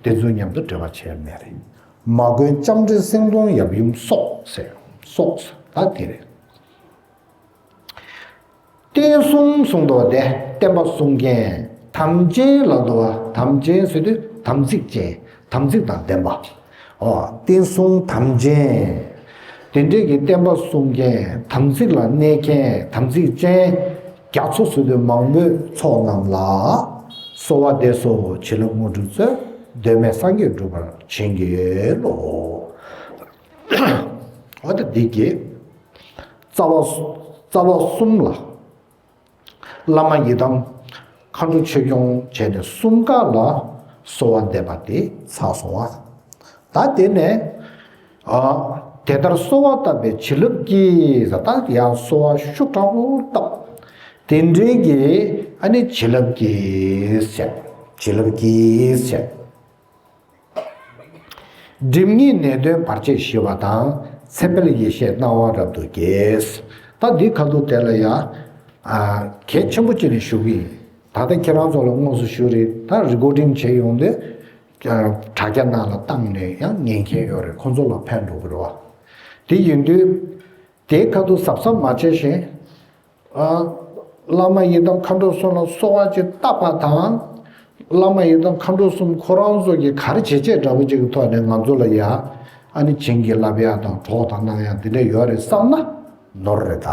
དེ་ཚོ་མཉམ་དུ་འབྲེལ་བ་བྱས་མེད་རེད། མ་མགོན་ལྕམ་དྲལ་སེང་གདོང་ཡབ་ཡུམ་སོགས་ཟེར། སོགས་ད་དེ་རེད། བསྟན་སྲུང་གསུང་དོ་དེ་བསྟན་པ་སྲུང་མཁན། དམ་ཅན་ལ་དོ་བ་དམ་ཅན་ཟེར་དུས་དམ་ཚིག་ཅན། དམ་ཚིག་དང་ལྡན་པ། ཨོ་བསྟན་སྲུང་དམ་ཅན། དེ་འདྲས་ཀྱི་བསྟན་པ་སྲུང་མཁན། དམ་ཚིག་ལ་གནས་མཁན་དམ་ཚིག་ཅན། རྒྱ་མཚོ་ཟེར་དུས་མང་པོའི་ཚོགས་རྣམས་ལ། གསོལ་བ་འདེབས་སོ་བྱིན་རླབས་དངོས་གྲུབ་སྩོལ། གདོད་མའི་སངས་རྒྱས་འགྲུབ་པར་བྱིན་གྱིས་རློབས། འོ་ད་འདི་གི་རྩ་བ་རྩ་བ་གསུམ་ལ་བླ་མ་ཡི་དམ་མཁའ་འགྲོ་ཆོས་སྐྱོང་བྱས་ནས་གསུམ་ཀ་ལ་གསོལ་བ་འདེབས་པ་དེ་ཚར་སོང་བ། ད་དེ་ནས་ཨ་དེ་ལྟར་གསོལ་བ་བཏབ་པའི་བྱིན་རླབས་ཀྱིས། ད་ཡང་གསོལ་བ་ཤུགས་དྲག་པོ་བཏབ། དེ་འདྲའི་གི་ཨ་ནི་བྱིན་རླབས་ཀྱིས་བྱིན་རླབས་ཀྱིས་བྱས། སྒྲིབ་གཉིས་ནད་གདོན་བར་ཆད་ཞི་བ་དང་། མཚན་དཔལ་ཡེ་ཤེས་སྣང་བ་རབ་ཏུ་རྒྱས། ད་འདི་ཁ་ཐུག་དེ་ལ་ཡང་ཨ་གལ་ཆེན་པོ་བྱས་ནས་ཞུ་གི་ཡིན། ད་ལྟ་ཁྱེད་རང་ཚོ་ལ་དངོས་སུ་ཞུ་རེད། ད་རི་ཀོར་ཌིང་བྱས་ཡོང་དུས་དྲ་རྒྱ་ནང་ལ་བཏང་ནས་ཡང་ཉན་མཁན་ཡོད་རེད། ཁོང་ཚོ་ལ་ཕན་འགྲོ་གི་རེད་བ། དེ་ཡིན་དུས་དེའི་ཁ་ཐུག་གཟབ་གཟབ་མ་བྱས་ཤིང་། བླ་མ་ཡི་དམ་མཁའ་འགྲོ་གསུམ་ལ་གསོལ་བ་ཅིག་བཏབ་པ་དང་། བླ་མ་ཡི་དམ་མཁའ་འགྲོ་གསུམ་ཁོ་རང་ཚོ་གིས་ག་རེ་བྱེད་བྱེད་འདྲ་པོ་ཅིག་གི་ཐོག་ནས་ང་ཚོ་ལ་ཡ་ཨ་ནི་བྱིན་གྱིས་བརླབས་ཡག་དང་གྲོགས་དང་གནང་ཡག་འདི་འདྲ་ཡོད་རེད་བསམ་ན་ནོར་རེད་ད།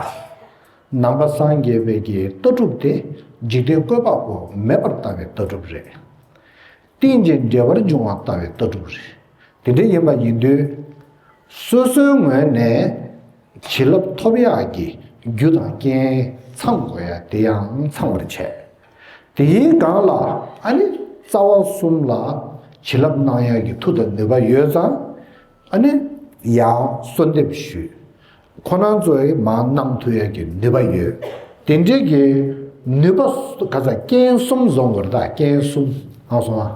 ནང་པ་སངས་རྒྱས་པའི་གི་ལྟ་གྲུབ་དེ་འཇིག་རྟེན་བཀོད་པ་པོ་མེད་པར་ལྟ་བའི་ལྟ་གྲུབ་རེད། རྟེན་ཅིང་འབྲེལ་བར་འབྱུང་བ་ལྟ་བའི་ལྟ་གྲུབ་རེད། དེ་འདྲ་ཡིན་པ་ཡིན་དུས། སོ་སོའི་ངོས་ནས་བྱིན་རླབས་ཐོབ་ཡག་གི་རྒྱུ་དང་རྐྱེན་ཚང་དགོས་ཡ་དེ་ཡང་ཚང་བར་བྱས། དེའི་སྒང་ལ་ཨ་ནི་རྩ་བ་གསུམ་ལ་བྱིན་རླབས་གནང་ཡག་གི་མཐུ་དང་ནུས་པ་ཡོད་ཙང་། ཨ་ནི་ཡང་གསོལ་འདེབས་ཞུས། ཁོ་རང་ཚོས་མར་གནང་ཐུབ་ཡག་གི་ནུས་པ་ཡོད། དེ་འདྲའི་གི་ནུས་པ་ག་ཚ་རྐྱེན་གསུམ་བཟོ་དགོས་རེད་ད། རྐྱེན་གསུམ་ཨ་སོང་ཨ།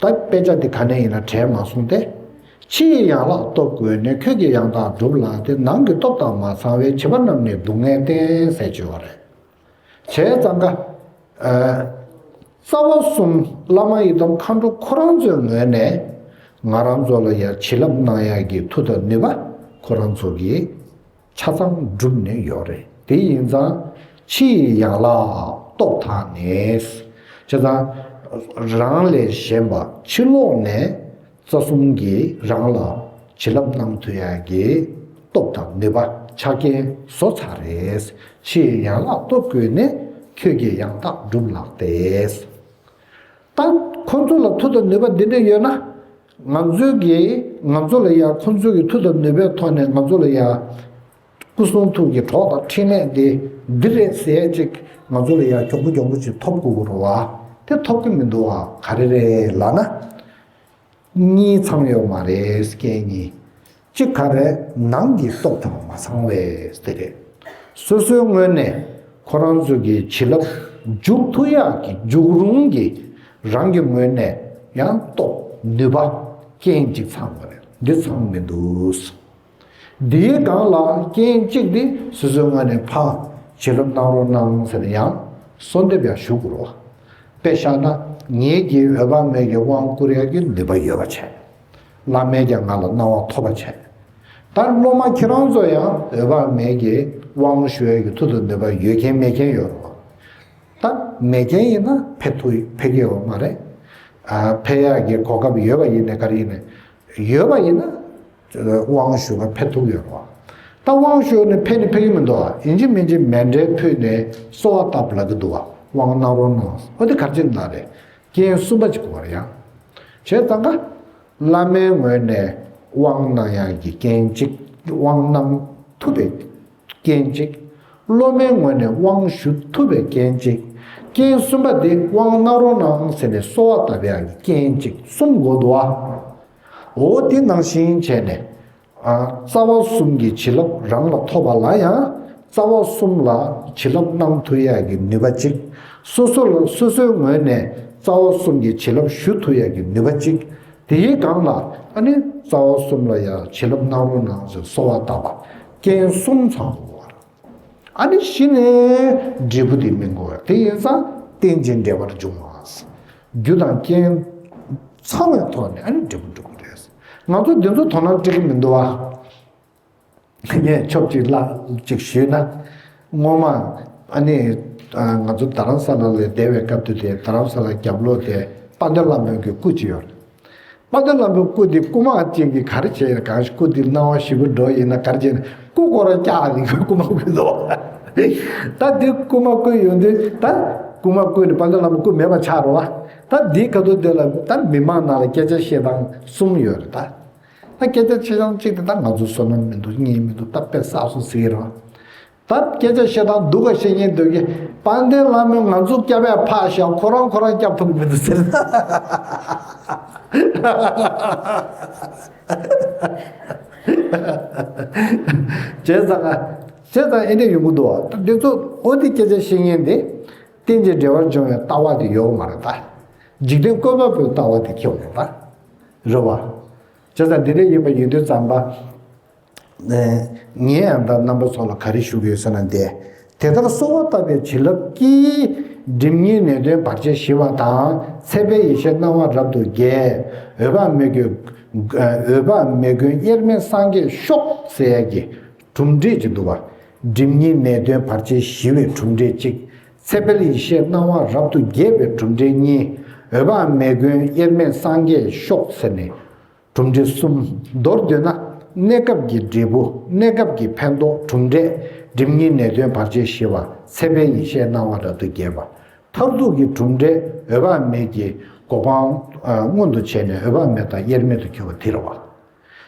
ད་དཔེ་ཆ་འདི་ག་ནས་ཡིན་ན་དྲན་མ་སོང་སྟེ། ཕྱི་ཡི་ཡན་ལག་སྟོབས་བཀོལ་ནས། ཁྱོད་ཀྱི་ཡང་དག་སྒྲུབ་ལགས་ཏེ། ནང་གི་སྟོབས་དང་མ་ཚང་བས། བྱིས་པ་རྣམས་ནི་སྡུག་བསྔལ་བསྟེན། ཟེར་བྱས་པ་རེད། བྱས་ཙང་ཀ། རྩ་བ་གསུམ་བླ་མ་ཡི་དམ་མཁའ་འགྲོ་ཁོ་རང་ཚོའི་ངོས་ནས་ང་རང་ཚོ་ལ་ཡང་བྱིན་རླབས་གནང་ཡག་གི་མཐུ་དང་ནུས་པ་ཁོ་རང་ཚོ་གིས་ཆ་ཚང་བསྒྲུབས་ནས་ཡོད་རེད། དེ་ཡིན་ཙང་ཕྱི་ཡི་ཡན་ལག་སྟོབས་དག་ནས། བྱས་ཙང་རང་ལས་གཞན་པ་ཕྱི་ལོགས་ནས་རྩ་གསུམ་གྱིས་རང་ལ་བྱིན་རླབས་གནང་ཐུབ་ཡག་གི་སྟོབས་དང་ནུས་པ་ཆ་རྐྱེན་བཟོ་ཚར་རེད། ཕྱི་ཡི་ཡན་ལག་སྟོབས་བཀོལ་ནས། ཁྱོད་ཀྱི་ཡང་དག་སྒྲུབ་ལགས་ཏེ། ད་ཁོ་ཚོ་ལ་མཐུ་དང་ནུས་པ་འདི་འདྲ་ཡོད་ན། ང་ཚོའི་གི་ང་ཚོ་ལ་ཡང་ཁོ་ཚོའི་གི་མཐུ་དང་ནུས་པའི་ཐོག་ནས་ང་ཚོ་ལ་ཡང་སྐུ་གསུང་ཐུགས་ཀྱི་གྲོགས་དང་འཕྲིན་ལས་འདི་འདི་རེད་ཟེར་ཡས་ཅིག་ང་ཚོ་ལ་ཡང་མགྱོགས་པོ་མགྱོགས་པོ་ཅིག་ཐོབ་དགོས་ཀྱི་རེད་བ། དེ་ཐོབ་ཀྱི་མི་འདུག་བ། ག་རེ་རེད་ལབ་ན། གཉིས་ཚང་ཡོད་མ་རེད། རྐྱེན་གཉིས། གཅིག་ག་རེ། ནང་གི་སྟོབས་དང་མ་ཚང་བས་དེ་རེད། སོ་སོའི་ངོས་ནས་ཁོ་རང་ཚོ་གི་བྱིན་རླབས་འཇུག་ཐུབ་ཡག་གི་འཇུག་རུང་གི་རང་གི་ངོས་ནས་ཡང་སྟོབས་ནུས་པ་རྐྱེན་གཅིག་ཚང་དགོས་རེད། འདི་ཚང་མི་འདུག་འདིའི་སྒང་ལ་རྐྱེན་གཅིག་འདི་སོ་སོའི་ངོས་ནས་ཕར་བྱིན་རླབས་གནང་རོགས་གནང་ཟེར་ནས་ཡང་གསོལ་འདེབས་ཡང་ཞུ་དགོས་རེད་བ། དཔེ་བཞག་ན་ངེད་ཀྱིས་འོད་དཔག་མེད་ཀྱི་དབང་བསྐུར་ཡག་གི་ནུས་པ་ཡོད་པ་བྱས། བླ་མས་ཀྱང་ང་ལ་གནང་བ་ཐོབ་པ་བྱས། ད་སློབ་མ་ཁྱེད་རང་ཚོ་ཡང་འོད་དཔག་མེད་ཀྱི་དབང་ཞུ་ཡག་གི་མཐུ་དང་ནུས་པ་ཡོད་མཁན་མེད་མཁན་ཡོད་རེད་བ། ད་མེད་མཁན་ཡིན་ན་ཕེབས་ཐུབ་ཕེབས་ཀྱི་ཡོད་མ་རེད། ཨ། ཕེབས་ཡག་གི་གོ་སྐབས་ཡོད་པ་ཡིན་ནའི་ག་རེ་ཡིན་ནའི། ཡོད་པ་ཡིན་ན་དབང་ཞུ་བ་ཕེབས་ཐུབ་ཡོད་རེད་བ། ད་དབང་ཞུ་ནས་ཕེབས་ནས་ཕེབས་ཀྱི་མི་འདུག་བ། ཡིན་གཅིག་མིན་གཅིག་མཎྜལ་ཕུལ་ནས་གསོལ་བ་བཏབ་ལབ་ཀྱི་འདུག་བ། དབང་གནང་རོགས་གནང་། འོ་དེ་ག་རེ་བྱེད་ན་རེད། རྐྱེན་གསུམ་པ་ཅིག་དགོས་པ་རེད་ཡ། བྱས་ཙང་ཀ། བླ་མའི་ངོས་ནས་དབང་གནང་ཡག་གི་རྐྱེན་གཅིག་དབང་གནང་ཐུབ་པའི་རྐྱེན་གཅིག་སློབ་མའི་ངོས་ནས་དབང་ཞུ་ཐུབ་པའི་རྐྱེན་གཅིག་རྐྱེན་གསུམ་པ་དེ་དབང་གནང་རོགས་གནང་ཟེར་ནས་གསོལ་བ་བཏབ་ཡག་གི་རྐྱེན་གཅིག་གསུམ་དགོས་འདུག་བ། འོ་དེ་ནང་བཞིན་བྱས་ནས། ཨ། རྩ་བ་གསུམ་གྱི་བྱིན་རླབས་རང་ལ་ཐོབ་པ་ལ་ཡང་རྩ་བ་གསུམ་ལ་བྱིན་རླབས་གནང་ཐུབ་ཡག་གི་ནུས་པ་གཅིག་སོ་སོ་ལ་སོ་སོའི་ངོས་ནས་རྩ་བ་གསུམ་གྱི་བྱིན་རླབས་ཞུ་ཐུབ་ཡག་གི་ནུས་པ་གཅིག་དེའི་སྒང་ལ་ཨ་ནི་རྩ་བ་གསུམ་ལ་ཡང་བྱིན་རླབས་གནང་རོགས་གནང་ཟེར་གསོལ་བ་བཏབ་པ། རྐྱེན་གསུམ་ཚང་དགོས་པ། ཨ་ནི་གཞི་ནས་འབྲས་བུ་དེ་སྨིན་དགོས་པ། དེ་ཡིན་ཙང་རྟེན་ཅིང་འབྲེལ་བར་འབྱུང་བ། རྒྱུ་དང་རྐྱེན་ཚང་བའི་ཐོག་ནས་ཨ་ནི་འབྲས་བུ་འགྲུབ་ཀྱི་རེད། ང་ཚོ་འདི་ཚོ་དོ་སྣང་སྤྲད་ཀྱི་མི་འདུག་བ། ངས་ཆོབ་ཅིག་ལ་ཅིག་ཞུས་ན། སྔོན་མ་ཨ་ནི་ང་ཚོ་རྡ་རམ་ས་ལ་ལ་བསྡད་པའི་སྐབས་དུས་དེ། རྡ་རམ་ས་ལ་རྒྱབ་ལོགས་དེ་དཔལ་ལྡན་ལྷ་མོའི་གི་སྐུ་ཅིག་ཡོད་རེད། དཔལ་ལྡན་ལྷ་མོའི་སྐུ་དེ་རྐུ་མ་ཅིག་གིས་ག་རེ་བྱས་ཡོད། གང་ཞིག་སྐུ་དེ་སྣང་བ་ཞིག་པོ་འགྲོ་ཡིན་ན་ག་རེ་བྱས་ན་སྐུ་སྐོར་ར་བཀྱག་ནས་རྐུ་མ་རྐུས་འདུག་བ། ད་དེ་རྐུ་མ་རྐུས་ཡོང་དུས་ད་རྐུ་མ་རྐུས་ནས་དཔལ་ལྡན་ལྷ་མོའི་སྐུ་མེད་པ་ཆགས་རེད་བ། ད་དེའི་ཁ་ཐུག་དེ་ལ་ད་མི་མང་ནང་ལ་སྐད་ཆ་བཤད་སྟངས་གསུམ་ཡོད་རེད་ད། ད་སྐད་ཆ་བཤད་སྟངས་གཅིག་དེ་ད་ང་ཚོ་བསོད་ནམས་མི་འདུག་གཉིས་མི་འདུག་ད་དཔེ་བསགས་སོང་ཟེར་གྱི་རེད་བ། ད་སྐད་ཆ་བཤད་སྟངས་སྡུག་ག་བཤད་མཁན་འདུག་གི། དཔལ་ལྡན་ལྷ་མོས་ང་ཚོ་སྐྱབས་ཡག་ཕར་བཞག་ཁོ་རང་ཁོ་རང་སྐྱབས་ཐུབ་ཀྱི་མི་འདུག་ཟེར། བྱས་ཙང་ང་བྱས་ཙང་ཨེ་འདྲ་ཡོང་གི་འདུག་བ། ད་འདི་ཚོ་འོ་འདི་སྐད་ཆ་བཤད་མཁན་དེ་རྟེན་ཅིང་འབྲེལ་བར་འབྱུང་བའི་ལྟ་བ་དེ་ཡོད་མ་རེད་ད། འཇིག་རྟེན་བཀོད་པ་པོའི་ལྟ་བ་དེ་ཁྱེར་ཡོང་ད། རེད་བ། བྱས་ཙང་འདི་འདྲ་ཡིན་པ་ཡིན་དུས་ཙམ་པ། ངས་ཡང་ད་རྣམ་པ་ཚོ་ལ་ག་རེ་ཞུ་གི་ཡོད་ཟེར་ན། འདི་ དེ་ལྟར་གསོལ་བ་བཏབ་པའི་བྱིན་རླབས་ཀྱིས། སྒྲིབ་གཉིས་ནད་གདོན་བར་ཆད་ཞི་བ་དང་། ཚེ་འཕེལ་ཡེ་ཤེས་སྣང་བ་རབ་ཏུ་རྒྱས། འོད་དཔག་མེད་ཀྱི་འོད་དཔག་མེད་མགོན་དབྱེར་མེད་སངས་རྒྱས་ཤོག་ཟེར་ཡ་གི་གྲུབ་འབྲས་ཅིག་འདུག་བ། སྒྲིབ་གཉིས་ནད་གདོན་བར་ཆད་ཞི་བའི་གྲུབ་འབྲས་གཅིག། ཚེ་འཕེལ་ཡེ་ཤེས་སྣང་བ་རབ་ཏུ་རྒྱས་པའི་གྲུབ་འབྲས་གཉིས། འོད་དཔག་མེད་མགོན་དབྱེར་མེད་སངས་རྒྱས་ཤོག་ཟེར་ནས། གྲུབ་འབྲས་གསུམ། མདོར་བསྡུས་ན། གནས་སྐབས་ཀྱི་འབྲས་བུ། གནས་སྐབས་ཀྱི་ཕན་ཐོགས། གྲུབ་འབྲས། སྒྲིབ་གཉིས་ནད་གདོན་བར་ཆད་ཞི་བ། ཚེ་འཕེལ་ཡེ་ཤེས་སྣང་བ་རབ་ཏུ་རྒྱས་པ། མཐར་ཐུག་གི་གྲུབ་འབྲས་འོད་དཔག་མེད་ཀྱི་གོ་འཕང་། ཨ། མངོན་དུ་བྱས་ནས་འོད་དཔག་མེད་དང་དབྱེར་མེད་དུ་གྱུར་པ་དེ་རེད་བ། བྱས་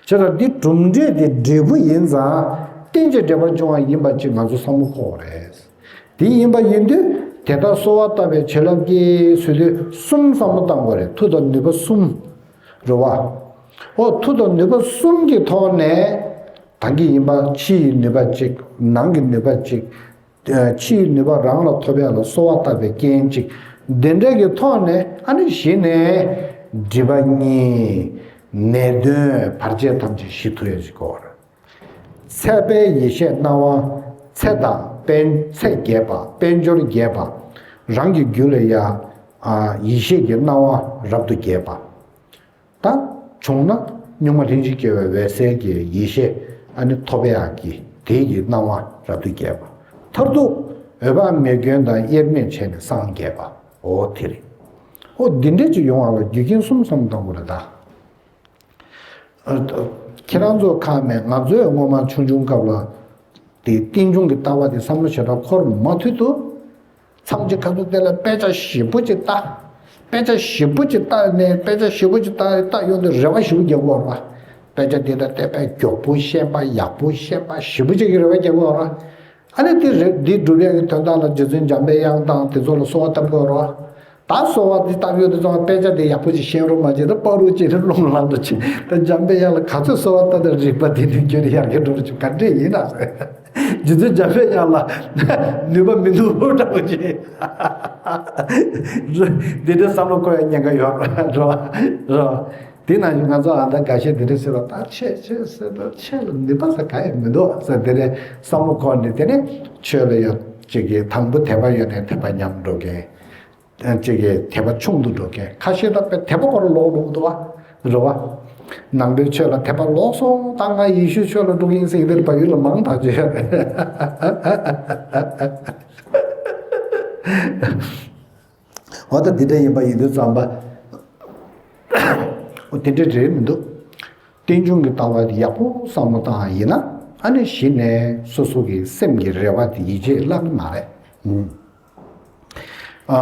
ཙང་འདི་གྲུབ་འབྲས་དེ་འབྲས་བུ་ཡིན་ཙང་། རྟེན་ཅིང་འབྲེལ་པར་འབྱུང་བ་ཡིན་པ་ཅིག་ང་ཚོ་བསམ་བློ་འཁོར་བ་རེད། དེ་ཡིན་པ་ཡིན་དུས། དེ་ལྟར་གསོལ་བ་བཏབ་པའི་བྱིན་རླབས་ཀྱིས་ཟེར་དུས་གསུམ་བསམ་བློ་བཏང་དགོས་རེད། མཐུ་དང་ནུས་པ་གསུམ། རེད་བ། ཨོ། མཐུ་དང་ནུས་པ་གསུམ་གྱི་ཐོག་ནས། ད་གིན་ཡིན་པ་ཕྱི་ཡི་ནུས་པ་གཅིག། ནང་གི་ནུས་པ་གཅིག། ཨ། ཕྱི་ཡི་ནུས་པ་རང་ལ་ཐོབ་ཡག་ལ་གསོལ་བ་བཏབ་པའི་རྐྱེན་གཅིག། དེ་འདྲ་གི་ཐོག་ནས། ཨ་ནི་གཞི་ནས་སྒྲིབ་པ་གཉིས། ནད་གདོན་བར་ཆད་ཐམས་ཅད་ཞི་ཐུབ་ཡག་ཅིག་དགོས་རེད། ཚེ་འཕེལ་ཡེ་ཤེས་སྣང་བ། ཚེ་དང་དཔལ། ཚེ་རྒྱས་པ། དཔལ་འབྱོར་རྒྱས་པ། རང་གི་རྒྱུད་ལ་ཡ། ཨ། ཡེ་ཤེས་ཀྱི་སྣང་བ་རབ་ཏུ་རྒྱས་པ། ད་བྱུང་ན་གཉུག་མ་ལྷན་ཅིག་སྐྱེས་པའི་འོད་གསལ་གྱི་ཡེ་ཤེས། ཨ་ནི་ཐོབ་ཡག་གི་དེ་ཡི་སྣང་བ་རབ་ཏུ་རྒྱས་པ། མཐར་ཐུག་འོད་དཔག་མེད་མགོན་དང་དབྱེར་མེད་བྱས་ནས་སངས་རྒྱས་པ། འོ་དེ་རེད། འོ་འདི་འདྲས་ཅིག་ཡོང་བ་ལ་རྒྱུ་རྐྱེན་གསུམ་བསམ་བློ་གཏོང་དགོས་རེད་ད། ཨ། ཁྱེད་རང་ཚོ་ཁག་མེད། ང་ཚོས་སྔོན་མ་ཆུང་ཆུང་སྐབས་ལ་དེ་རྟེན་འབྱུང་གི་ལྟ་བ་དེ་བསམ་བློ་ཞེ་དྲག་འཁོར་མ་ཐུབ་དུས། མཚམས་ཅིག་ཁ་ཐུག་དེ་ལ་དཔེ་ཆ་ཞིབ་པོ་ཅིག་ལྟ། དཔེ་ཆ་ཞིབ་པོ་ཅིག་ལྟ་ནས། དཔེ་ཆ་ཞིབ་པོ་ཅིག་ལྟ་ལྟ་ཡོང་དུས་རེ་བ་ཞིབ་པོ་རྒྱག་དགོས་རེད་པ། དཔེ་ཆ་དེ་ལ་དེ་དཔེ་མགྱོགས་པོ་ཤེས་པ། ཡག་པོ་ཤེས་པ། ཞིབ་པོ་ཅིག་གི་རེ་བ་རྒྱག་དགོས་རེད། ཨ་ནི་དེ་རེ་འདི་སྒྲུབ་ཡག་གི་དོན་དག་ལ་རྗེ་བཙུན་འཇམ་པའི་དབྱངས་དང་དེ་ཚོ་ལ་གསོལ་བ་བཏབ་དགོས་རེད། ད་གསོལ་བ་འདི་བཏབ་ཡོད་དུས་ཙང་དཔེ་ཆ་དེ་ཡག་པོ་ཅིག་ཤེས་རོགས་མ་བྱེད། ད་སྤ་རོ་ཅིག་རླུང་ལངས་འགྲོ་ཅིག། ད་འཇམ་པའི་དབྱངས་ལ་ག་ཚོད་གསོལ་བ་བཏབ་ན་རིག་པ་དེ་ནི་ཁྱོད་ཡར་རྒྱས་འགྲོ་རུ་ཅིག་ག་འདྲས་ཡིན་ན། རྗེ་བཙུན་འཇམ་པའི་དབྱངས་ལ་ནུས་པ་མི་འདུག་འདྲ་པོ་ཅིག། འདི་འདྲའི་བསམ་བློ་འཁོར་ཡ་ཉེན་ཁ་ཡོད་རེད་རོ། རོ། དེ་ནང་བཞིན་ང་ཚོ་ཨ་ད་འགའ་ཤས་འདི་འདྲ་ཟེར་བ། ད་ཆོས་ཆོས་ཟེར་ད་ཆོས་ལ་ནུས་པ་ཟེར་ག་ཡང་མི་འདུག་ཟེར། དེ་ནས་བསམ་བློ་འཁོར་ནས། དེ་ནས་ཆོས་ལ་ཡོད་ཅིག་གི་དང་པོ་དད་པ་ཡོད་ནས་དད་པ་ཉམས་འགྲོ་མཁན། ཅིག་གི་དད་པ་ཆུང་དུ་འགྲོ་མཁན། ཁ་ཤས་ད་དཔེ་དད་པ་སྐོར་ལོག་འགྲོ་གི་འདུག་བ། རེད་བ། ནང་པའི་ཆོས་ལ་དད་པ་ལོག་སོང་། ད་ང་ཡེ་ཤུའི་ཆོས་ལ་འགྲོ་གི་ཡིན་ཟེར་གྱི། དེར་བལ་ཡུལ་ལ་མང་དག་ཅིག་ཡོད་རེད། འོ་ད་འདི་འདྲ་ཡིན་པ་ཡིན་དུས་ཙམ་པ། འོ་དེ་འདྲ་རེད་མི་འདུག། རྟེན་འབྱུང་གི་ལྟ་བ་དེ་ཡག་པོ་བསམ་བློ་བཏང་ཡིན་ན། ཨ་ནི་གཞི་ནས་སོ་སོ་གི་སེམས་ཀྱི་རེ་བ་དེ་ཡིད་ཆེས་བརླག་གི་མ་རེད། ཨུམ། ཨ།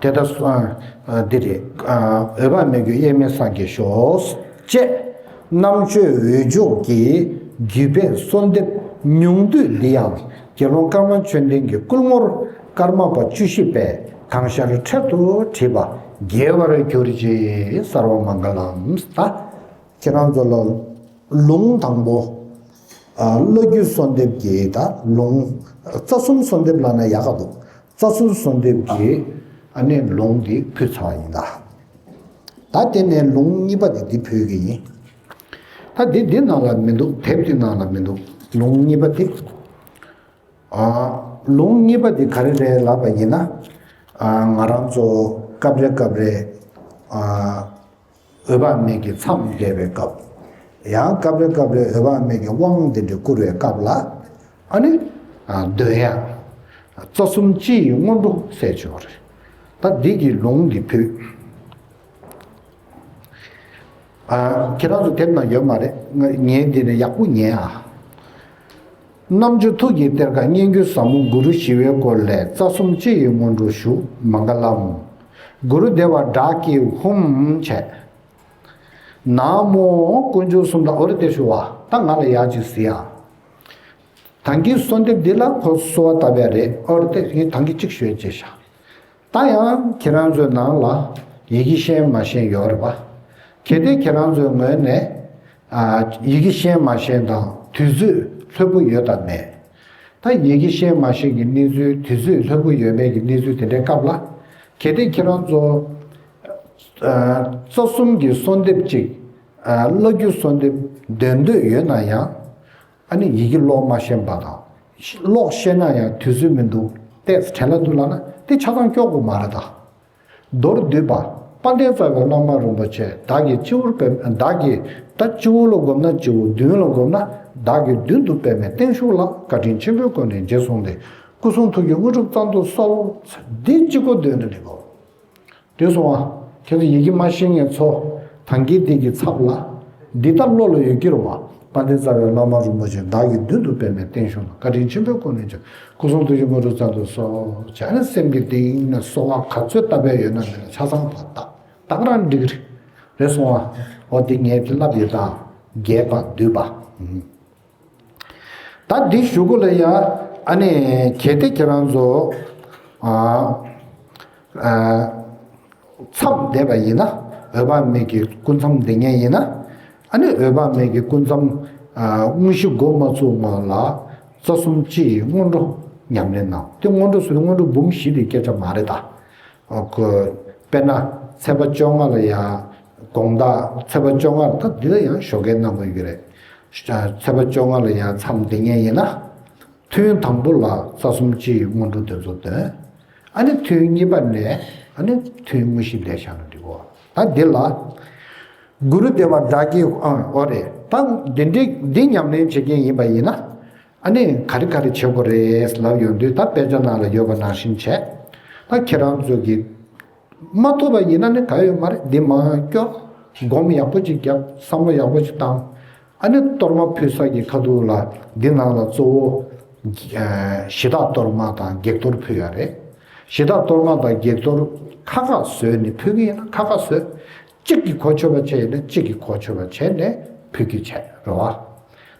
དེ་ལྟར་སོ། ཨ། འདི་རེད། ཨ། འོད་དཔག་མེད་མགོན་དབྱེར་མེད་སངས་རྒྱས་ཤོག་ཅེས། རྣམ་དཔྱོད་འོད་འཇུག་གི་བརྒྱུད་པའི་གསོལ་འདེབས་ཉུང་བསྡུས་འདི་ཡང་། དགེ་སློང་ཀརྨ་ཆོས་ལྡན་གྱི་སྐུལ་ངོར་ཀརྨ་པ་བཅུ་བཞི་པས་གང་ཤར་འཕྲལ་དུ་བྲིས་པ་དགེ་བར་གྱུར་ཅིག། སརྦ་མངྒ་ལཾ། ད་ཁྱེད་རང་ཚོ་ལ་ལུང་དང་པོ། ཨ། བླ་བརྒྱུད་གསོལ་འདེབས་ཀྱི་ད་ལུང་། རྩ་གསུམ་གསོལ་འདེབས་ལབ་ན་ཡག་ག་འདུག། རྩ་གསུམ་གསོལ་འདེབས་ཀྱི། ཨ་ནི་ལུང་འདི་ཕུལ་ཚར་བ་ཡིན་ད། ད་དེ་ནས་ལུང་གཉིས་པ་དེ་འདི་ཕུལ་གྱི་ཡིན། ད་འདི་འདི་ནང་ལ་མི་འདུག། དེབ་འདི་ནང་ལ་མི་འདུག། ལུང་གཉིས་པ་དེ། ཨ། ལུང་གཉིས་པ་དེ་ག་རེ་རེད་ལབ་པ་ཡིན་ན། ཨ། ང་རང་ཚོ་སྐབས་རེ་སྐབས་རེ། ཨ། འོད་དཔག་མེད་ཀྱི་མཚམས་བསྡད་པའི་སྐབས། ཡང་སྐབས་རེ་སྐབས་རེ་འོད་དཔག་མེད་ཀྱི་དབང་དེ་འདྲ་བསྐུར་བའི་སྐབས་ལ། ཨ་ནི། ཨ། འདོན་ཡག། རྩ་གསུམ་སྤྱི་ཡི་སྔོན་འགྲོ་ཟེར་ཆོག་རེད། ད་འདི་གི་ལུང་འདི་ཕུལ། ཨ། ཁྱེད་རང་ཚོ་དེབ་ནང་ཡོད་མ་རེད། ང་ངས་འདི་ནས་ཡག་པོ་ཉན་ཨ། རྣམ་དཔྱོད་ཐུགས་ཀྱི་གཏེར་ཁ་སྙན་བརྒྱུད་ཟབ་མོ་གུ་རུ་ཞི་བའི་སྐོར་ལས། རྩ་གསུམ་སྤྱི་ཡི་སྔོན་འགྲོ་ཞུ་མངྒ་ལཾ། གུ་རུ་བདེ་བ་བཛྲ་གི་ཧཱུྃ་བྱས། ན་མོ་དཀོན་མཆོག་གསུམ་དང་། འོ་རེད། དེ་ཞུ་བ། ད་ང་ལ་ཡག་ཅིག་གཟིགས་ཨ། ད་གིན་གསོལ་འདེབས་འདི་ལ་ཁོ་གསོལ་བ་བཏབ་ཡ་རེད། འོ་རེད། དེ་ངས་ད་གིན་གཅིག་ཞུས་བྱས་ཤག། ད་ཡང་ཁྱེད་རང་ཚོའི་ནང་ལ་ཡི་གེ་ཤན་མ་ཤན་ཡོད་རེད་པ། གལ་ཏེ་ཁྱེད་རང་ཚོའི་ངོས་ནས། ཨ། ཡི་གེ་ཤན་མ་ཤན་དང་དུས་ཚོད་ལྷོད་པོ་ཡོད་དམ་མེད། ད་ཡི་གེ་ཤན་མ་ཤན་གྱི་གནས་ཚུལ། དུས་ཚོད་ལྷོད་པོ་ཡོད་མེད་ཀྱི་གནས་ཚུལ་དེ་འདྲའི་སྐབས་ལ། གལ་ཏེ་ཁྱེད་རང་ཚོ། ཨ། རྩ་གསུམ་གྱི་གསོལ་འདེབས་ཅིག། ཨ། བླ་བརྒྱུད་གསོལ་འདེབས་འདོན་འདོད་ཡོད་ན་ཡང་། ཨ་ནི་ཡི་གེ་ཀློག་མ་ཤེས་པ་དང་། ཀློག་ཤེས་ན་ཡང་དུས་ཚོད་མི་འདུག་ཏེས་བྲེལ་ལ་འདུག་ལབ་ན་དེ་ཆ་ཚང་སྐྱོ་པོ་མ་རེད་ད། མདོར་བསྡུས་པ། དཔལ་ལྡན་རྩ་བའི་བླ་མ་རིན་པོ་ཆེ་བདག་གི་སྤྱི་བོར་པདྨ། བདག་གི་ད་སྤྱི་བོ་ལ་བསྒོམ་ན་སྤྱི་བོ། མདུན་ལ་བསྒོམ་ན་བདག་གི་མདུན་དུ་པདྨའི་སྟེང་བཞུགས་ལ། བཀའ་དྲིན་ཆེན་པོའི་སྒོ་ནས་རྗེས་བཟུང་སྟེ། སྐུ་གསུང་ཐུགས་ཀྱི་དངོས་གྲུབ་བསྩལ་དུ་གསོལ། འདི་གཅིག་པོ་འདོན་ན་འགྲིག་གོ། དེ་སོང་བ། ཁྱེད་ཚོ་ཡི་གེ་མ་ཤེས་མཁན་ཚོ། ཐང་གི་འདི་གི་ཚབ་ལ། འདི་ལྟར་བློ་ལ་ཡོད་ཀྱི་རེད་བ། དཔལ་ལྡན་རྩ་བའི་བླ་མ་རིན་པོ་ཆེ་བདག་གི་མདུན་དུ་པདྨའི་སྟེང་བཞུགས་ལ། བཀའ་དྲིན་ཆེན་པོའི་སྒོ་ནས་ཀྱང་། སྐུ་གསུང་ཐུགས་ཀྱི་དངོས་གྲུབ་བསྩལ་དུ་གསོལ། བྱས་ནས་སེམས་ཀྱི་གཏིང་ནས་གསོལ་བ་ག་ཚོད་བཏབ་པའི་ཡོད་ན་མེད་ན་ཆ་ཚང་བར་བཏབ། ད་ག་རང་འགྲིག་གི་རེད། རེད་སོང་བ། འོ་འདི་ངས་འདི་ལབ་ཡོད་ད། རྒྱས་པ་བསྡུས་པ། ད་འདི་ཞུ་གོ་ལ་ཡ། ཨ་ནི་གལ་ཏེ་ཁྱེད་རང་ཚོ། ཨ། ཨ། མཚམས་བསྡད་པ་ཡིན་ན། འོད་དཔག་མེད་ཀྱི་སྐུ་མཚམས་བསྡད་མཁན་ཡིན་ན། ཨ་ནི་འོད་དཔག་མེད་ཀྱི་སྐུ་མཚམས། ཨ། དངོས་གཞི་འགོ་མ་ཚུགས་སྔོན་ལ། རྩ་གསུམ་སྤྱི་ཡི་སྔོན་འགྲོ་ཉམས་ལེན་གནང་། དེ་སྔོན་འགྲོ་ཟེར་དུས་སྔོན་འགྲོ་འབུམ་བཞི་དེ་སྐད་ཆ་མ་རེད་ད། ཨོ་ཁོ། དཔེར་ན། ཚེས་པ་བཅོ་ལྔ་ལ་ཡ། དགོང་དག་ཚེས་པ་བཅོ་ལྔ་ད་འདི་ལ་ཡང་ཞོགས་ཀས་གནང་དགོས་ཀྱི་རེད། ཚེས་པ་བཅོ་ལྔ་ལ་ཡ་མཚམས་བསྡད་མཁན་ཡིན་ན། ཐུན་དང་པོ་ལ་རྩ་གསུམ་སྤྱི་ཡི་སྔོན་འགྲོ་དེ་ཚོ་འདོན། ཨ་ནི་ཐུན་གཉིས་པ་ནས། ཨ་ནི་ཐུན་དངོས་གཞི་བསྡད་བཞག་ན་འགྲིག་གོ། ད་འདི་ལ། གུ་རུ་བདེ་བ་བདག་གིས། ཨ། འོ་རེད། ད་འདི་འདྲའི་འདི་ཉམས་ལེན་བྱེད་མཁན་ཡིན་པ་ཡིན་ན། ཨ་ནི་ག་རེ་ག་རེ་བྱེད་དགོས་རེད་ལབ་ཡོང་དུས། ད་དཔེ་ཆ་ནང་ལ་ཡོད་པ་ནང་བཞིན་བྱས། ད་ཁྱེད་རང་ཚོ་གིས་མ་ཐུབ་པ་ཡིན་ན་ནི་ག་ཡོད་མ་རེད། འདི་མར་སྐྱོར། སྒོམ་ཡག་པོ་ཅིག་རྒྱབ། བསམ་བློ་ཡག་པོ་ཅིག་བཏང་། ཨ་ནི་གཏོར་མ་ཕུལ་ས་གི་ཁ་ཐུག་ལ་འདི་ནང་ལ་གཙོ་བོ། ཨ། གཞི་བདག་གཏོར་མ་དང་བགེགས་གཏོར་ཕུལ་ཡ་རེད། གཞི་བདག་གཏོར་མ་དང་བགེགས་གཏོར་ཁ་ཁ་བཟོས་ནས་ཕུལ་གི་ཡིན་ན་ཁ་ཁ་བཟོས། གཅིག་གིས་གོ་ཆོད་པ་བྱས་ཡིན་ན་གཅིག་གིས་གོ་ཆོད་པ་བྱས་ནས་ཕུལ་རྒྱུ་བྱས་རེད་བ།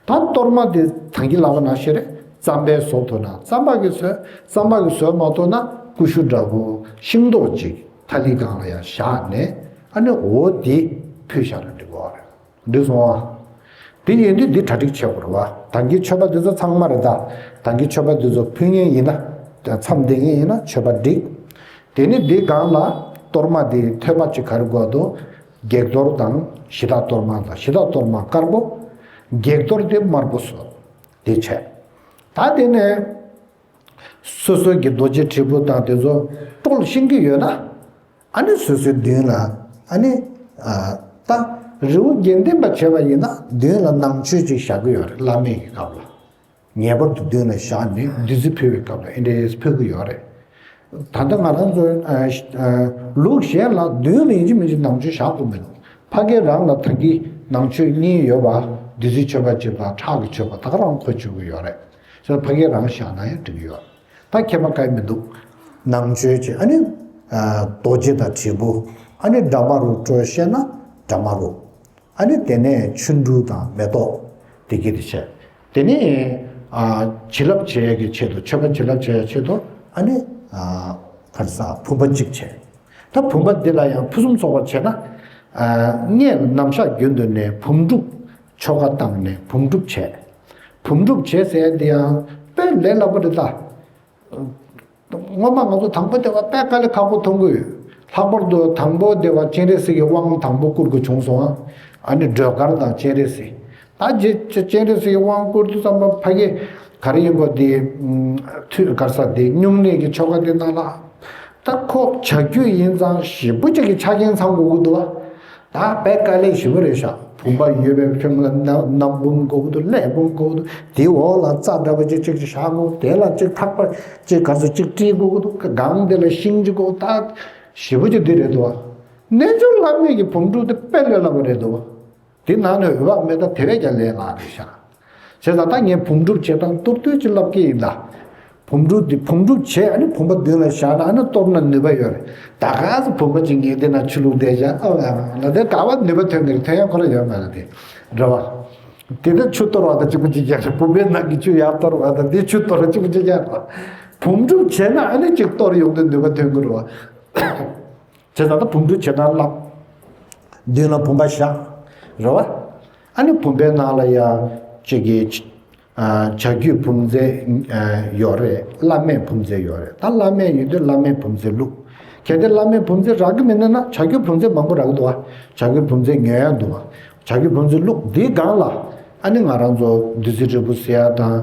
ད་གཏོར་མ་དེ་ཐང་གི་ལབ་པ་ནང་བཞིན་རེད། རྩམ་པས་བཟོ་ཐུབ་ན་རྩམ་པ་གིས་བཟོས། རྩམ་པ་གིས་བཟོ་མ་ཐུབ་ན་ཀུ་ཤུ་འདྲ་པོ་ཤིང་ཏོག་ཅིག་ཐ་ལི་སྒང་ལ་ཡང་བཞག་ནས། ཨ་ནི་འོ་དེ་ཕུལ་བཞག་ན་འགྲིག་གོ་རེད། འགྲིག་སོང་བ། དེ་ཡིན་དུས་འདི་གྲ་སྒྲིག་བྱེད་དགོས་རེད་བ། ཐང་གི་མཆོད་པ་འདི་ཚོ་ཚང་མ་རེད་ད། ཐང་གི་མཆོད་པ་འདི་ཚོ་ཕུལ་མཁན་ཡིན་ན། མཚམས་བསྡད་མཁན་ཡིན་ན་མཆོད་པ་འགྲིག་དེ་ནི་འདི་སྒང་ལ་གཏོར་མ་འདི་ཐོད་པ་གཅིག་ག་རེ་དགོས་འདུག་བགེགས་གཏོར་དང་གཞི་བདག་གཏོར་མ་དང་། གཞི་བདག་གཏོར་མ་དཀར་པོ། བགེགས་གཏོར་དེ་དམར་པོ་བཟོས། དེ་བྱས། ད་དེ་ནས་སོ་སོ་གི་རྡོ་རྗེ་དྲིལ་བུ་དང་དེ་ཚོ་དཀྲོལ་ཤེས་ཀྱི་ཡོད་ན། ཨ་ནི་སོ་སོའི་མདུན་ལ། ཨ་ནི། ཨ། ད་རི་བོ་དགེ་ལྡན་པ་བྱས་པ་ཡིན་ན་མདུན་ལ་ནང་མཆོད་ཅིག་བཞག་གི་ཡོད་རེད། བླ་མེད་ཀྱི་སྐབས་ལ། ངེས་པར་དུ་མདུན་ལ་བཞག་ནས་བདུད་རྩི་ཕུལ་བའི་སྐབས་ལ་ཨེ་འདྲས་ཕུལ་གྱི་ཡོད་རེད། ད་ལྟ་ང་རང་ཚོ། ཨ། ཨ། ལུགས་གཞན་ལ་མདུན་ལ་ཡིན་གཅིག་མིན་གཅིག་ནང་མཆོད་བཞག་དགོས་མི་འདུག་ཕ་གི་རང་ལ་ཐང་གི་ནང་མཆོད་གཉིས་ཡོད་པ། བདུད་རྩིའི་མཆོད་པ་གཅིག་དང་ཁྲག་གི་མཆོད་པ་ད་ག་རང་འཁོར་བཅུག་གི་ཡོད་རེད། ཕ་གི་རང་བཞག་ན་ཡང་འགྲིག་གི་ཡོད་རེད། ད་ཁྱད་པར་གང་ཡང་མི་འདུག་ནང་མཆོད་ཅིག་ཨ་ནི། ཨ། རྡོ་རྗེ་དང་དྲིལ་བུ། ཨ་ནི་འདྲ་མ་རུ་སྤྲོད་ཤེས་ན་འདྲ་མ་རུ། ཨ་ནི་དེ་ནས་ཆུ་འབྲུ་དང་མེ་ཏོག་དེ་གི་དེ་བྱས། དེ་ནས། ཨ། བྱིན་རླབས་བྱེད་ཡས་ཀྱི་ཆེད་དུ། མཆོད་པ་བྱིན་རླབས་བྱེད་ཡས་ཆེད་དུ། ཨ་ནི། ཨ། ག་རེ་ཟ། བུམ་པ་གཅིག་བྱས། ད་བུམ་པ་འདི་ལ་ཡང་ཕུན་སུམ་ཚོགས་པར་བྱས་ན། ཨ། སྔས་ལ་ནམ་ཞག་རྒྱུན་དུ་ནས་བུམ་སྒྲུབ། ཆོ་ག་བཏང་ནས་བུམ་སྒྲུབ་བྱས། བུམ་སྒྲུབ་བྱས་ཟེར་ཡ་འདི་ཡང་དཔེ་ལས་སླ་པོ་རེད་ད། སྔོན་མ་ང་ཚོ་དང་པོ་བདེ་བ་དཔེ་དཀའ་ལས་ཁག་པོ་མཐོང་གི་ཡོད། ལྷག་པར་དུ་དང་པོ་བདེ་བ་སྤྱན་རས་གཟིགས་ཀྱི་དབང་དང་པོ་བསྐུར་དགོས་བྱུང་སོང་ཨ། ཨ་ནི་སྒྲོལ་དཀར་དང་སྤྱན་རས་གཟིགས། ད་རྗེ་སྤྱན་རས་གཟིགས་ཀྱི་དབང་བསྐུར་དུས་ཙམ་པ་ཕ་གི་ག་རེ་ཡིན་པ་དེ། ཐུན་ག་རེ་ཟ། དེ་སྨྱུང་གནས་ཀྱི་ཆོ་ག་དེ་ནང་ལ། ད་ཁོ་བྱ་རྒྱུད་ཡིན་ཙང་ཞེ་པོ་ཅིག་གི་ཆ་རྐྱེན་ཚང་དགོས་ཀྱི་འདུག་བ། ད་དཔེ་དཀའ་ལས་ཞེ་པོ་རེད་ཤག་བུམ་པ་ཡོད་པའི་ཕྱོགས་ལ་ན་ནམ་བུམ་དགོས་ཀྱི་འདུག་ཀླད་བུམ་དགོས་ཀྱི་འདུག་དེའི་འོག་ལ་རྩ་འདྲ་པོ་ཅིག་ཅིག་ཅིག་བཞག་དགོས། དེ་ལ་ཅིག་ཐག་པ་ཅིག་ག་ཚོད་ཅིག་དཀྲིས་དགོས་ཀྱི་འདུག་སྒང་དེ་ལ་ཤིང་ཅིག་དགོས། ད་ཞེ་པོ་ཅིག་འདི་རེད་འདུག་བ། རྣལ་འབྱོར་བླ་མེད་ཀྱི་བུམ་སྒྲུབ་དེ་དཔེ་ལས་སླ་པོ་རེད་འདུག་བ། དེ་ནང་ནས་འོས་འབབ་མེད་ད་དེ་བས་ཀྱང་ལས་སླ་རེད་ཤག་བྱས་ཙང་ད་ངས་བུམ་སྒྲུབ་བྱེད་སྟངས་ཏོག་ཏོག་ཅིག་ལབ་ཀྱི་ཡིན་ད། བུམ་སྒྲུབ་འདི་བུམ་སྒྲུབ་བྱས་ཨ་ནི་བུམ་པ་མདུན་ལ་བཞག་ན་ཨ་ནི་གཏོར་ན་ནུས་པ་ཡོད་རེད། ད་ག་ཚོད་བུམ་པ་ཅིག་ངས་དེ་ན་ཆུ་བླུགས་བསྡད་བཞག་ཨ་ལ་དེ་ག་བ་ནུས་པ་ཐོན་གི་རེད། ཐོན་ཡག་ཁོ་རང་ཡོད་མ་རེད་དེ། རེད་བ། དེ་ད་ཆུ་གཏོར་བ་དང་གཅིག་པ་གཅིག་རྐྱང་རེད། བུམ་པའི་ནང་གི་ཆུ་ཡར་གཏོར་བ་དང་དེ་ཆུ་གཏོར་བ་གཅིག་པ་གཅིག་རྐྱང་རེད་བ། བུམ་སྒྲུབ་བྱས་ན་ཨ་ནི་གཅིག་གཏོར་ཡོང་དུས་ནུས་པ་ཐོན་གི་རེད་བ། བྱས་ཙང་ད་བུམ་སྒྲུབ་བྱེད་སྟངས་བསླབ། མདུན་ལ་བུམ་པ་བཞག་རེད་བ། ཨ་ནི་བུམ་པའི་ནང་ལ་ཡ་གཅིག་གི། ཨ། བྱ་རྒྱུད་བུམ་རྫས། ཨ། ཡོད་རེད། བླ་མེད་བུམ་རྫས་ཡོད་རེད། ད་བླ་མེད་ཡོད་དུས་བླ་མེད་བུམ་རྫས་བླུགས། གལ་ཏེ་བླ་མེད་བུམ་རྫས་རག་གི་མེད་ན་ན་བྱ་རྒྱུད་བུམ་རྫས་མང་པོ་རག་གི་འདུག་བ། བྱ་རྒྱུད་བུམ་རྫས་ཉོ་ཡ་འདུག་བ། བྱ་རྒྱུད་བུམ་རྫས་བླུགས། འདིའི་སྒང་ལ་ཨ་ནི་ང་རང་ཚོ་བདུད་རྩི་འབྲས་བུ་ཟེར་ཡ་དང་།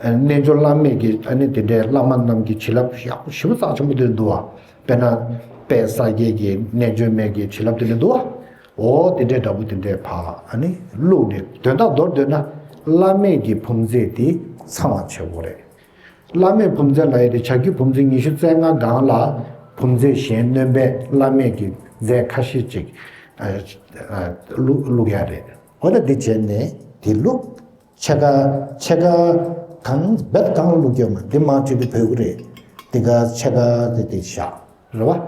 རྣལ་འབྱོར་བླ་མེད་ཀྱི་ཨ་ནི་དེ་འདྲའི་བླ་མ་རྣམས་ཀྱི་བྱིན་རླབས་ཡག་པོ་ཞེ་པོ་རྩ་ཆེན་པོ་དེ་འདུག་བ། དཔེར་ན་དཔལ་ས་སྐྱའི་གི་རྣལ་འབྱོར་མའི་གི་བྱིན་རླབས་དེ་འདྲ་འདུག་བ། འོ་དེ་འདྲའི་འདྲ་པོ་དེ་འདྲའི་ཕར་ཨ་ནི་བླུགས་ནས། དོན་དག་མདོར་བསྡུས་ན་བླ་མེད་ཀྱི་བུམ་རྫས་དེ་ཚང་བ་བྱེད་དགོས་རེད། བླ་མེད་བུམ་རྫས་ལབ་ཡ་དེ་བྱ་རྒྱུད་བུམ་རྫས་ཉི་ཤུ་རྩ་ལྔ་སྒང་ལ་བུམ་རྫས་གཞན་སྣོན་པའི་བླ་མེད་ཀྱི་རྫས་ཁ་ཤས་ཅིག་ཨ་ཨ་བླུགས་བླུགས་ཡ་རེད། འོ་ད་འདི་བྱས་ནས་དེ་བླུགས། ཕྱེད་ཀ་ཕྱེད་ཀ་གང་རྦད་གང་བླུགས་ཡོད་མ་འདི་མང་ཆེ་དེ་བོད་ཀྱི་རེད། འདི་ག་ཕྱེད་ཀ་དེ་དེ་བཞག་རེད་བ།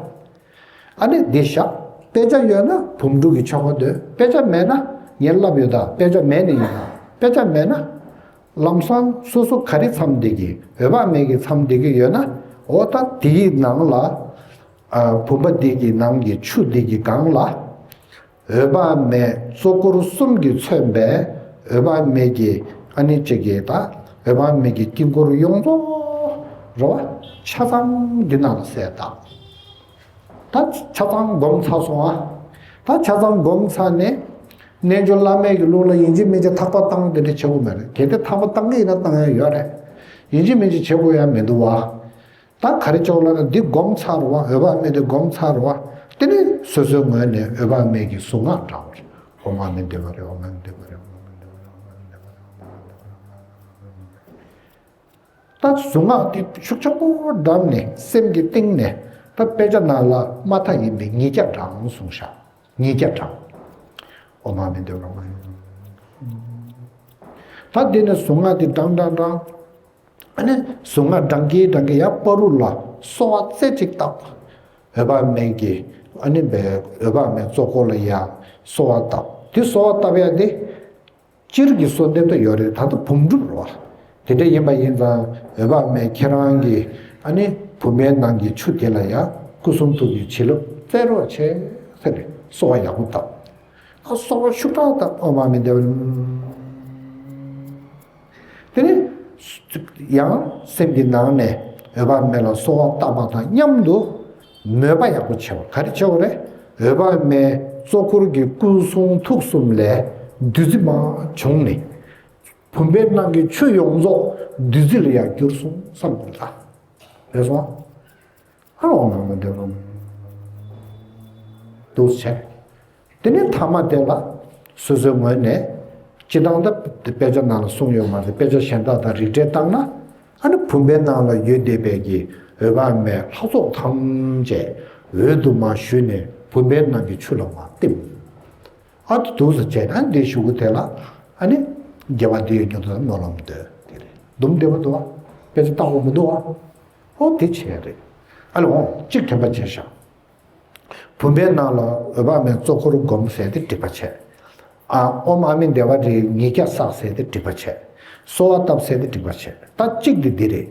ཨ་ནི་འདི་བཞག་དཔེ་ཆ་ཡོད་ན་བུམ་སྒྲུབ་ཀྱི་ཆོ་ག་འདོན། དཔེ་ཆ་མེད་ན་ངས་ལབ་ཡོད་ད། དཔེ་ཆ་མེད་ནི་ཡིན་ན། དཔེ་ཆ་མེད་ན་ལམ་སང་སོ་སོ་ག་རེ་མཚམས་བསྡད་ཀྱི། འོད་དཔག་མེད་ཀྱི་མཚམས་བསྡད་ཀྱི་ཡོད་ན། འོ་ད་དེའི་ནང་ལ་ཨ་བུམ་པ་འདི་གི་ནང་གི་ཆུ་འདི་གི་སྒང་ལ་འོད་དཔག་མེད་གཙོ་འཁོར་གསུམ་གྱིས་མཚོན་པའི་འོད་དཔག་མེད་ཀྱི་ཨ་ནི་གཅིག་གི་ད་འོད་དཔག་མེད་ཀྱི་དཀྱིལ་འཁོར་ཡོངས་རྫོགས་རེད་བ། ཆ་ཚང་འདི་ནང་ལ་གསལ་བཏབ། ད་ཆ་ཚང་སྒོམ་ཚར་སོང་ཨ། ད་ཆ་ཚང་སྒོམ་ཚར་ནས་རྣལ་འབྱོར་བླ་མེད་ཀྱི་ལུགས་ལ་ཡིན་གཅིག་མིན་གཅིག་ཐག་པ་བཏང་དེ་འདྲ་བྱེད་དགོས་མེད་རེད། གལ་ཏེ་ཐག་པ་བཏང་གི་ཡིན་ན་བཏང་ཡ་ཡོད་རེད། ཡིན་གཅིག་མིན་གཅིག་བྱེད་དགོས་ཡ་མི་འདུག་བ། ད་ག་རེ་ཆོག་ལབ་ན་འདི་སྒོམ་ཚར་བ། འོད་དཔག་མེད་དེ་སྒོམ་ཚར་བ། དེ་ནས་སོ་སོའི་ངོས་ནས་འོད་དཔག་མེད་ཀྱི་གཟུངས་སྔགས་བགྲང་བ་རེད། ཨོཾ་ཨ་མི་བདེ་བ་རེད། ཨོཾ་ཨ་མི་བདེ་བ་རེད། ཨོཾ་ཨ་མི་བདེ་བ་རེད། ཨོཾ་ཨ་མི་བདེ་བ་རེད། ད་གཟུངས་སྔགས་དེ་ཤུགས་ཆེན་པོ་བགྲངས་ནས་སེམས་ཀྱི་གཏིང་ནས་ད་དཔེ་ཆ་ནང་ལ་མ་མཐའ་ཡིན་པའི་ཉིས་བརྒྱ་བགྲང་གསུངས་ཤག་ཉིས་བརྒྱ་བགྲང་། ཨོཾ་ཨ་མི་བདེ་བ་རེད། ད་འདི་ནས་གཟུངས་སྔགས་དེ་བགྲང་བགྲང་བགྲང་། ཨ་ནི་གཟུངས་སྔགས་བགྲང་གིན་བགྲང་གིན་ཡར་བར་དུ་ལ་གསོལ་བ་རྩེ་གཅིག་བཏབ། འོད་དཔག་མེད་ཀྱི་ཨ་ནི་འོད་དཔག་མེད་གཙོ་འཁོར་ལ་ཡར་གསོལ་བ་བཏབ། དེ་གསོལ་བ་བཏབ་ཡ་དེ་སྤྱིར་གྱི་གསོལ་འདེབས་ད་ཡོད་རེད། ད་ལྟ་བུམ་སྒྲུབ་རེད་བ། དེ་འདྲ་ཡིན་པ་ཡིན་ཙང་འོད་དཔག་མེད་ཁྱེད་རང་གི་ཨ་ནི་བུམ་པའི་ནང་གི་ཆུ་དེ་ལ་ཡང་སྐུ་གསུང་ཐུགས་ཀྱི་བྱིན་རླབས་སྩལ་རོགས་བྱེད་ཟེར་ནས་གསོལ་བ་ཡག་པོ་བཏབ། ཨ་གསོལ་བ་ཤུགས་དྲག་བཏབ། ཨོཾ་ཨ་མི་བདེ་བ། དེ་ནས་ཡང་སེམས་ཀྱི་ནང་ནས་འོད་དཔག་མེད་ལ་གསོལ་བ་བཏབ་པ་དང་མཉམ་དུ་མོས་པ་ཡག་པོ་བྱེད་པ། ག་རེ་བྱེད་པ་རེད། འོད་དཔག་མེད་གཙོ་འཁོར་གྱི་སྐུ་གསུང་ཐུགས་གསུམ་ལས་བདུད་རྩི་མར་བྱུང་ནས་བུམ་པའི་ནང་གི་ཆུ་ཡོངས་རྫོགས་བདུད་རྩི་ལ་ཡང་གྱུར་སོང་བསམ་དགོས་ད། རེད་སོང་ཨ། ཨ་ཨོཾ་ཨ་མི་བདེ་བ། འདུག་བྱས། དེ་ནས་ཐ་མ་དེ་ལ་སོ་སོའི་ངོས་ནས་སྤྱིར་བཏང་ད་དཔེ་ཆ་ནང་ལ་གསུངས་ཡོད་མ་རེད། དཔེ་ཆ་གཞན་དག་དང་རིགས་འགྲེ་བཏང་ན་ཨ་ནི་བུམ་པའི་ནང་ལ་ཡོད་བསྡད་པའི་གི་འོད་དཔག་མེད་ལྷ་ཚོགས་ཐམས་ཅད་འོད་དུ་མར་ཞུ་ནས་བུམ་པའི་ནང་གི་ཆུ་ལ་མར་བསྟིམ། ཨ་དེ་འདུག་སེ་བྱས་ན་འདི་གཞུག་གུ་དེ་ལ་ཨ་ནི་དགེ་བ་འདི་ཡོད་མྱུར་དུ་སྨོན་ལམ་འདོན། དེ་རེད། འདུམ་བདེ་བ་འདུག་བ། དཔེ་ཆ་བཏང་དགོས་མི་འདུག་བ། ཨོ་དེ་བྱས་རེད། ཨ་ལེ་འོང་གཅིག་དྲན་པ་བྱས་ཤག་བུམ་པའི་ནང་ལ་འོད་དཔག་མེད་གཙོ་འཁོར་བསྒོམ་ཟེར་དེ་འགྲིག་པ་བྱས། ཨ་ཨོཾ་ཨ་མི་བདེ་བ་རེད་ཉིས་བརྒྱ་བསགས་ཟེར་དེ་འགྲིག་པ་བྱས། གསོལ་བ་བཏབ་ཟེར་དེ་འགྲིག་པ་བྱས། ད་གཅིག་དེ་འདི་རེད།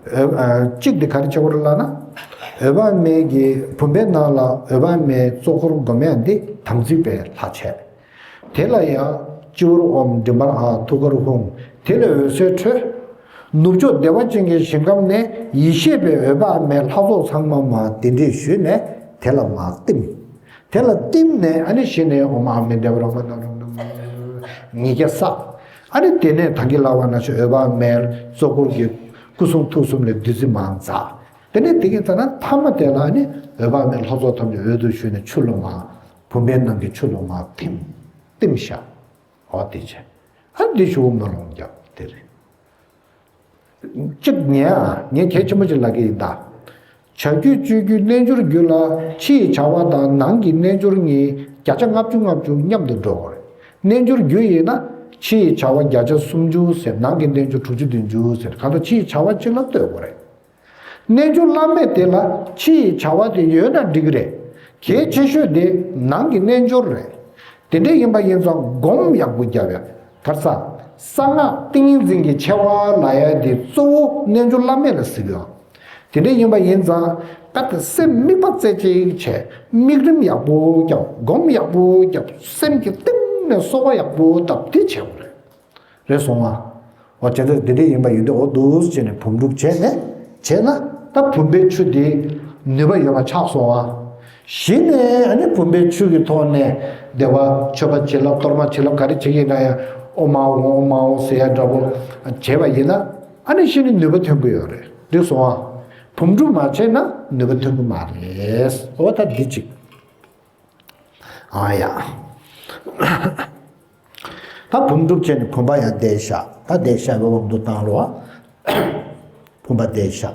འོ་ཨ་གཅིག་དེ་ག་རེ་བྱེད་དགོས་རེད་ལབ་ན། འོད་དཔག་མེད་ཀྱི་བུམ་པའི་ནང་ལ་འོད་དཔག་མེད་གཙོ་འཁོར་བསྒོམ་ཡ་འདི་དམ་ཚིག་པའི་ལྷ་བྱས། དེ་ལ་ཡང་སྤྱི་བོར་ཨོཾ། མགྲིན་པར་ཨཱཿ། ཐུགས་ཀར་ཧཱུྃ། དེ་ལས་འོད་ཟེར་འཕྲོས། ནུབ་ཕྱོགས་བདེ་བ་ཅན་གྱི་ཞིང་ཁམས་ནས་ཡེ་ཤེས་པའི་འོད་དཔག་མེད་ལྷ་ཚོགས་ཚང་མ་མར་གདན་འདྲེན་ཞུས་ནས་དེ་ལ་མར་བསྟིམ། དེ་ལ་བསྟིམ་ནས་ཨ་ནི་གཞི་ནས་ཨོཾ་ཨ་མི་བདེ་བ་ར་ཧོ་ཉིས་བརྒྱ་བསགས། ཨ་ནི་དེ་ནས་ད་གིན་ལབ་པ་ནང་བཞིན་འོད་དཔག་མེད་གཙོ་འཁོར་གྱི་སྐུ་གསུང་ཐུགས་གསུམ་ལས་བདུད་རྩི་མར་འཛག་དེ་ནས་དེ་གིན་ཙ་ན་ཐ་མ་དེ་ལ་ཨ་ནི་འོད་དཔག་མེད་ལྷ་ཚོགས་ཐམས་ཅད་འོད་དུ་ཞུས་ནས་ཆུ་ལ་མར་བུམ་པའི་ནང་གི་ཆུ་ལ་མར་བསྟིམ། བསྟིམ་བཞག་འོ་དེ་བྱས། ཨ་འདི་ཞུ་མ་ལོང་རྒྱབ་དེ་རེད། གཅིག་ངས་ཨ་ངས་གལ་ཆེན་པོ་ཅིག་ལབ་ཀྱི་ཡིན་ད། བྱ་རྒྱུད་སྤྱོད་རྒྱུད་རྣལ་འབྱོར་རྒྱུད་ལ་ཕྱི་ཡི་བྱ་བ་དང་ནང་གི་རྣལ་འབྱོར་གཉིས་བརྒྱ་ཆ་ལྔ་བཅུ་ལྔ་བཅུ་མཉམ་དུ་འགྲོ་དགོས་རེད། རྣལ་འབྱོར་རྒྱུད་ཡིན་ན་ཕྱི་ཡི་བྱ་བ་བརྒྱ་ཆ་སུམ་ཅུ་ཟེར། ནང་གི་རྣལ་འབྱོར་དྲུག་ཅུ་བདུན་ཅུ་ཟེར། གང་ལྟར་ཕྱི་ཡི་བྱ་བ་གཅིག་ལ་ལྟོས་དགོས་རེད། རྣལ་འབྱོར་བླ་མེད་དེ་ལ་ཕྱི་ཡི་བྱ་བ་དེ་ཡོད་ན་འགྲིག་གི་རེད། གལ་ཆེ་ཤོས་དེ་ནང་གི་རྣལ་འབྱོར་རེད། དེ་འདྲ་ཡིན་པ་ཡིན་ཙང་སྒོམ་ཡག་པོ་རྒྱབ་ཡ། ག་རེ་ཟ། གསང་སྔགས་ཏིང་ངེ་འཛིན་གྱི་ཆེ་བ་ལབ་ཡ་དེ་གཙོ་བོ་རྣལ་འབྱོར་བླ་མེད་ལ་ཟེར་གི་ཡོད། དེ་འདྲ་ཡིན་པ་ཡིན་ཙང་ད་དེ་སེམས་དམིགས་པ་རྩེ་གཅིག་བྱས། དམིགས་རིམ་ཡག་པོ་རྒྱབ། སྒོམ་ཡག་པོ་རྒྱབ། སེམས་ཀྱི་གཏིང་ནས་གསོལ་བ་ཡག་པོ་བཏབ་དེ་བྱས་པ་རེད། རེད་སོང་ང་། འོ་བྱས་ཙང་དེ་འདྲ་ཡིན་པ་ཡིན་དུས་འོ་འདུག་སེ་བྱས་ནས་བུམ་སྒྲུབ་བྱས་ནས་བྱས་ན་ད་བུམ་པའི་ཆུ་དེ་ནུས་པ་ཡོད་པ་ཆགས་སོང་ང་། གཞི་ནས་ཨ་ནི་བུམ་པའི་ཆུ་གི་ཐོག་ནས་བདེ་བ་མཆོད་པ་བྱིན་རླབས་གཏོར་མ་བྱིན་རླབས་ག་རེ་བྱེད་ཀྱི་ཡིན་ན་ཡང་ཨོཾ་ཨཱཿཧཱུྃ་ཨོཾ་ཨཱཿཧཱུྃ་ཟེར་ཡ་འདྲ་པོ་བྱས་པ་ཡིན་ན་ ཨ་ནི་གཞི་ནས་ནུས་པ་ཐོན་གྱི་ཡོད་རེད། འགྲིག་སོང་ཨ། བུམ་སྒྲུབ་མ་བྱས་ན་ནུས་པ་ཐོན་གྱི་མ་རེད། འོ་ད་འདི་གཅིག་ཨ་ཡ། ད་བུམ་སྒྲུབ་བྱས་ནས་བུམ་པ་ཡང་བསྡད་བཞག་ད་བསྡད་བཞག་པའི་དབང་དུ་བཏང་རོགས། བུམ་པ་བསྡད་བཞག་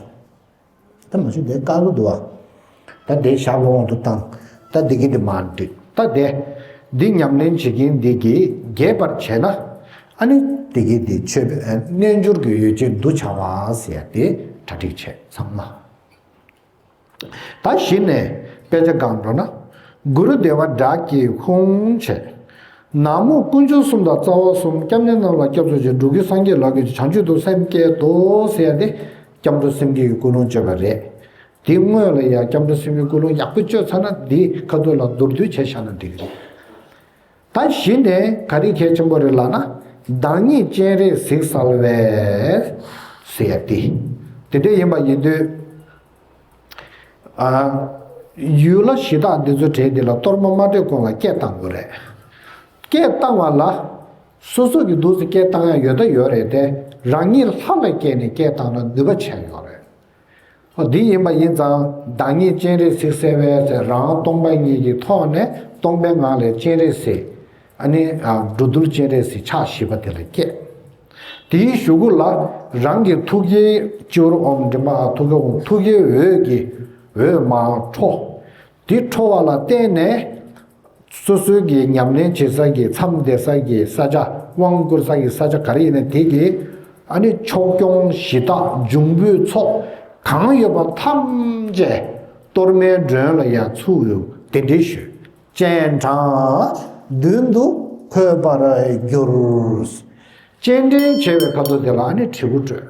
ད་མ་གཞི་དེ་དཀར་པོ་འདུག་བ། ད་དེ་བཞག་པའི་དབང་དུ་བཏང་། ད་འདི་གི་དེ་མ་འགྲིག་ད་དེ། འདི་ཉམས་ལེན་བྱེད་མཁན་འདི་གིས་རྒྱས་པར་བྱས་ན། ཨ་ནི་འདི་གི་དེ་ཆོས་པའི་རྣལ་འབྱོར་གྱི་ཡོ་བྱད་འདུ་བྱ་བ་ཟེར་ཡ་དེ་གྲ་སྒྲིག་བྱས་ཚང་མ། ད་གཞི་ནས་དཔེ་ཆ་སྒང་འགྲོ་ན། གུ་རུ་བདེ་བ་བྲག་གི་ཧཱུྃ་བྱས། ན་མོ་དཀོན་མཆོག་གསུམ་དང་རྩ་བ་གསུམ། སྐྱབས་གནས་རྣམས་ལ་སྐྱབས་སུ་མཆི། འགྲོ་ཀུན་སངས་རྒྱས་ལ་གུས་ཕྱིར། བྱང་ཆུབ་ཏུ་སེམས་བསྐྱེད་དོ་ཟེར་ཡ་དེ། སྐྱབས་འགྲོ་སེམས་བསྐྱེད་ཀྱི་ཀུན་སློང་བརྗོད་པ་རེད། དེའི་སྔོན་ལ་ཡང་སྐྱབས་འགྲོ་སེམས་བསྐྱེད་ཀུན་སློང་ཡག་པོ་བཅོས་ཚར་ན་འདིའི་ཁ་ཐུག་ལ་མདོར་བསྡུས་བྱས་བཞག་ན་འགྲིག་གི་རེད། ད་གཞི་ནས་ག་རེ་གལ་ཆེན་པོ་རེད་ལབ་ན། བདག་ཉིད་སྤྱན་རས་གཟིགས་གསལ་བའི་ཟེར་ཡ་དེ། དེ་འདྲ་ཡིན་པ་ཡིན་དུས། ཨ། ཡུལ་ལྷ་གཞི་བདག་འདི་ཚོ་གྲས་འདི་ལ་གཏོར་མ་མ་སྤྲད་གོང་ལ་སྐད་བཏང་དགོས་རེད། སྐད་བཏང་བ་ལ། སོ་སོ་གི་འདུག་སེ་སྐད་བཏང་ཡ་ཡོད་ད་ཡོད་རེད་དེ། རང་ཉིད་ལྷ་ལ་བསྐྱེད་ནས་སྐད་བཏང་ན་ནུས་པ་ཆེ་ཡོད་རེད། འོ་འདི་ཡིན་པ་ཡིན་ཙང་། བདག་ཉིད་སྤྱན་རས་གཟིགས་གསལ་བའི་ཟེར་རང་སྟོང་པ་ཉིད་ཀྱི་ཐོག་ནས་སྟོང་པའི་ངང་ལས་སྤྱན་རས་གཟིགས། ཨ་ནི་ཨ། འགྲོ་འདུལ་སྤྱན་རས་གཟིགས་ཕྱག་བཞི་པ་དེ་ལ་བསྐྱེད། དེའི་གཞུག་གུ་ལ་རང་གི་ཐུགས་ཀའི་སྤྱི་བོར་ཨོཾ་མགྲིན་པ་ཐུགས་ཀའི་ཨོཾ་ཐུགས་ཀའི་འོད་ཀྱི་འོད་མར་འཕྲོ། དེ་འཕྲོ་བ་ལ་བརྟེན་ནས། སོ་སོའི་གི་ཉམས་ལེན་བྱེད་ས་གི་མཚམས་བསྡད་ས་གི་ས་ཆ་དབང་བསྐུར་ས་གི་ས་ཆ་ག་རེ་ཡིན་ན་དེ་གི་ཨ་ནི་ཕྱོགས་སྐྱོང་གཞི་བདག་འབྱུང་པོའི་ཚོགས་གང་ཡོད་པ་ཐམས་ཅད་གཏོར་མའི་མགྲོན་ལ་ཡང་ཚུགས་ཡོད་གདན་འདྲེན་ཞུས། སྤྱན་དྲངས་མདུན་དུ་འཁོད་པར་གྱུར། སྤྱན་འདྲེན་བྱས་པའི་ཁ་ཐུག་དེ་ལ་ཨ་ནི་དྲིལ་བུ་སྤྲོད།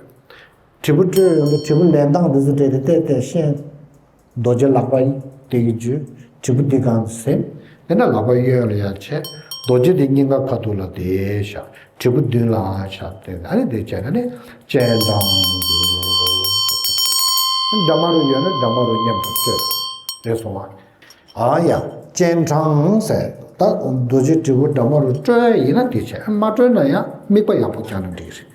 དྲིལ་བུ་སྤྲོད་ཡོང་དུས་དྲིལ་བུ་ལེན་སྟངས་འདི་ཚོ་སྤྲད་དེ་བལྟས་བལྟས་ཤེས། རྡོ་རྗེ་ལག་པ་དེ་གི་འཇུ། དྲིལ་བུ་འདི་སྒང་དུ་ཟིན། དེ་ནས་ལག་པ་གཡོན་ལ་ཡར་བྱས། རྡོ་རྗེ་དེ་སྙིང་ག་ཁ་ཐུག་ལ་དེ་བཞག་དྲིལ་བུ་མདུན་ལ་བཞག་དེ་ཨ་ནི་དེ་བྱས་ན་ནི་སྤྱན་དྲངས་གྱུར། འདྲ་མ་རུ་ཡོད་ན་འདྲ་མ་རུ་མཉམ་དུ་སྤྲོད། རེད་སོང་བ། ཨ་ཡ། སྤྱན་དྲངས་ཟེར། ད་རྡོ་རྗེ་དྲིལ་བུ་འདྲ་མ་རུ་སྤྲོད་ཡིན་ན་དེ་བྱས། མ་སྤྲོད་ན་ཡང་དམིགས་པ་ཡག་པོ་བརྒྱབ་ན་འགྲིག་རེད།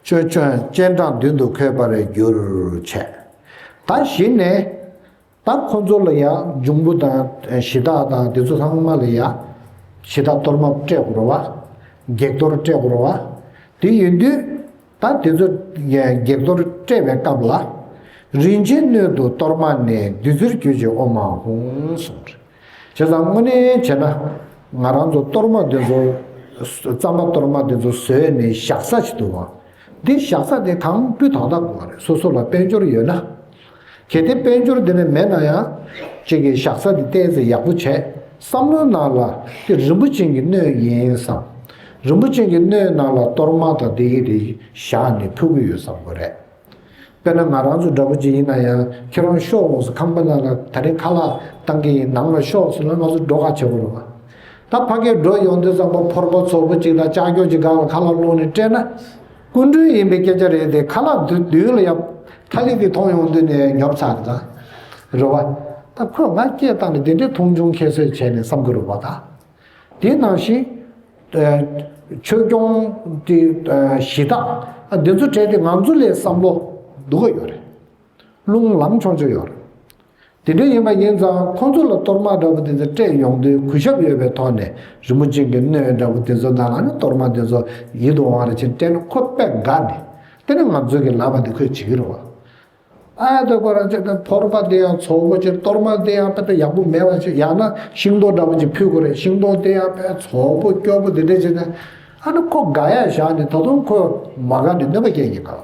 ཆོས་ཆོས་སྤྱན་དྲངས་མདུན་དུ་འཁོད་པར་གྱུར་བྱས། ད་གཞི་ནས། ད་ཁོ་ཚོ་ལ་ཡང་འབྱུང་པོ་དང་གཞི་བདག་དང་དེ་ཚོ་ཚང་མ་ལ་ཡང་གཞི་བདག་གཏོར་མ་སྤྲད་དགོས་རེད་བ། བགེགས་གཏོར་སྤྲད་དགོས་རེད་བ། དེ་ཡིན་དུས་ད་དེ་ཚོ་བགེགས་གཏོར་སྤྲད་པའི་སྐབས་ལ། རིན་ཆེན་སྣོད་དུ་གཏོར་མ་ནི། བདུད་རྩིར་གྱུར་ཅིག་ཨོཾ་ཨཱཿཧཱུྃ་གསུངས་རེད། བྱས་ཙང་དངོས་གནས་བྱས་ན་ང་རང་ཚོ་གཏོར་མ་འདི་ཚོ་རྩམ་པ་གཏོར་མ་འདི་ཚོ་བཟོས་ནས་བཞག་ས་ཞིག་འདུག་བ། འདི་བཞག་ས་དེ་གང་སྤུས་དག་དག་དགོས་པ་རེད། སོ་སོ་ལ་དཔལ་འབྱོར་ཡོད་ན། གལ་ཏེ་དཔལ་འབྱོར་འདི་ནས་མེད་ན་ཡང་གཅིག་གི་བཞག་ས་འདི་ཏོག་ཙམ་ཡག་པོ་བྱས། བསམ་བློའི་ནང་ལ་འདི་རིན་པོ་ཆེ་གི་སྣོད་ཡིན་བསམ། རིན་པོ་ཆེ་གི་སྣོད་ནང་ལ་གཏོར་མ་དང་འདི་གི་དེ་བཞག་ནས་ཕུལ་གི་ཡོད་བསམ་དགོས་རེད། དཔེར་ན་ང་རང་ཚོ་འདྲ་པོ་ཅིག་ཡིན་ན་ཡང་ཁྱེད་རང་ཤོག་འོང་ཟེར་ཁང་པ་ནང་ལ་ད་རེས་ཁ་ལག་བཏང་གི་ཡིན་ནང་ལ་ཤོག་ཟེར་ན་ང་ཚོ་འགྲོ་ག་བྱེད་དགོས་རེད་བ། ད་ཕ་གིར་འགྲོ་ཡོང་དུས་ཙམ་པ་ཕོར་པ་བཙོག་པོ་ཅིག་དང་ལྕགས་ཀྱོག་ཅིག་སྒང་ལ་ཁ་ལག་བླུགས་ནས་སྤྲད་ན། སྐུ་མགྲོན་ཡིན་པའི་སྐད་ཆ་རེད་དེ། ཁ་ལག་མདུན་ལ་ཡ་ཐ་ལི་དེ་མཐོང་ཡོང་དུས་ནས་ཉོབ་ཚར་རེད་ད། རེད་བ། ད་ཁོས་ང་སྐད་བཏང་ནས་དེ་འདྲའི་མཐོང་ཆུང་ཁྱད་གསོད་བྱས་ནས་བསམ་གི་རེད་བ་ད། དེ་ནང་བཞིན། ཆོས་སྐྱོང་དེ་གཞི་བདག་འདི་ཚོ་གྲས་དེ་ང་ཚོ་ལས་བསམ་བློ་སྡུག་ག་ཡོད་རེད། རླུང་ལངས་ཆོག་ཆོག་ཡོད་རེད། དེ་འདྲ་ཡིན་པ་ཡིན་ཙང་ཁོང་ཚོ་ལ་གཏོར་མ་འདྲ་པོ་དེ་ཚོ་སྤྲད་ཡོང་དུས་གུས་ཞབས་ཡོད་པའི་ཐོག་ནས་རིན་པོ་ཆེ་གི་སྣོད་འདྲ་པོ་དེ་ཚོ་ནང་ལ་ནི་གཏོར་མ་དེ་ཚོ་ཡིད་དུ་འོང་བ་རེ་བྱས་སྤྲད་ན་ཁོ་དཔེ་དགའ་ནས་དེ་ནི་ང་ཚོ་གི་ལབ་པ་དེ་ཁོས་བྱེད་ཀྱི་རེད་བ། ཨ་ད་ཁོ་རང་ཚོས་ཕོར་པ་དེ་ཡང་བཙོག་པོ་ཅིག་གཏོར་མ་དེ་ཡང་དཔེ་ད་ཡག་པོ་མེད་པ་ཅིག་ཡང་ན་ཤིང་ཏོག་འདྲ་པོ་ཅིག་ཕུལ་དགོས་རེད། ཤིང་ཏོག་དེ་ཡང་དཔེ་བཙོག་པོ་སྐྱོ་པོ་དེ་འདྲ་བྱས་ནས་ཨ་ནི་ཁོ་དགའ་ཡ་བཞག་ནས་ད་དུང་ཁོ་མ་དགའ་ནས་གནོད་པ་སྐྱེལ་གྱི་འདུག་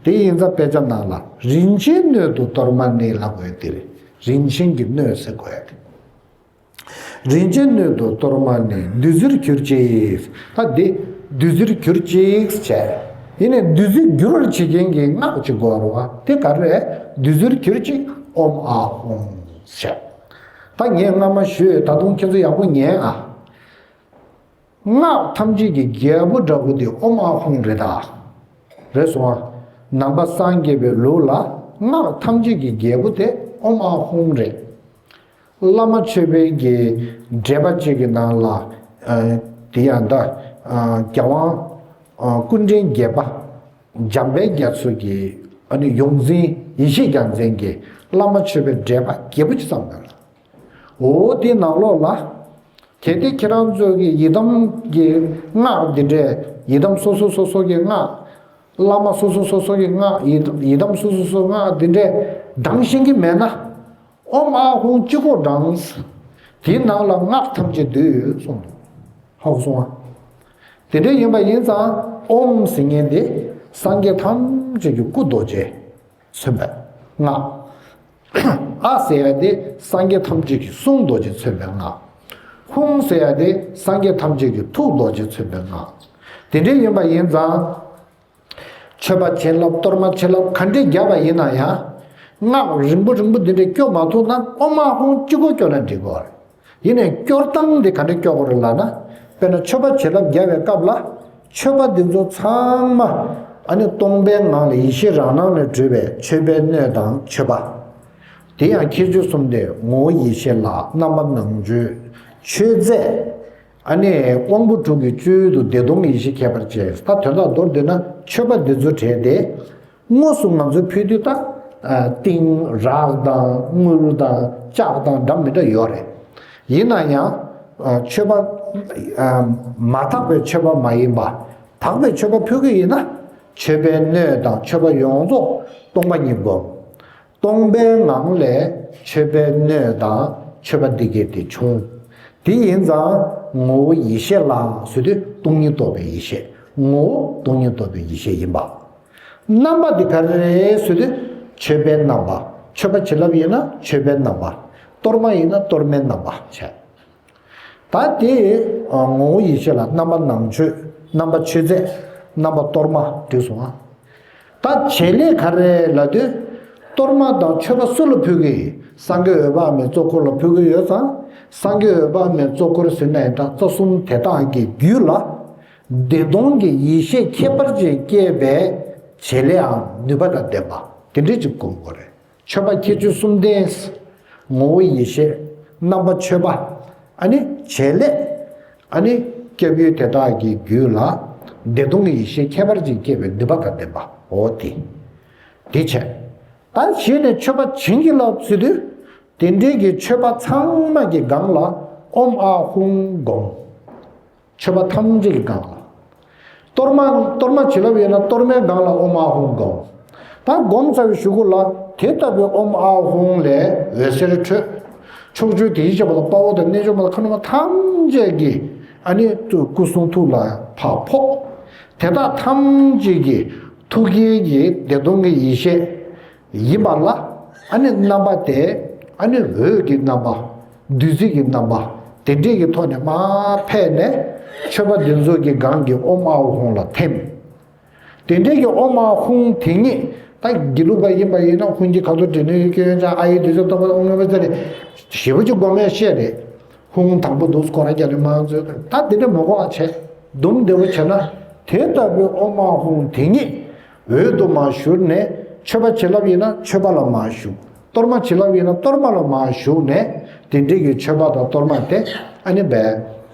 དེ་ཡིན་ཙང་དཔེ་ཆ་ནང་ལ་རིན་ཆེན་སྣོད་དུ་གཏོར་མ་ནི་ལབ་དགོས་དེ་རེད། རིན་ཆེན་གྱི་སྣོད་ཟེར་དགོས་ཡ་དེ། རིན་ཆེན་སྣོད་དུ་གཏོར་མ་ནི། བདུད་རྩིར་གྱུར་ཅིག་ད་འདི་བདུད་རྩིར་གྱུར་ཅིག་བྱས། ཡིན་ནའི་བདུད་རྩི་བསྒྱུར་བར་བྱེད་མཁན་གྱི་སྔགས་ཅིག་དགོས་རེད་བ། དེ་ག་རེ་རེད། བདུད་རྩིར་གྱུར་ཅིག་ཨོཾ་ཨཱཿཧཱུྃ་བྱས། ད་ངས་སྔ་མ་ཞུས། ད་དུང་ཁྱེད་ཚོ་ཡག་པོ་ཉན་ཨ། སྔགས་ཐམས་ཅད་ཀྱི་རྒྱལ་པོ་འདྲ་པོ་དེ་ཨོཾ་ཨཱཿཧཱུྃ་རེད་ད། རེད་སོང་ཨ། ནང་པ་སངས་རྒྱས་པའི་ལུགས་ལ་སྔགས་ཐམས་ཅད་ཀྱི་རྒྱལ་པོ་དེ་ཨོཾ་ཨཱཿཧཱུྃ་རེད། བླ་མ་མཆོད་པའི་གི་འགྲེལ་པ་གཅིག་གི་ནང་ལ། ཨ། དེ་ཡང་ད། ཨ། རྒྱལ་དབང་། ཨ། སྐུ་ཕྲེང་བརྒྱད་པ། འཇམ་དཔལ་རྒྱ་མཚོ་གི་ཨ་ནི་ཡོངས་འཛིན་ཡེ་ཤེས་རྒྱལ་མཚན་གྱི་བླ་མ་མཆོད་པའི་འགྲེལ་པ་རྒྱས་པོ་ཅིག་བརྩམས་ཡོད་ལ། འོ་དེའི་ནང་ལོགས་ལ། གལ་ཏེ་ཁྱེད་རང་ཚོ་གི་ཡི་དམ་གྱི་སྔགས་འདི་འདྲས། ཡི་དམ་སོ་སོ་སོ་སོ་གི་སྔགས། བླ་མ་སོ་སོ་སོ་སོ་གི་སྔགས། ཡི་ཡི་དམ་སོ་སོ་སོ་སོ་སྔགས་འདི་འདྲས་བགྲང་ཤེས་ཀྱི་མེད་ན། ཨོཾ་ཨཱཿཧཱུྃ་གཅིག་པོ་བགྲང་། དེའི་ནང་ལ་སྔགས་ཐམས་ཅད་འདུས་ཡོད་གསུངས་འདུག། ཧ་གོ་སོང་ང་། དེ་འདྲ་ཡིན་པ་ཡིན་ཙང་ཨོཾ་ཟེར་མཁན་དེ་སངས་རྒྱས་ཐམས་ཅད་ཀྱི་སྐུ་རྡོ་རྗེ་མཚོན་པའི་སྔགས། ཨཱཿཟེར་ཡ་དེ་སངས་རྒྱས་ཐམས་ཅད་ཀྱི་གསུང་རྡོ་རྗེ་མཚོན་པའི་སྔགས། ཧཱུྃ་ཟེར་ཡ་དེ་སངས་རྒྱས་ཐམས་ཅད་ཀྱི་ཐུགས་རྡོ་རྗེ་མཚོན་པའི་སྔགས། དེ་འདྲ་ཡིན་པ་ཡིན་ཙང་། མཆོད་པ་བྱིན་རླབས་གཏོར་མ་བྱིན་རླབས་ག་འདྲས་བརྒྱབ་པ་ཡིན་ན་ཡང་། སྔགས་རིང་པོ་རིང་པོ་འདི་འདྲས་སྐྱོར་མ་ཐུབ་ན་ཨོཾ་ཨཱཿཧཱུྃ་གཅིག་པོ་སྐྱོར་ན་འགྲིག་གི་རེད། ཡིན་ནའི་སྐྱོར་སྟངས་འདི་ག་འདྲས་སྐྱོར་དགོས་རེད་ལབ་ན། དཔེར་ན་མཆོད་པ་བྱིན་རླབས་བརྒྱབ་པའི་སྐབས་ལ། མཆོད་པ་འདི་ཚོ་ཚང་མ་ཨ་ནི་སྟོང་པའི་ངང་ལ་ཡེ་ཤེས་རང་སྣང་ལས་གྲུབ་པའི་མཆོད་པའི་སྣོད་དང་མཆོད་པ། དེ་ཡང་ཁྱད་ཆོས་གསུམ་སྟེ། ངོ་བོ་ཡེ་ཤེས་ལ། རྣམ་པ་ནང་མཆོད། མཆོད་རྫས། ཨ་ནི་དབང་པོ་དྲུག་གི་སྤྱོད་ཡུལ་དུ་བདེ་སྟོང་གི་ཡེ་ཤེས་ཁྱད་པར་ཅན། ད་དོན་དག་མདོར་བསྡུས་ན་མཆོད་པ་འདི་ཚོ་གྲས་དེ། དངོས་སུ་ང་ཚོས་ཕུལ་དུས་ད། ཨ། ཏིང་རག་དང་དངུལ་དང་ལྕགས་དང་འདྲ་མི་འདྲ་ཡོད་རེད། ཡིན་ན་ཡང་། ཨ། མཆོད་པ། ཨ། མ་དག་པའི་མཆོད་པ་མ་ཡིན་པ། དག་པའི་མཆོད་པ་ཕུལ་གི་ཡིན་ན། མཆོད་པའི་སྣོད་དང་མཆོད་པ་ཡོངས་རྫོགས་སྟོང་པ་ཉིད་བསྒོམ། སྟོང་པའི་ངང་ལས་མཆོད་པའི་སྣོད་དང་མཆོད་པ་འདི་གས་དེ་བྱུང་། དེ་ཡིན་ཙང་ངོ་བོ་ཡེ་ཤེས་ལ་ཟེར་དུས་སྟོང་ཉིད་རྟོགས་པའི་ཡེ་ཤེས། ངོ་བོ་སྟོང་ཉིད་རྟོགས་པའི་ཡེ་ཤེས་ཡིན་པ། རྣམ་པ་འདི་ག་རེ་རེད་ཟེར་དུས་མཆོད་པའི་རྣམ་པ། མཆོད་པ་བྱིན་རླབས་ཡིན་ན་མཆོད་པའི་རྣམ་པ། གཏོར་མ་ཡིན་ན་གཏོར་མའི་རྣམ་པ་བྱས། ད་དེ་ངོ་བོ་ཡེ་ཤེས་ལ་རྣམ་པ་ནང་མཆོད། རྣམ་པ་མཆོད་རྫས། རྣམ་པ་གཏོར་མ་འགྲིག་སོང་ང་། ད་བྱེད་ལས་ག་རེ་ལབ་དུས། གཏོར་མ་དང་མཆོད་པ་སུ་ལ་ཕུལ་གི་ཡིན། སངས་རྒྱས་འོད་དཔག་མེད་གཙོ་འཁོར་ལ་ཕུལ་གི་ཡོད་ཙང་། སངས་རྒྱས་འོད་དཔག་མེད་གཙོ་འཁོར་ཟེར་ན་ཡང་གྲངས་རྩ་གསུམ་དེ་དག་གི་རྒྱུད་ལ། བདེ་སྟོང་གི་ཡེ་ཤེས་ཁྱད་པར་ཅན་སྐྱེས་པའི་བྱེད་ལས་འམ་ནུས་པ་དང་ལྡན་པ་དེ་འདྲས་ཅིག་སྒོམ་དགོས་རེད། མཆོད་པ་ཁྱད་ཆོས་གསུམ་ལྡན། ངོ་བོ་ཡེ་ཤེས། རྣམ་པ་མཆོད་པ། ཨ་ནི་བྱེད་ལས། ཨ་ནི་སྐྱབས་ཡུལ་དེ་དག་གི་རྒྱུད་ལ་བདེ་སྟོང་གི་ཡེ་ཤེས་ཁྱད་པར་ཅན་སྐྱེས་པའི་ནུས་པ་དང་ལྡན་པ། འོ་དེ། དེ་བྱས། ད་གཞི་ནས་མཆོད་པ་བྱིན་གྱིས་བརླབས་ཟེར་དུས། དེ་འདྲའི་གི་མཆོད་པ་ཚང་མ་གི་སྒང་ལ་ཨོཾ་ཨཱཿཧཱུྃ་བསྒོམ། མཆོད་པ་ཐམས་ཅད་ཀྱི་སྒང་ལ། གཏོར་མ་གཏོར་མ་བྱིན་རླབས་ཡོད་ན་གཏོར་མའི་སྒང་ལ་ཨོཾ་ཨཱཿཧཱུྃ་བསྒོམ། ད་བསྒོམ་ཚར་བའི་གཞུག་གུ་ལ་དེ་ལྟ་བུའི་ཨོཾ་ཨཱཿཧཱུྃ་ལས་འོད་ཟེར་འཕྲོས། ཕྱོགས་བཅུའི་དེ་བཞིན་གཤེགས་པ་དང་དཔའ་བོ་དང་རྣལ་འབྱོར་མ་དང་མཁའ་འགྲོ་མ་ཐམས་ཅད་ཀྱི་ཨ་ནི་སྐུ་གསུང་ཐུགས་ལ་ཕར་ཕོག། དེ་དག་ཐམས་ཅད་ཀྱི་ཐུགས་ཀྱི་བདེ་སྟོང་གི་ཡེ་ཤེས། ཡིན་པ་ལ། ཨ་ནི་རྣམ་པ་དེ། ཨ་ནི་འོད་ཀྱི་རྣམ་པ། བདུད་རྩི་གི་རྣམ་པ། དེ་འདྲས་ཀྱི་ཐོག་ནས་མར་འཕེལ་ནས། མཆོད་པ་འདི་ཚོ་གི་སྒང་གི་ཨོཾ་ཨཱཿཧཱུྃ་ལ་ཐིམ། དེ་འདྲས་ཀྱི་ཨོཾ་ཨཱཿཧཱུྃ་དེ་ཉིད་ད་དགེ་ལུགས་པ་ཡིན་པ་ཡིན་ན་ཧཱུྃ་གི་ཁ་དོག་དྲི་ནི་ཡོད་ཀྱི་ཡོད་ཀྱང་ཨ་ཡེ་དེ་ཚོ་སྟོན་པ་དང་དངོས་པོ་ཚེ་རེ་ཞེ་པོ་ཅིག་སྒོམ་ཡ་བཤད་རེད། ཧཱུྃ་དང་པོ་འདུག་སྐོར་ར་རྒྱག་ནས་མང་ཚོས་ད་དེ་འདྲ་མི་དགོས་པ་བྱས། སྡུག་བདེ་བོ་བྱས་ན་དེ་ལྟ་བུའི་ཨོཾ་ཨཱཿཧཱུྃ་དེ་ཉིད། འོད་དུ་མར་ཞུགས་ནས་མཆོད་པ་བྱིན་རླབས་ཡིན་ན་མཆོད་པ་ལ་མར་ཞུགས། གཏོར་མ་བྱིན་རླབས་ཡིན་ན་གཏོར་མ་ལ་མར་ཞུགས་ནས་དེ་འདྲའི་གི་མཆོད་པ་དང་གཏོར་མ་དེ་ཨ་ནི་བས།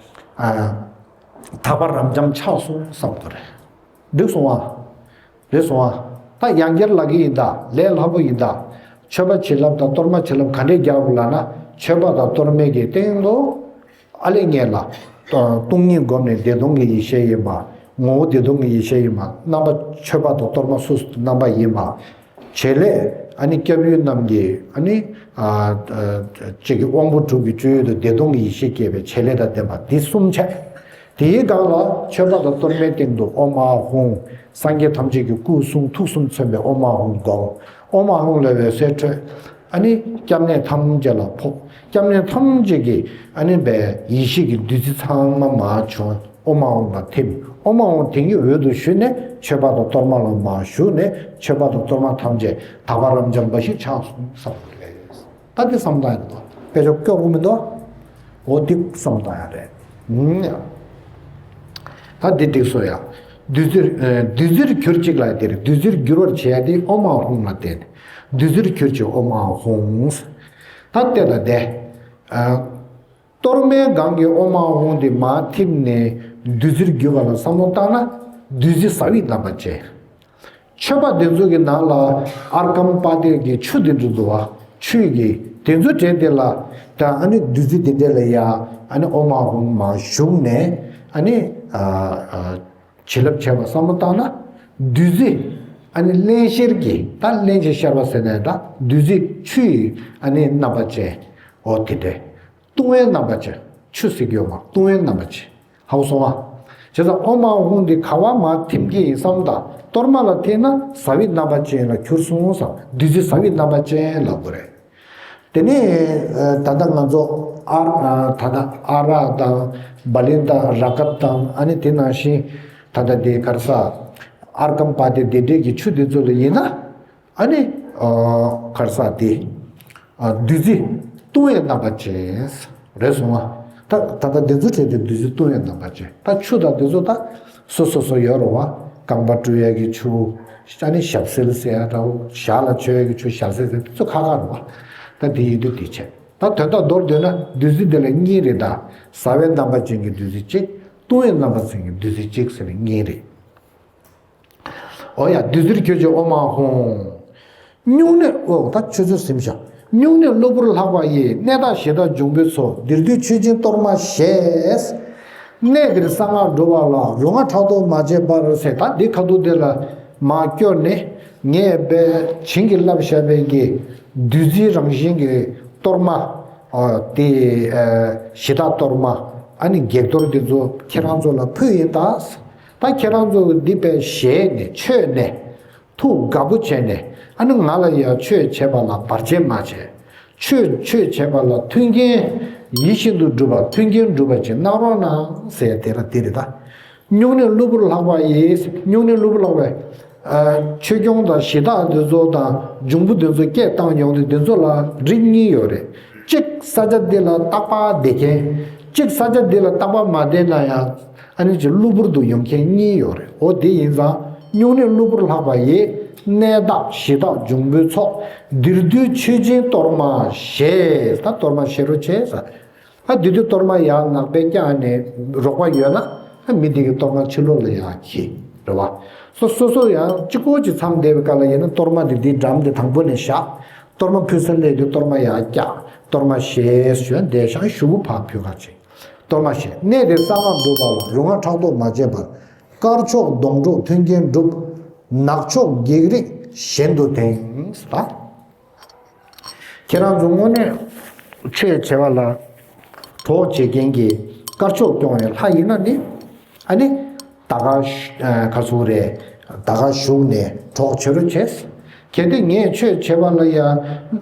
ཨ། དག་པ་རབ་འབྱམས་ཆགས་སོང་བསམ་དགོས་རེད། འགྲིག་སོང་ཨ། རེད་སོང་ཨ། ད་ཡང་བསྐྱར་ལབ་ཀྱི་ཡིན་ད། ལས་སླ་པོ་ཡིན་ད། མཆོད་པ་བྱིན་རླབས་དང་གཏོར་མ་བྱིན་རླབས་ག་འདྲས་རྒྱག་དགོས་ལབ་ན། མཆོད་པ་དང་གཏོར་མའི་གི་སྟེང་དུ། ཨ་ལས་ངེས་ལ། སྟོང་ཉིད་བསྒོམས་ནས་བདེ་སྟོང་གི་ཡེ་ཤེས་ཡིན་པ། ངོ་བོ་བདེ་སྟོང་གི་ཡེ་ཤེས་ཡིན་པ། རྣམ་པ་མཆོད་པ་དང་གཏོར་མ་སོ་སོ་རྣམ་པ་ཡིན་པ། བྱེད་ལས། ཨ་ནི་སྐྱབས་ཡུལ་རྣམས་ཀྱི་ཨ་ནི། ཨ། ཨ། གཅིག་གི་དབང་པོ་དྲུག་གི་སྤྱོད་ཡུལ་དུ་བདེ་སྟོང་གི་ཡེ་ཤེས་སྐྱེས་པའི་བྱེད་ལས་དང་ལྡན་པ་འདི་གསུམ་བྱས། དེའི་སྒང་ལ་མཆོད་པ་དང་གཏོར་མའི་སྟེང་དུ་ཨོཾ་ཨཱཿཧཱུྃ། སངས་རྒྱས་ཐམས་ཅད་ཀྱི་སྐུ་གསུང་ཐུགས་གསུམ་མཚོན་པའི་ཨོཾ་ཨཱཿཧཱུྃ་བསྒོམ། ཨོཾ་ཨཱཿཧཱུྃ་ལས་འོད་ཟེར་འཕྲོས། ཨ་ནི་སྐྱབས་གནས་ཐམས་ཅད་ལ་ཕོག། སྐྱབས་གནས་ཐམས་ཅད་ཀྱི་ཨ་ནི་བའི་ཡེ་ཤེས་ཀྱི་བདུད་རྩི་ཚང་མ་མར་བྱུང་། ཨོཾ་ཨཱཿཧཱུྃ་ལ་ཐིམ། ཨོཾ་ཨཱཿཧཱུྃ་དེ་ཉིད་འོད་དུ་ཞུ་ནས་མཆོད་པ་དང་གཏོར་མ་ལ་མར་ཞུགས་ནས་མཆོད་པ་དང་གཏོར་མ་ཐམས་ཅད་དག་པ་རབ་འབྱམས་འབའ་ཞིག་ཆགས་སོང་བསམ་དགོས་རེད། ད་འདི་བསམ་བཏང་ཡ་འདུག། དཔེ་ཆ་སྐྱོ་པོ་མི་འདུག། འོ་འདི་བསམ་བཏང་ཡ་རེད། ཨུམ། ད་འདི་འགྲིག་སོང་ཡ། བདུད་རྩིར། ཨ། བདུད་རྩིར་གྱུར་ཅིག་ལབ་ཡ་དེ་རེད། བདུད་རྩིར་འགྱུར་བར་བྱེད་ཡ་དེ་ཨོཾ་ཨཱཿཧཱུྃ་ལ་བརྟེན། བདུད་རྩིར་གྱུར་ཅིག་ཨོཾ་ཨཱཿཧཱུྃ། ད་བལྟས་ད་བསྡད། ཨ། གཏོར་མའི་སྒང་གི་ཨོཾ་ཨཱཿཧཱུྃ་དེ་མར་ཐིམ་ནས་བདུད་རྩིར་གྱུར་པ་ལ་བསམ་བློ་བཏང་ན་བདུད་རྩི་ཟ་བའི་རྣམ་པ་ཅན། མཆོད་པ་དེ་ཚོ་གི་ནང་ལ་ཨརྒྷཾ་པཱ་དྱ་གི་ཆུ་དེ་འདྲ་འདུག་བ། ཆུ་གི་དེ་ཚོ་དྲན་དེ་ལ་ད་ཨ་ནི་བདུད་རྩི་དེ་འདྲ་ལ་ཡ་ཨ་ནི་ཨོཾ་ཨཱཿཧཱུྃ་མར་ཞུགས་ནས་ཨ་ནི་ཨ་ཨ་བྱིན་རླབས་བྱས་པ་བསམ་བློ་བཏང་ན་བདུད་རྩི་ཨ་ནི་རླན་གཤེར་གྱི་ད་རླན་གྱི་གཤེར་བ་ཟེར་ནས་ད་བདུད་རྩི་ཆུ་ཡི་ཨ་ནི་རྣམ་པ་ཅན། འོ་དེ་འདྲས། བཏུང་བའི་རྣམ་པ་ཅན། ཆུ་ཟེར་གྱི་ཡོད་མ་བཏུང་བའི་རྣམ་པ་ཅན། ཧ་གོ་སོང་ང་། བྱས་ཙང་ཨོཾ་ཨཱཿཧཱུྃ་འདི་ག་བ་མར་ཐིམ་གྱི་ཡིན་བསམ་དང་གཏོར་མ་ལ་ཐིམ་ན་ཟ་བའི་རྣམ་པ་ཅན་ལ་གྱུར་སོང་བསམ། བདུད་རྩི་ཟ་བའི་རྣམ་པ་ཅན་ལབ་དགོས་རེད། དེ་ནས་ད་ལྟ་ང་ཚོ་ཨ་ད་ལྟ་ཨ་རག་དང་བ་ལི་དང་ར་ཀ་དང་ཨ་ནི་དེ་ནང་བཞིན་ད་ལྟ་དེ་ག་རེ་ཟ། ཨརྒྷཾ་པཱ་དྱ་དེ་འདྲས་ཀྱི་ཆུ་དེ་ཚོ་ལ་ཡིན་ན། ཨ་ནི། ཨ་ག་རེ་ཟ་དེ། ཨ་བདུད་རྩི་བཏུང་བའི་རྣམ་པ་ཅན། རེད་སོང་ང་། ད་ད་ལྟ་དེ་ཚོ་བྲལ་ཏེ་བདུད་རྩི་བཏུང་བའི་རྣམ་པ་ཅན། ད་ཆུ་དང་དེ་ཚོ་ད་སོ་སོ་སོ་ཡོད་རེད་བ། རྐང་པ་བཀྲུ་ཡས་ཀྱི་ཆུ། ཨ་ནི་ཞབས་བསིལ་ཟེར་ཡ་འདྲ་བོ། ཞག་ལ་མཆོད་ཡས་ཀྱི་ཆུ་ཞབས་བསིལ་ཟེར་དེ་ཚོ་ཁག་ཁག་རེད་བ། ད་དེ་ཡིན་དུས་དེ་བྱས། ད་དོན་དག་མདོར་བསྡུས་ན་བདུད་རྩི་དེ་ལ་གཉིས་རེད་ད། ཟ་བའི་རྣམ་པ་ཅན་གྱི་བདུད་རྩི་གཅིག། བཏུང་བའི་རྣམ་པ་ཅན་གྱི་བདུད་རྩི་གཅིག་ཟེར་ནས་གཉིས་རེད། འོ་ཡ། བདུད་རྩིར་གྱུར་ཅིག་ཨོཾ་ཨཱཿཧཱུྃ། སྨྱུང་གནས། འོ་ད་ཆུ་ཚོད་ཟིན་བཞག། སྨྱུང་གནས་གློ་བུར་ལྷགས་པ་ཡི། གནས་བདག་གཞི་བདག་འབྱུང་པོའི་ཚོགས། འདིར་འདུས་མཆོད་སྦྱིན་གཏོར་མ་བཞེས། གནས་འདིར་གསང་སྔགས་སྒྲུབ་པ་ལ། རུ་ང་ཕྲག་དོག་མ་བྱེད་པར་ཟེར། ད་འདི་ཁ་ཐུག་འདི་ལ་མར་སྐྱོར་ནས་ངས་པའི་བྱིན་གྱིས་བརླབས་བཞག་པའི་གི་བདུད་རྩིའི་རང་བཞིན་གྱི་གཏོར་མ། ཨ་དེ་ཨ་གཞི་བདག་གཏོར་མ། ཨ་ནི་བགེགས་གཏོར་འདི་ཚོ་ཁྱེད་རང་ཚོ་ལ་ཕུལ་ཡིན་ད། ད་ཁྱེད་རང་ཚོ་འདི་པའི་ཞལ་ནས་མཆོད་ནས་ཐུགས་དགའ་པོ་བྱས་ནས་ཨ་ནི་ང་ལ་ཡང་ཆོས་བྱེད་པ་ལ་བར་ཆད་མ་བྱེད། ཆོས་ཆོས་བྱེད་པ་ལ་མཐུན་རྐྱེན་ཡིད་བཞིན་དུ་འགྲུབ་པ་མཐུན་རྐྱེན་འགྲུབ་པ་ཅིག་གནང་རོགས་གནང་ཟེར་དེ་ལ་དེ་རེད་ད། སྨྱུང་གནས་གློ་བུར་ལྷགས་པ་ཡི། སྨྱུང་གནས་གློ་བུར་ལྷགས་པའི་ཨ་ཆོས་སྐྱོང་དང་གཞི་བདག་འདི་ཚོ་དང་འབྱུང་པོ་འདི་ཚོ་སྐད་བཏང་ཡོང་དུས་འདི་ཚོ་ལ་རིགས་གཉིས་ཡོད་རེད། གཅིག་ས་ཆ་འདི་ལ་རྟག་པར་བསྡད་མཁན། གཅིག་ས་ཆ་འདི་ལ་རྟག་པར་མ་བསྡད་ན་ཡང་ཨ་ནི་ཅིག་གློ་བུར་དུ་ཡོང་མཁན་གཉིས་ཡོད་རེད། འོ་དེ་ཡིན་ཙང་སྨྱུང་གནས་གློ་བུར་ལྷགས་པ་ཡི། གནས་བདག་གཞི་བདག་འབྱུང་པོའི་ཚོགས། འདིར་འདུས་མཆོད་སྦྱིན་གཏོར་མ་བཞེས། ད་གཏོར་མ་བཞེས་རོགས་བྱས་ཟེར། ཨ་དེ་དུས་གཏོར་མ་ཡར་ནག་པས་བཀྱགས་ནས་རོགས་པ་ཡོད་ན་ཨ་མི་དེ་གི་གཏོར་མ་ཕྱི་ལོགས་ལ་ཡར་འཁྱེར་རེད་བ། སོ་སོ་སོ་ཡང་གཅིག་པོ་གཅིག་མཚམས་བསྡད་པའི་སྐབས་ལ་ཡིན་ན་གཏོར་མ་དེ་འདིའི་འགྲམ་དེ་དང་པོ་ནས་བཞག། གཏོར་མ་ཕུལ་ས་སླེབས་དུས་གཏོར་མ་ཡར་བཀྱགས། གཏོར་མ་བཞེས་ཞོན་བསྡད་ཤག་ཞུ་བུ་ཕར་ཕུལ་ག་ཅིག། གཏོར་མ་བཞེས། གནས་དེར་གསང་སྔགས་སྒྲུབ་པ་ལ། རུ་ང་ཕྲག་དོག་མ་བྱེད་པར། དཀར་ཕྱོགས་སྡོང་གྲོགས་མཐུན་རྐྱེན་སྒྲུབ། ནག་ཕྱོགས་བགེགས་རིགས་གཞན་དུ་དེངས་ཟེར་ད། ཁྱེད་རང་ཚོ་དངོས་གནས་ཆོས་བྱེད་པ་ལ་གྲོགས་བྱེད་མཁན་གྱི་དཀར་ཕྱོགས་སྐྱོང་བའི་ལྷ་ཡིན་ན་ནི། ཨ་ནི་ད་ག་ཤ་ཨ་ག་ཚོད་རེད། ད་ག་བཞུགས་ནས་གྲོགས་བྱེད་རོགས་བྱས། གལ་ཏེ་ངས་ཆོས་བྱེད་པ་ལ་ཡང་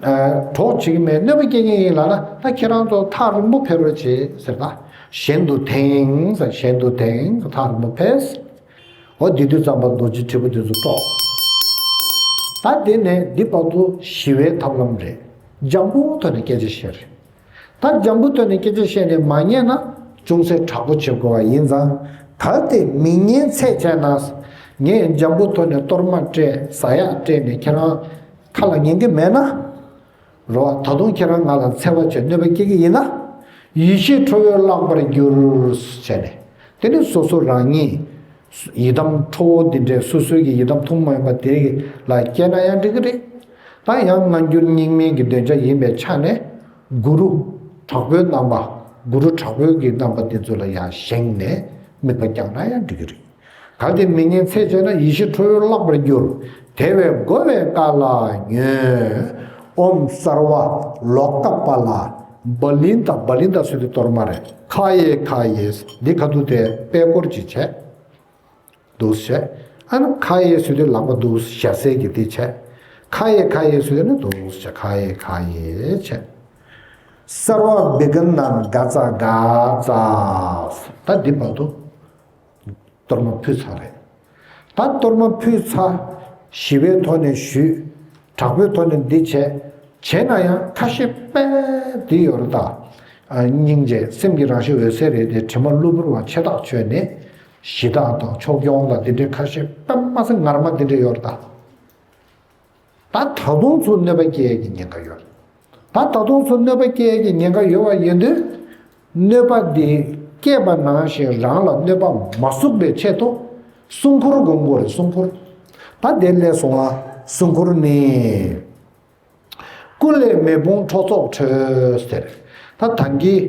ཨ་གྲོགས་བྱེད་ཀྱི་མེད་གནོད་པ་སྐྱེལ་མཁན་ཡིན་ལབ་ན་ད་ཁྱེད་རང་ཚོ་ཐག་རིང་པོ་ཕེབས་རོགས་བྱེད་ཟེར་ད། གཞན་དུ་དེངས་ཟེར། གཞན་དུ་དེངས་ཟེར། ཐག་རིང་པོ་ཕེབས། འོ་དེ་དུས་ཙམ་པ་རྡོ་རྗེ་དྲིལ་བུ་དེ་ཚོ་དཀྲོགས། ད་དེ་ནས་འདི་བར་དུ་ཞི་བའི་ཐབས་ལམ་རེད། འཇམ་པོ་ཐོག་ནས་སྐད་ཆ་བཤད་རེད། ད་འཇམ་པོ་ཐོག་ནས་སྐད་ཆ་བཤད་ནས་མ་ཉན་ན་ཅུང་ཟད་དྲག་པོ་བྱེད་དགོས་པ་ཡིན་ཙང་། ད་དེ་མི་ཉན་ཚད་བྱས་ན། ངས་འཇམ་པོ་ཐོག་ནས་གཏོར་མ་སྤྲད་ཟ་ཡག་སྤྲད་ནས་ཁྱེད་རང་ཁ་ལ་ཉན་གི་མེད་ན། རོ། ད་དུང་ཁྱེད་རང་ང་ལ་འཚེ་བ་བྱས་གནོད་པ་སྐྱེལ་གྱི་ཡིན་ན། ཡེ་ཤེས་ཁྲོ་བོས་བརླག་པར་འགྱུར། བྱས་ནས། དེ་ནི་སོ་སོ་རང་ཉིད་ཡི་དམ་ཁྲོ་བོ་འདི་འདྲའི་སོ་སོའི་གི་ཡི་དམ་ཐུན་མོང་མ་ཡིན་པ་དེ་ལ་སྐྱེས་ན་ཡང་འགྲིག་གི་རེད། ད་ཡང་སྔ་འགྱུར་རྙིང་མའི་གི་འདོན་ཆ་ཡིན་པའི་ཆ་ནས་གུ་རུ་དྲག་པོའི་རྣམ་པ། གུ་རུ་དྲག་པོའི་གི་རྣམ་པ་དེ་ཚོ་ལ་ཡང་བཞེངས་ནས་དམིགས་པ་བསྐྱངས་ན་ཡང་འགྲིག་གི་རེད། གལ་ཏེ་མི་ཉན་ཚད་བྱས་ན། ཡེ་ཤེས་ཁྲོ་བོས་བརླག་པར་འགྱུར། དེ་བས་བསྒོ་བའི་བཀའ་ལ་ཉོན། ཨོཾ་སརྦ་ལོ་ཀ་པཱ་ལ་བ་ལི་ཏ། བ་ལི་ཏ་ཟེར་དུས་གཏོར་མ་རེད། ཁཱ་ཡེ་ཁཱ་ཡེ། འདི་ཁ་ཐུག་དེ་པད་སྐོར་ཅིག་བྱས། འདུག་བྱས། ཨ་ནི་ཁཱ་ཡེ་ཟེར་དུས་ལག་པ་འདུག་ཞྭ་སེར་གྱི་དེ་བྱས། ཁཱ་ཡེ་ཁཱ་ཡེ་ཟེར་དུས་ནི་འདུག་བྱས། ཁཱ་ཡེ་ཁཱ་ཡེ་བྱས། སརྦ་བི་གྷ་ནཱན་ག་ཙ་ག་ཙ། ད་འདི་བར་དུ། གཏོར་མ་ཕུལ་ཚར་རེད། ད་གཏོར་མ་ཕུལ་ཚར། ཞི་བའི་ཐོག་ནས་ཞུས། དྲག་པོའི་ཐོག་ནས་འདི་བྱས། བྱས་ན་ཡང་ཁ་ཤས་དཔེ་འདི་ཡོད་རེད་ད། ཨ་སྙིང་རྗེ། སེམས་ཀྱི་རང་བཞིན་འོད་གསལ་རེད་དེ། དྲི་མ་གློ་བུར་བ་ཆེ་ཐག་ཆོད་ནས་གཞི་བདག་དང་ཕྱོགས་སྐྱོང་དང་འདི་འདྲའི་ཁ་ཤས་དཔེ་མ་སྲིད་ངར་མ་འདི་འདྲ་ཡོད་རེད་ད། ད་ད་དུང་ཚུར་གནོད་པ་སྐྱེལ་ཡས་ཀྱི་ཉེན་ཁ་ཡོད། ད་ད་དུང་ཚུར་གནོད་པ་སྐྱེལ་ཡས་ཀྱི་ཉེན་ཁ་ཡོད་པ་ཡིན་དུས། གནོད་པ་འདི་སྐྱེས་པ་ནང་བཞིན་རང་ལ་གནོད་པ་མ་ཟུག་པའི་ཆེད་དུ་སྲུང་འཁོར་སྒོམ་དགོས་རེད། སྲུང་འཁོར། ད་དེ་ལས་སོང་བ། གསུང་མགུར་ནི། སྐུ་ལས་མེ་དཔུང་ཁྲོ་ཚོགས་འཕྲོས་ཟེར། ད་ད་གིན་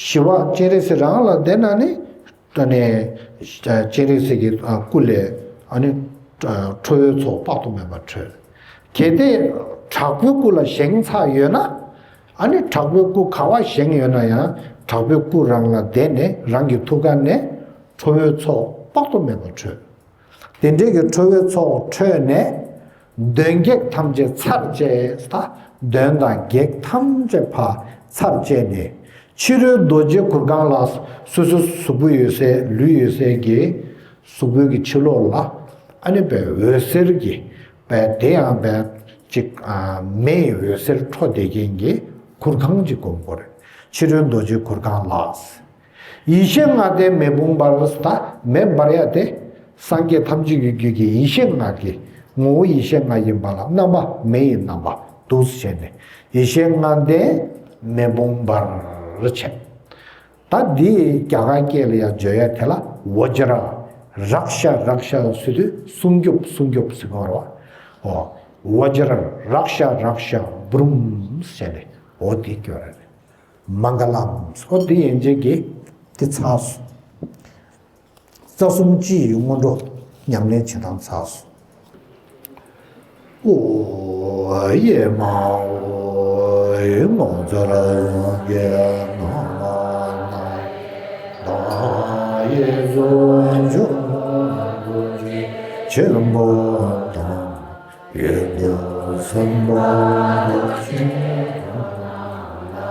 ཞི་བ་སྤྱན་རས་གཟིགས་རང་ལ་བསྡད་ན་ནི། ད་ནི་སྤྱན་རས་གཟིགས་ཀྱི་སྐུ་ལས་ཨ་ནི་ཁྲོ་བོའི་ཚོགས་དཔག་ཏུ་མེད་པ་འཕྲོས། གལ་ཏེ་དྲག་པོའི་སྐུ་ལ་བཞེངས་ཚར་ཡོད་ན། ཨ་ནི་དྲག་པོའི་སྐུ་ག་བ་བཞེངས་ཡོད་ན་ཡང་དྲག་པོའི་སྐུ་རང་ལ་བསྡད་ནས་རང་གི་ཐུགས་ཀ་ནས་ཁྲོ་བོའི་ཚོགས་དཔག་ཏུ་མེད་པ་འཕྲོས། དེ་འདྲའི་གི་ཁྲོ་བོའི་ཚོགས་འཕྲོས་ནས། གདོན་བགེགས་ཐམས་ཅད་ཚར་བཅད་ད། གདོན་དང་བགེགས་ཐམས་ཅད་ཕར་ཚར་བཅད་ནས། ཕྱི་རོལ་རྡོ་རྗེ་གུར་ཁང་ལ། སོ་སོའི་གཟུགས་པོ་ཡོད་སའི་ལུས་ཡོད་སའི་གི་གཟུགས་པོའི་གི་ཕྱི་ལོགས་ལ། ཨ་ནི་པའི་འོད་ཟེར་གྱི་པའི་དེ་ཡང་པའི་ཅིག་མེ་ཡི་འོད་ཟེར་འཕྲོ་བསྡད་མཁན་གྱི་གུར་ཁང་ཅིག་སྒོམ་དགོས་རེད། ཕྱི་རོལ་རྡོ་རྗེ་གུར་ཁང་ལ། ཡེ་ཤེས་ལྔ་ལྡན་མེ་དཔུང་འབར། ད་མེ་འབར་ཡ་དེ། སངས་རྒྱས་ཐམས་ཅད་ཀྱི་རྒྱུད་ཀྱི་ཡེ་ཤེས་ལྔ་གི་ངོ་བོ་ཡེ་ཤེས་ལྔ་ཡིན་པ་ལ་རྣམ་པ་མེ་ཡི་རྣམ་པ་འདུག་སེ་བྱས་ནས་ཡེ་ཤེས་ལྔ་ལྡན་མེ་དཔུང་འབར་བྱས། ད་འདི་རྒྱ་གར་སྐད་ལ་ཡང་བརྗོད་ཡ་དེ་ལ་བཛྲ་རཀྵ་རཀྵ་ཟེར་དུས་སྲུང་སྐྱོབ་སྲུང་སྐྱོབ་ཟེར་གོ་ར་བ། ཨོ། བཛྲ་རཀྵ་རཀྵ་བྷྲཱུྃ་ཟེར་ནས་འོ་འདི་སྐྱོར་ར་རེད། མངྒ་ལམ། ཨོ་འདི་ཡན་ཆད་ཀྱི་འདི་ཚར་སོང་། རྩ་གསུམ་སྤྱི་ཡི་སྔོན་འགྲོ་ཉམས་ལེན་བྱེད་སྟངས་ཚར་སོང་། ཨོ་ཡེ་མ་ཨོ་ཡེ་ངོ་མཚར་ཡོན་གྱི་ནང་ན་ཡེ་བཟོ་འཇུག་ཆེན་པོ་དང་། ཡོན་ཏན་སེམས་དཔའ་ཆེན་པོ་རྣམས་ལ་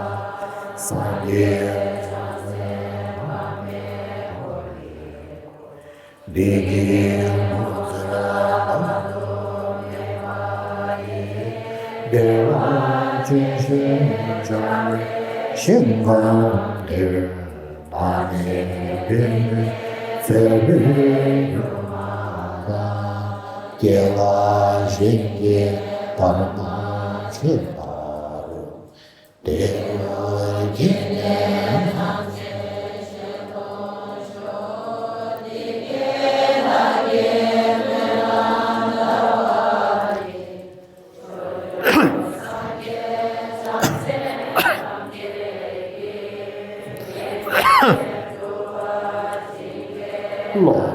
སངས་རྒྱས་བྱང་སེམས་དཔག་མེད་འཁོར་ལོས་སྒྱུར། བདེ་དགེ་ངོ་མཚར་བླ་ན་མེད་པ་ཡི་བདེ་བ་ཅན་ཞིག་འཆར་བའི་ཞིང་ཁམས་འདིར། མ་ཎི་པདྨའི་ཚལ་དུ་ཡུམ་དང་། སྐྱེ་བ་གཞན་གྱིས་བར་མ་ཆོད་པ་རུ། དེ་རུ་སྐྱེས་ནས་ཐམས་ཅད་ལོག་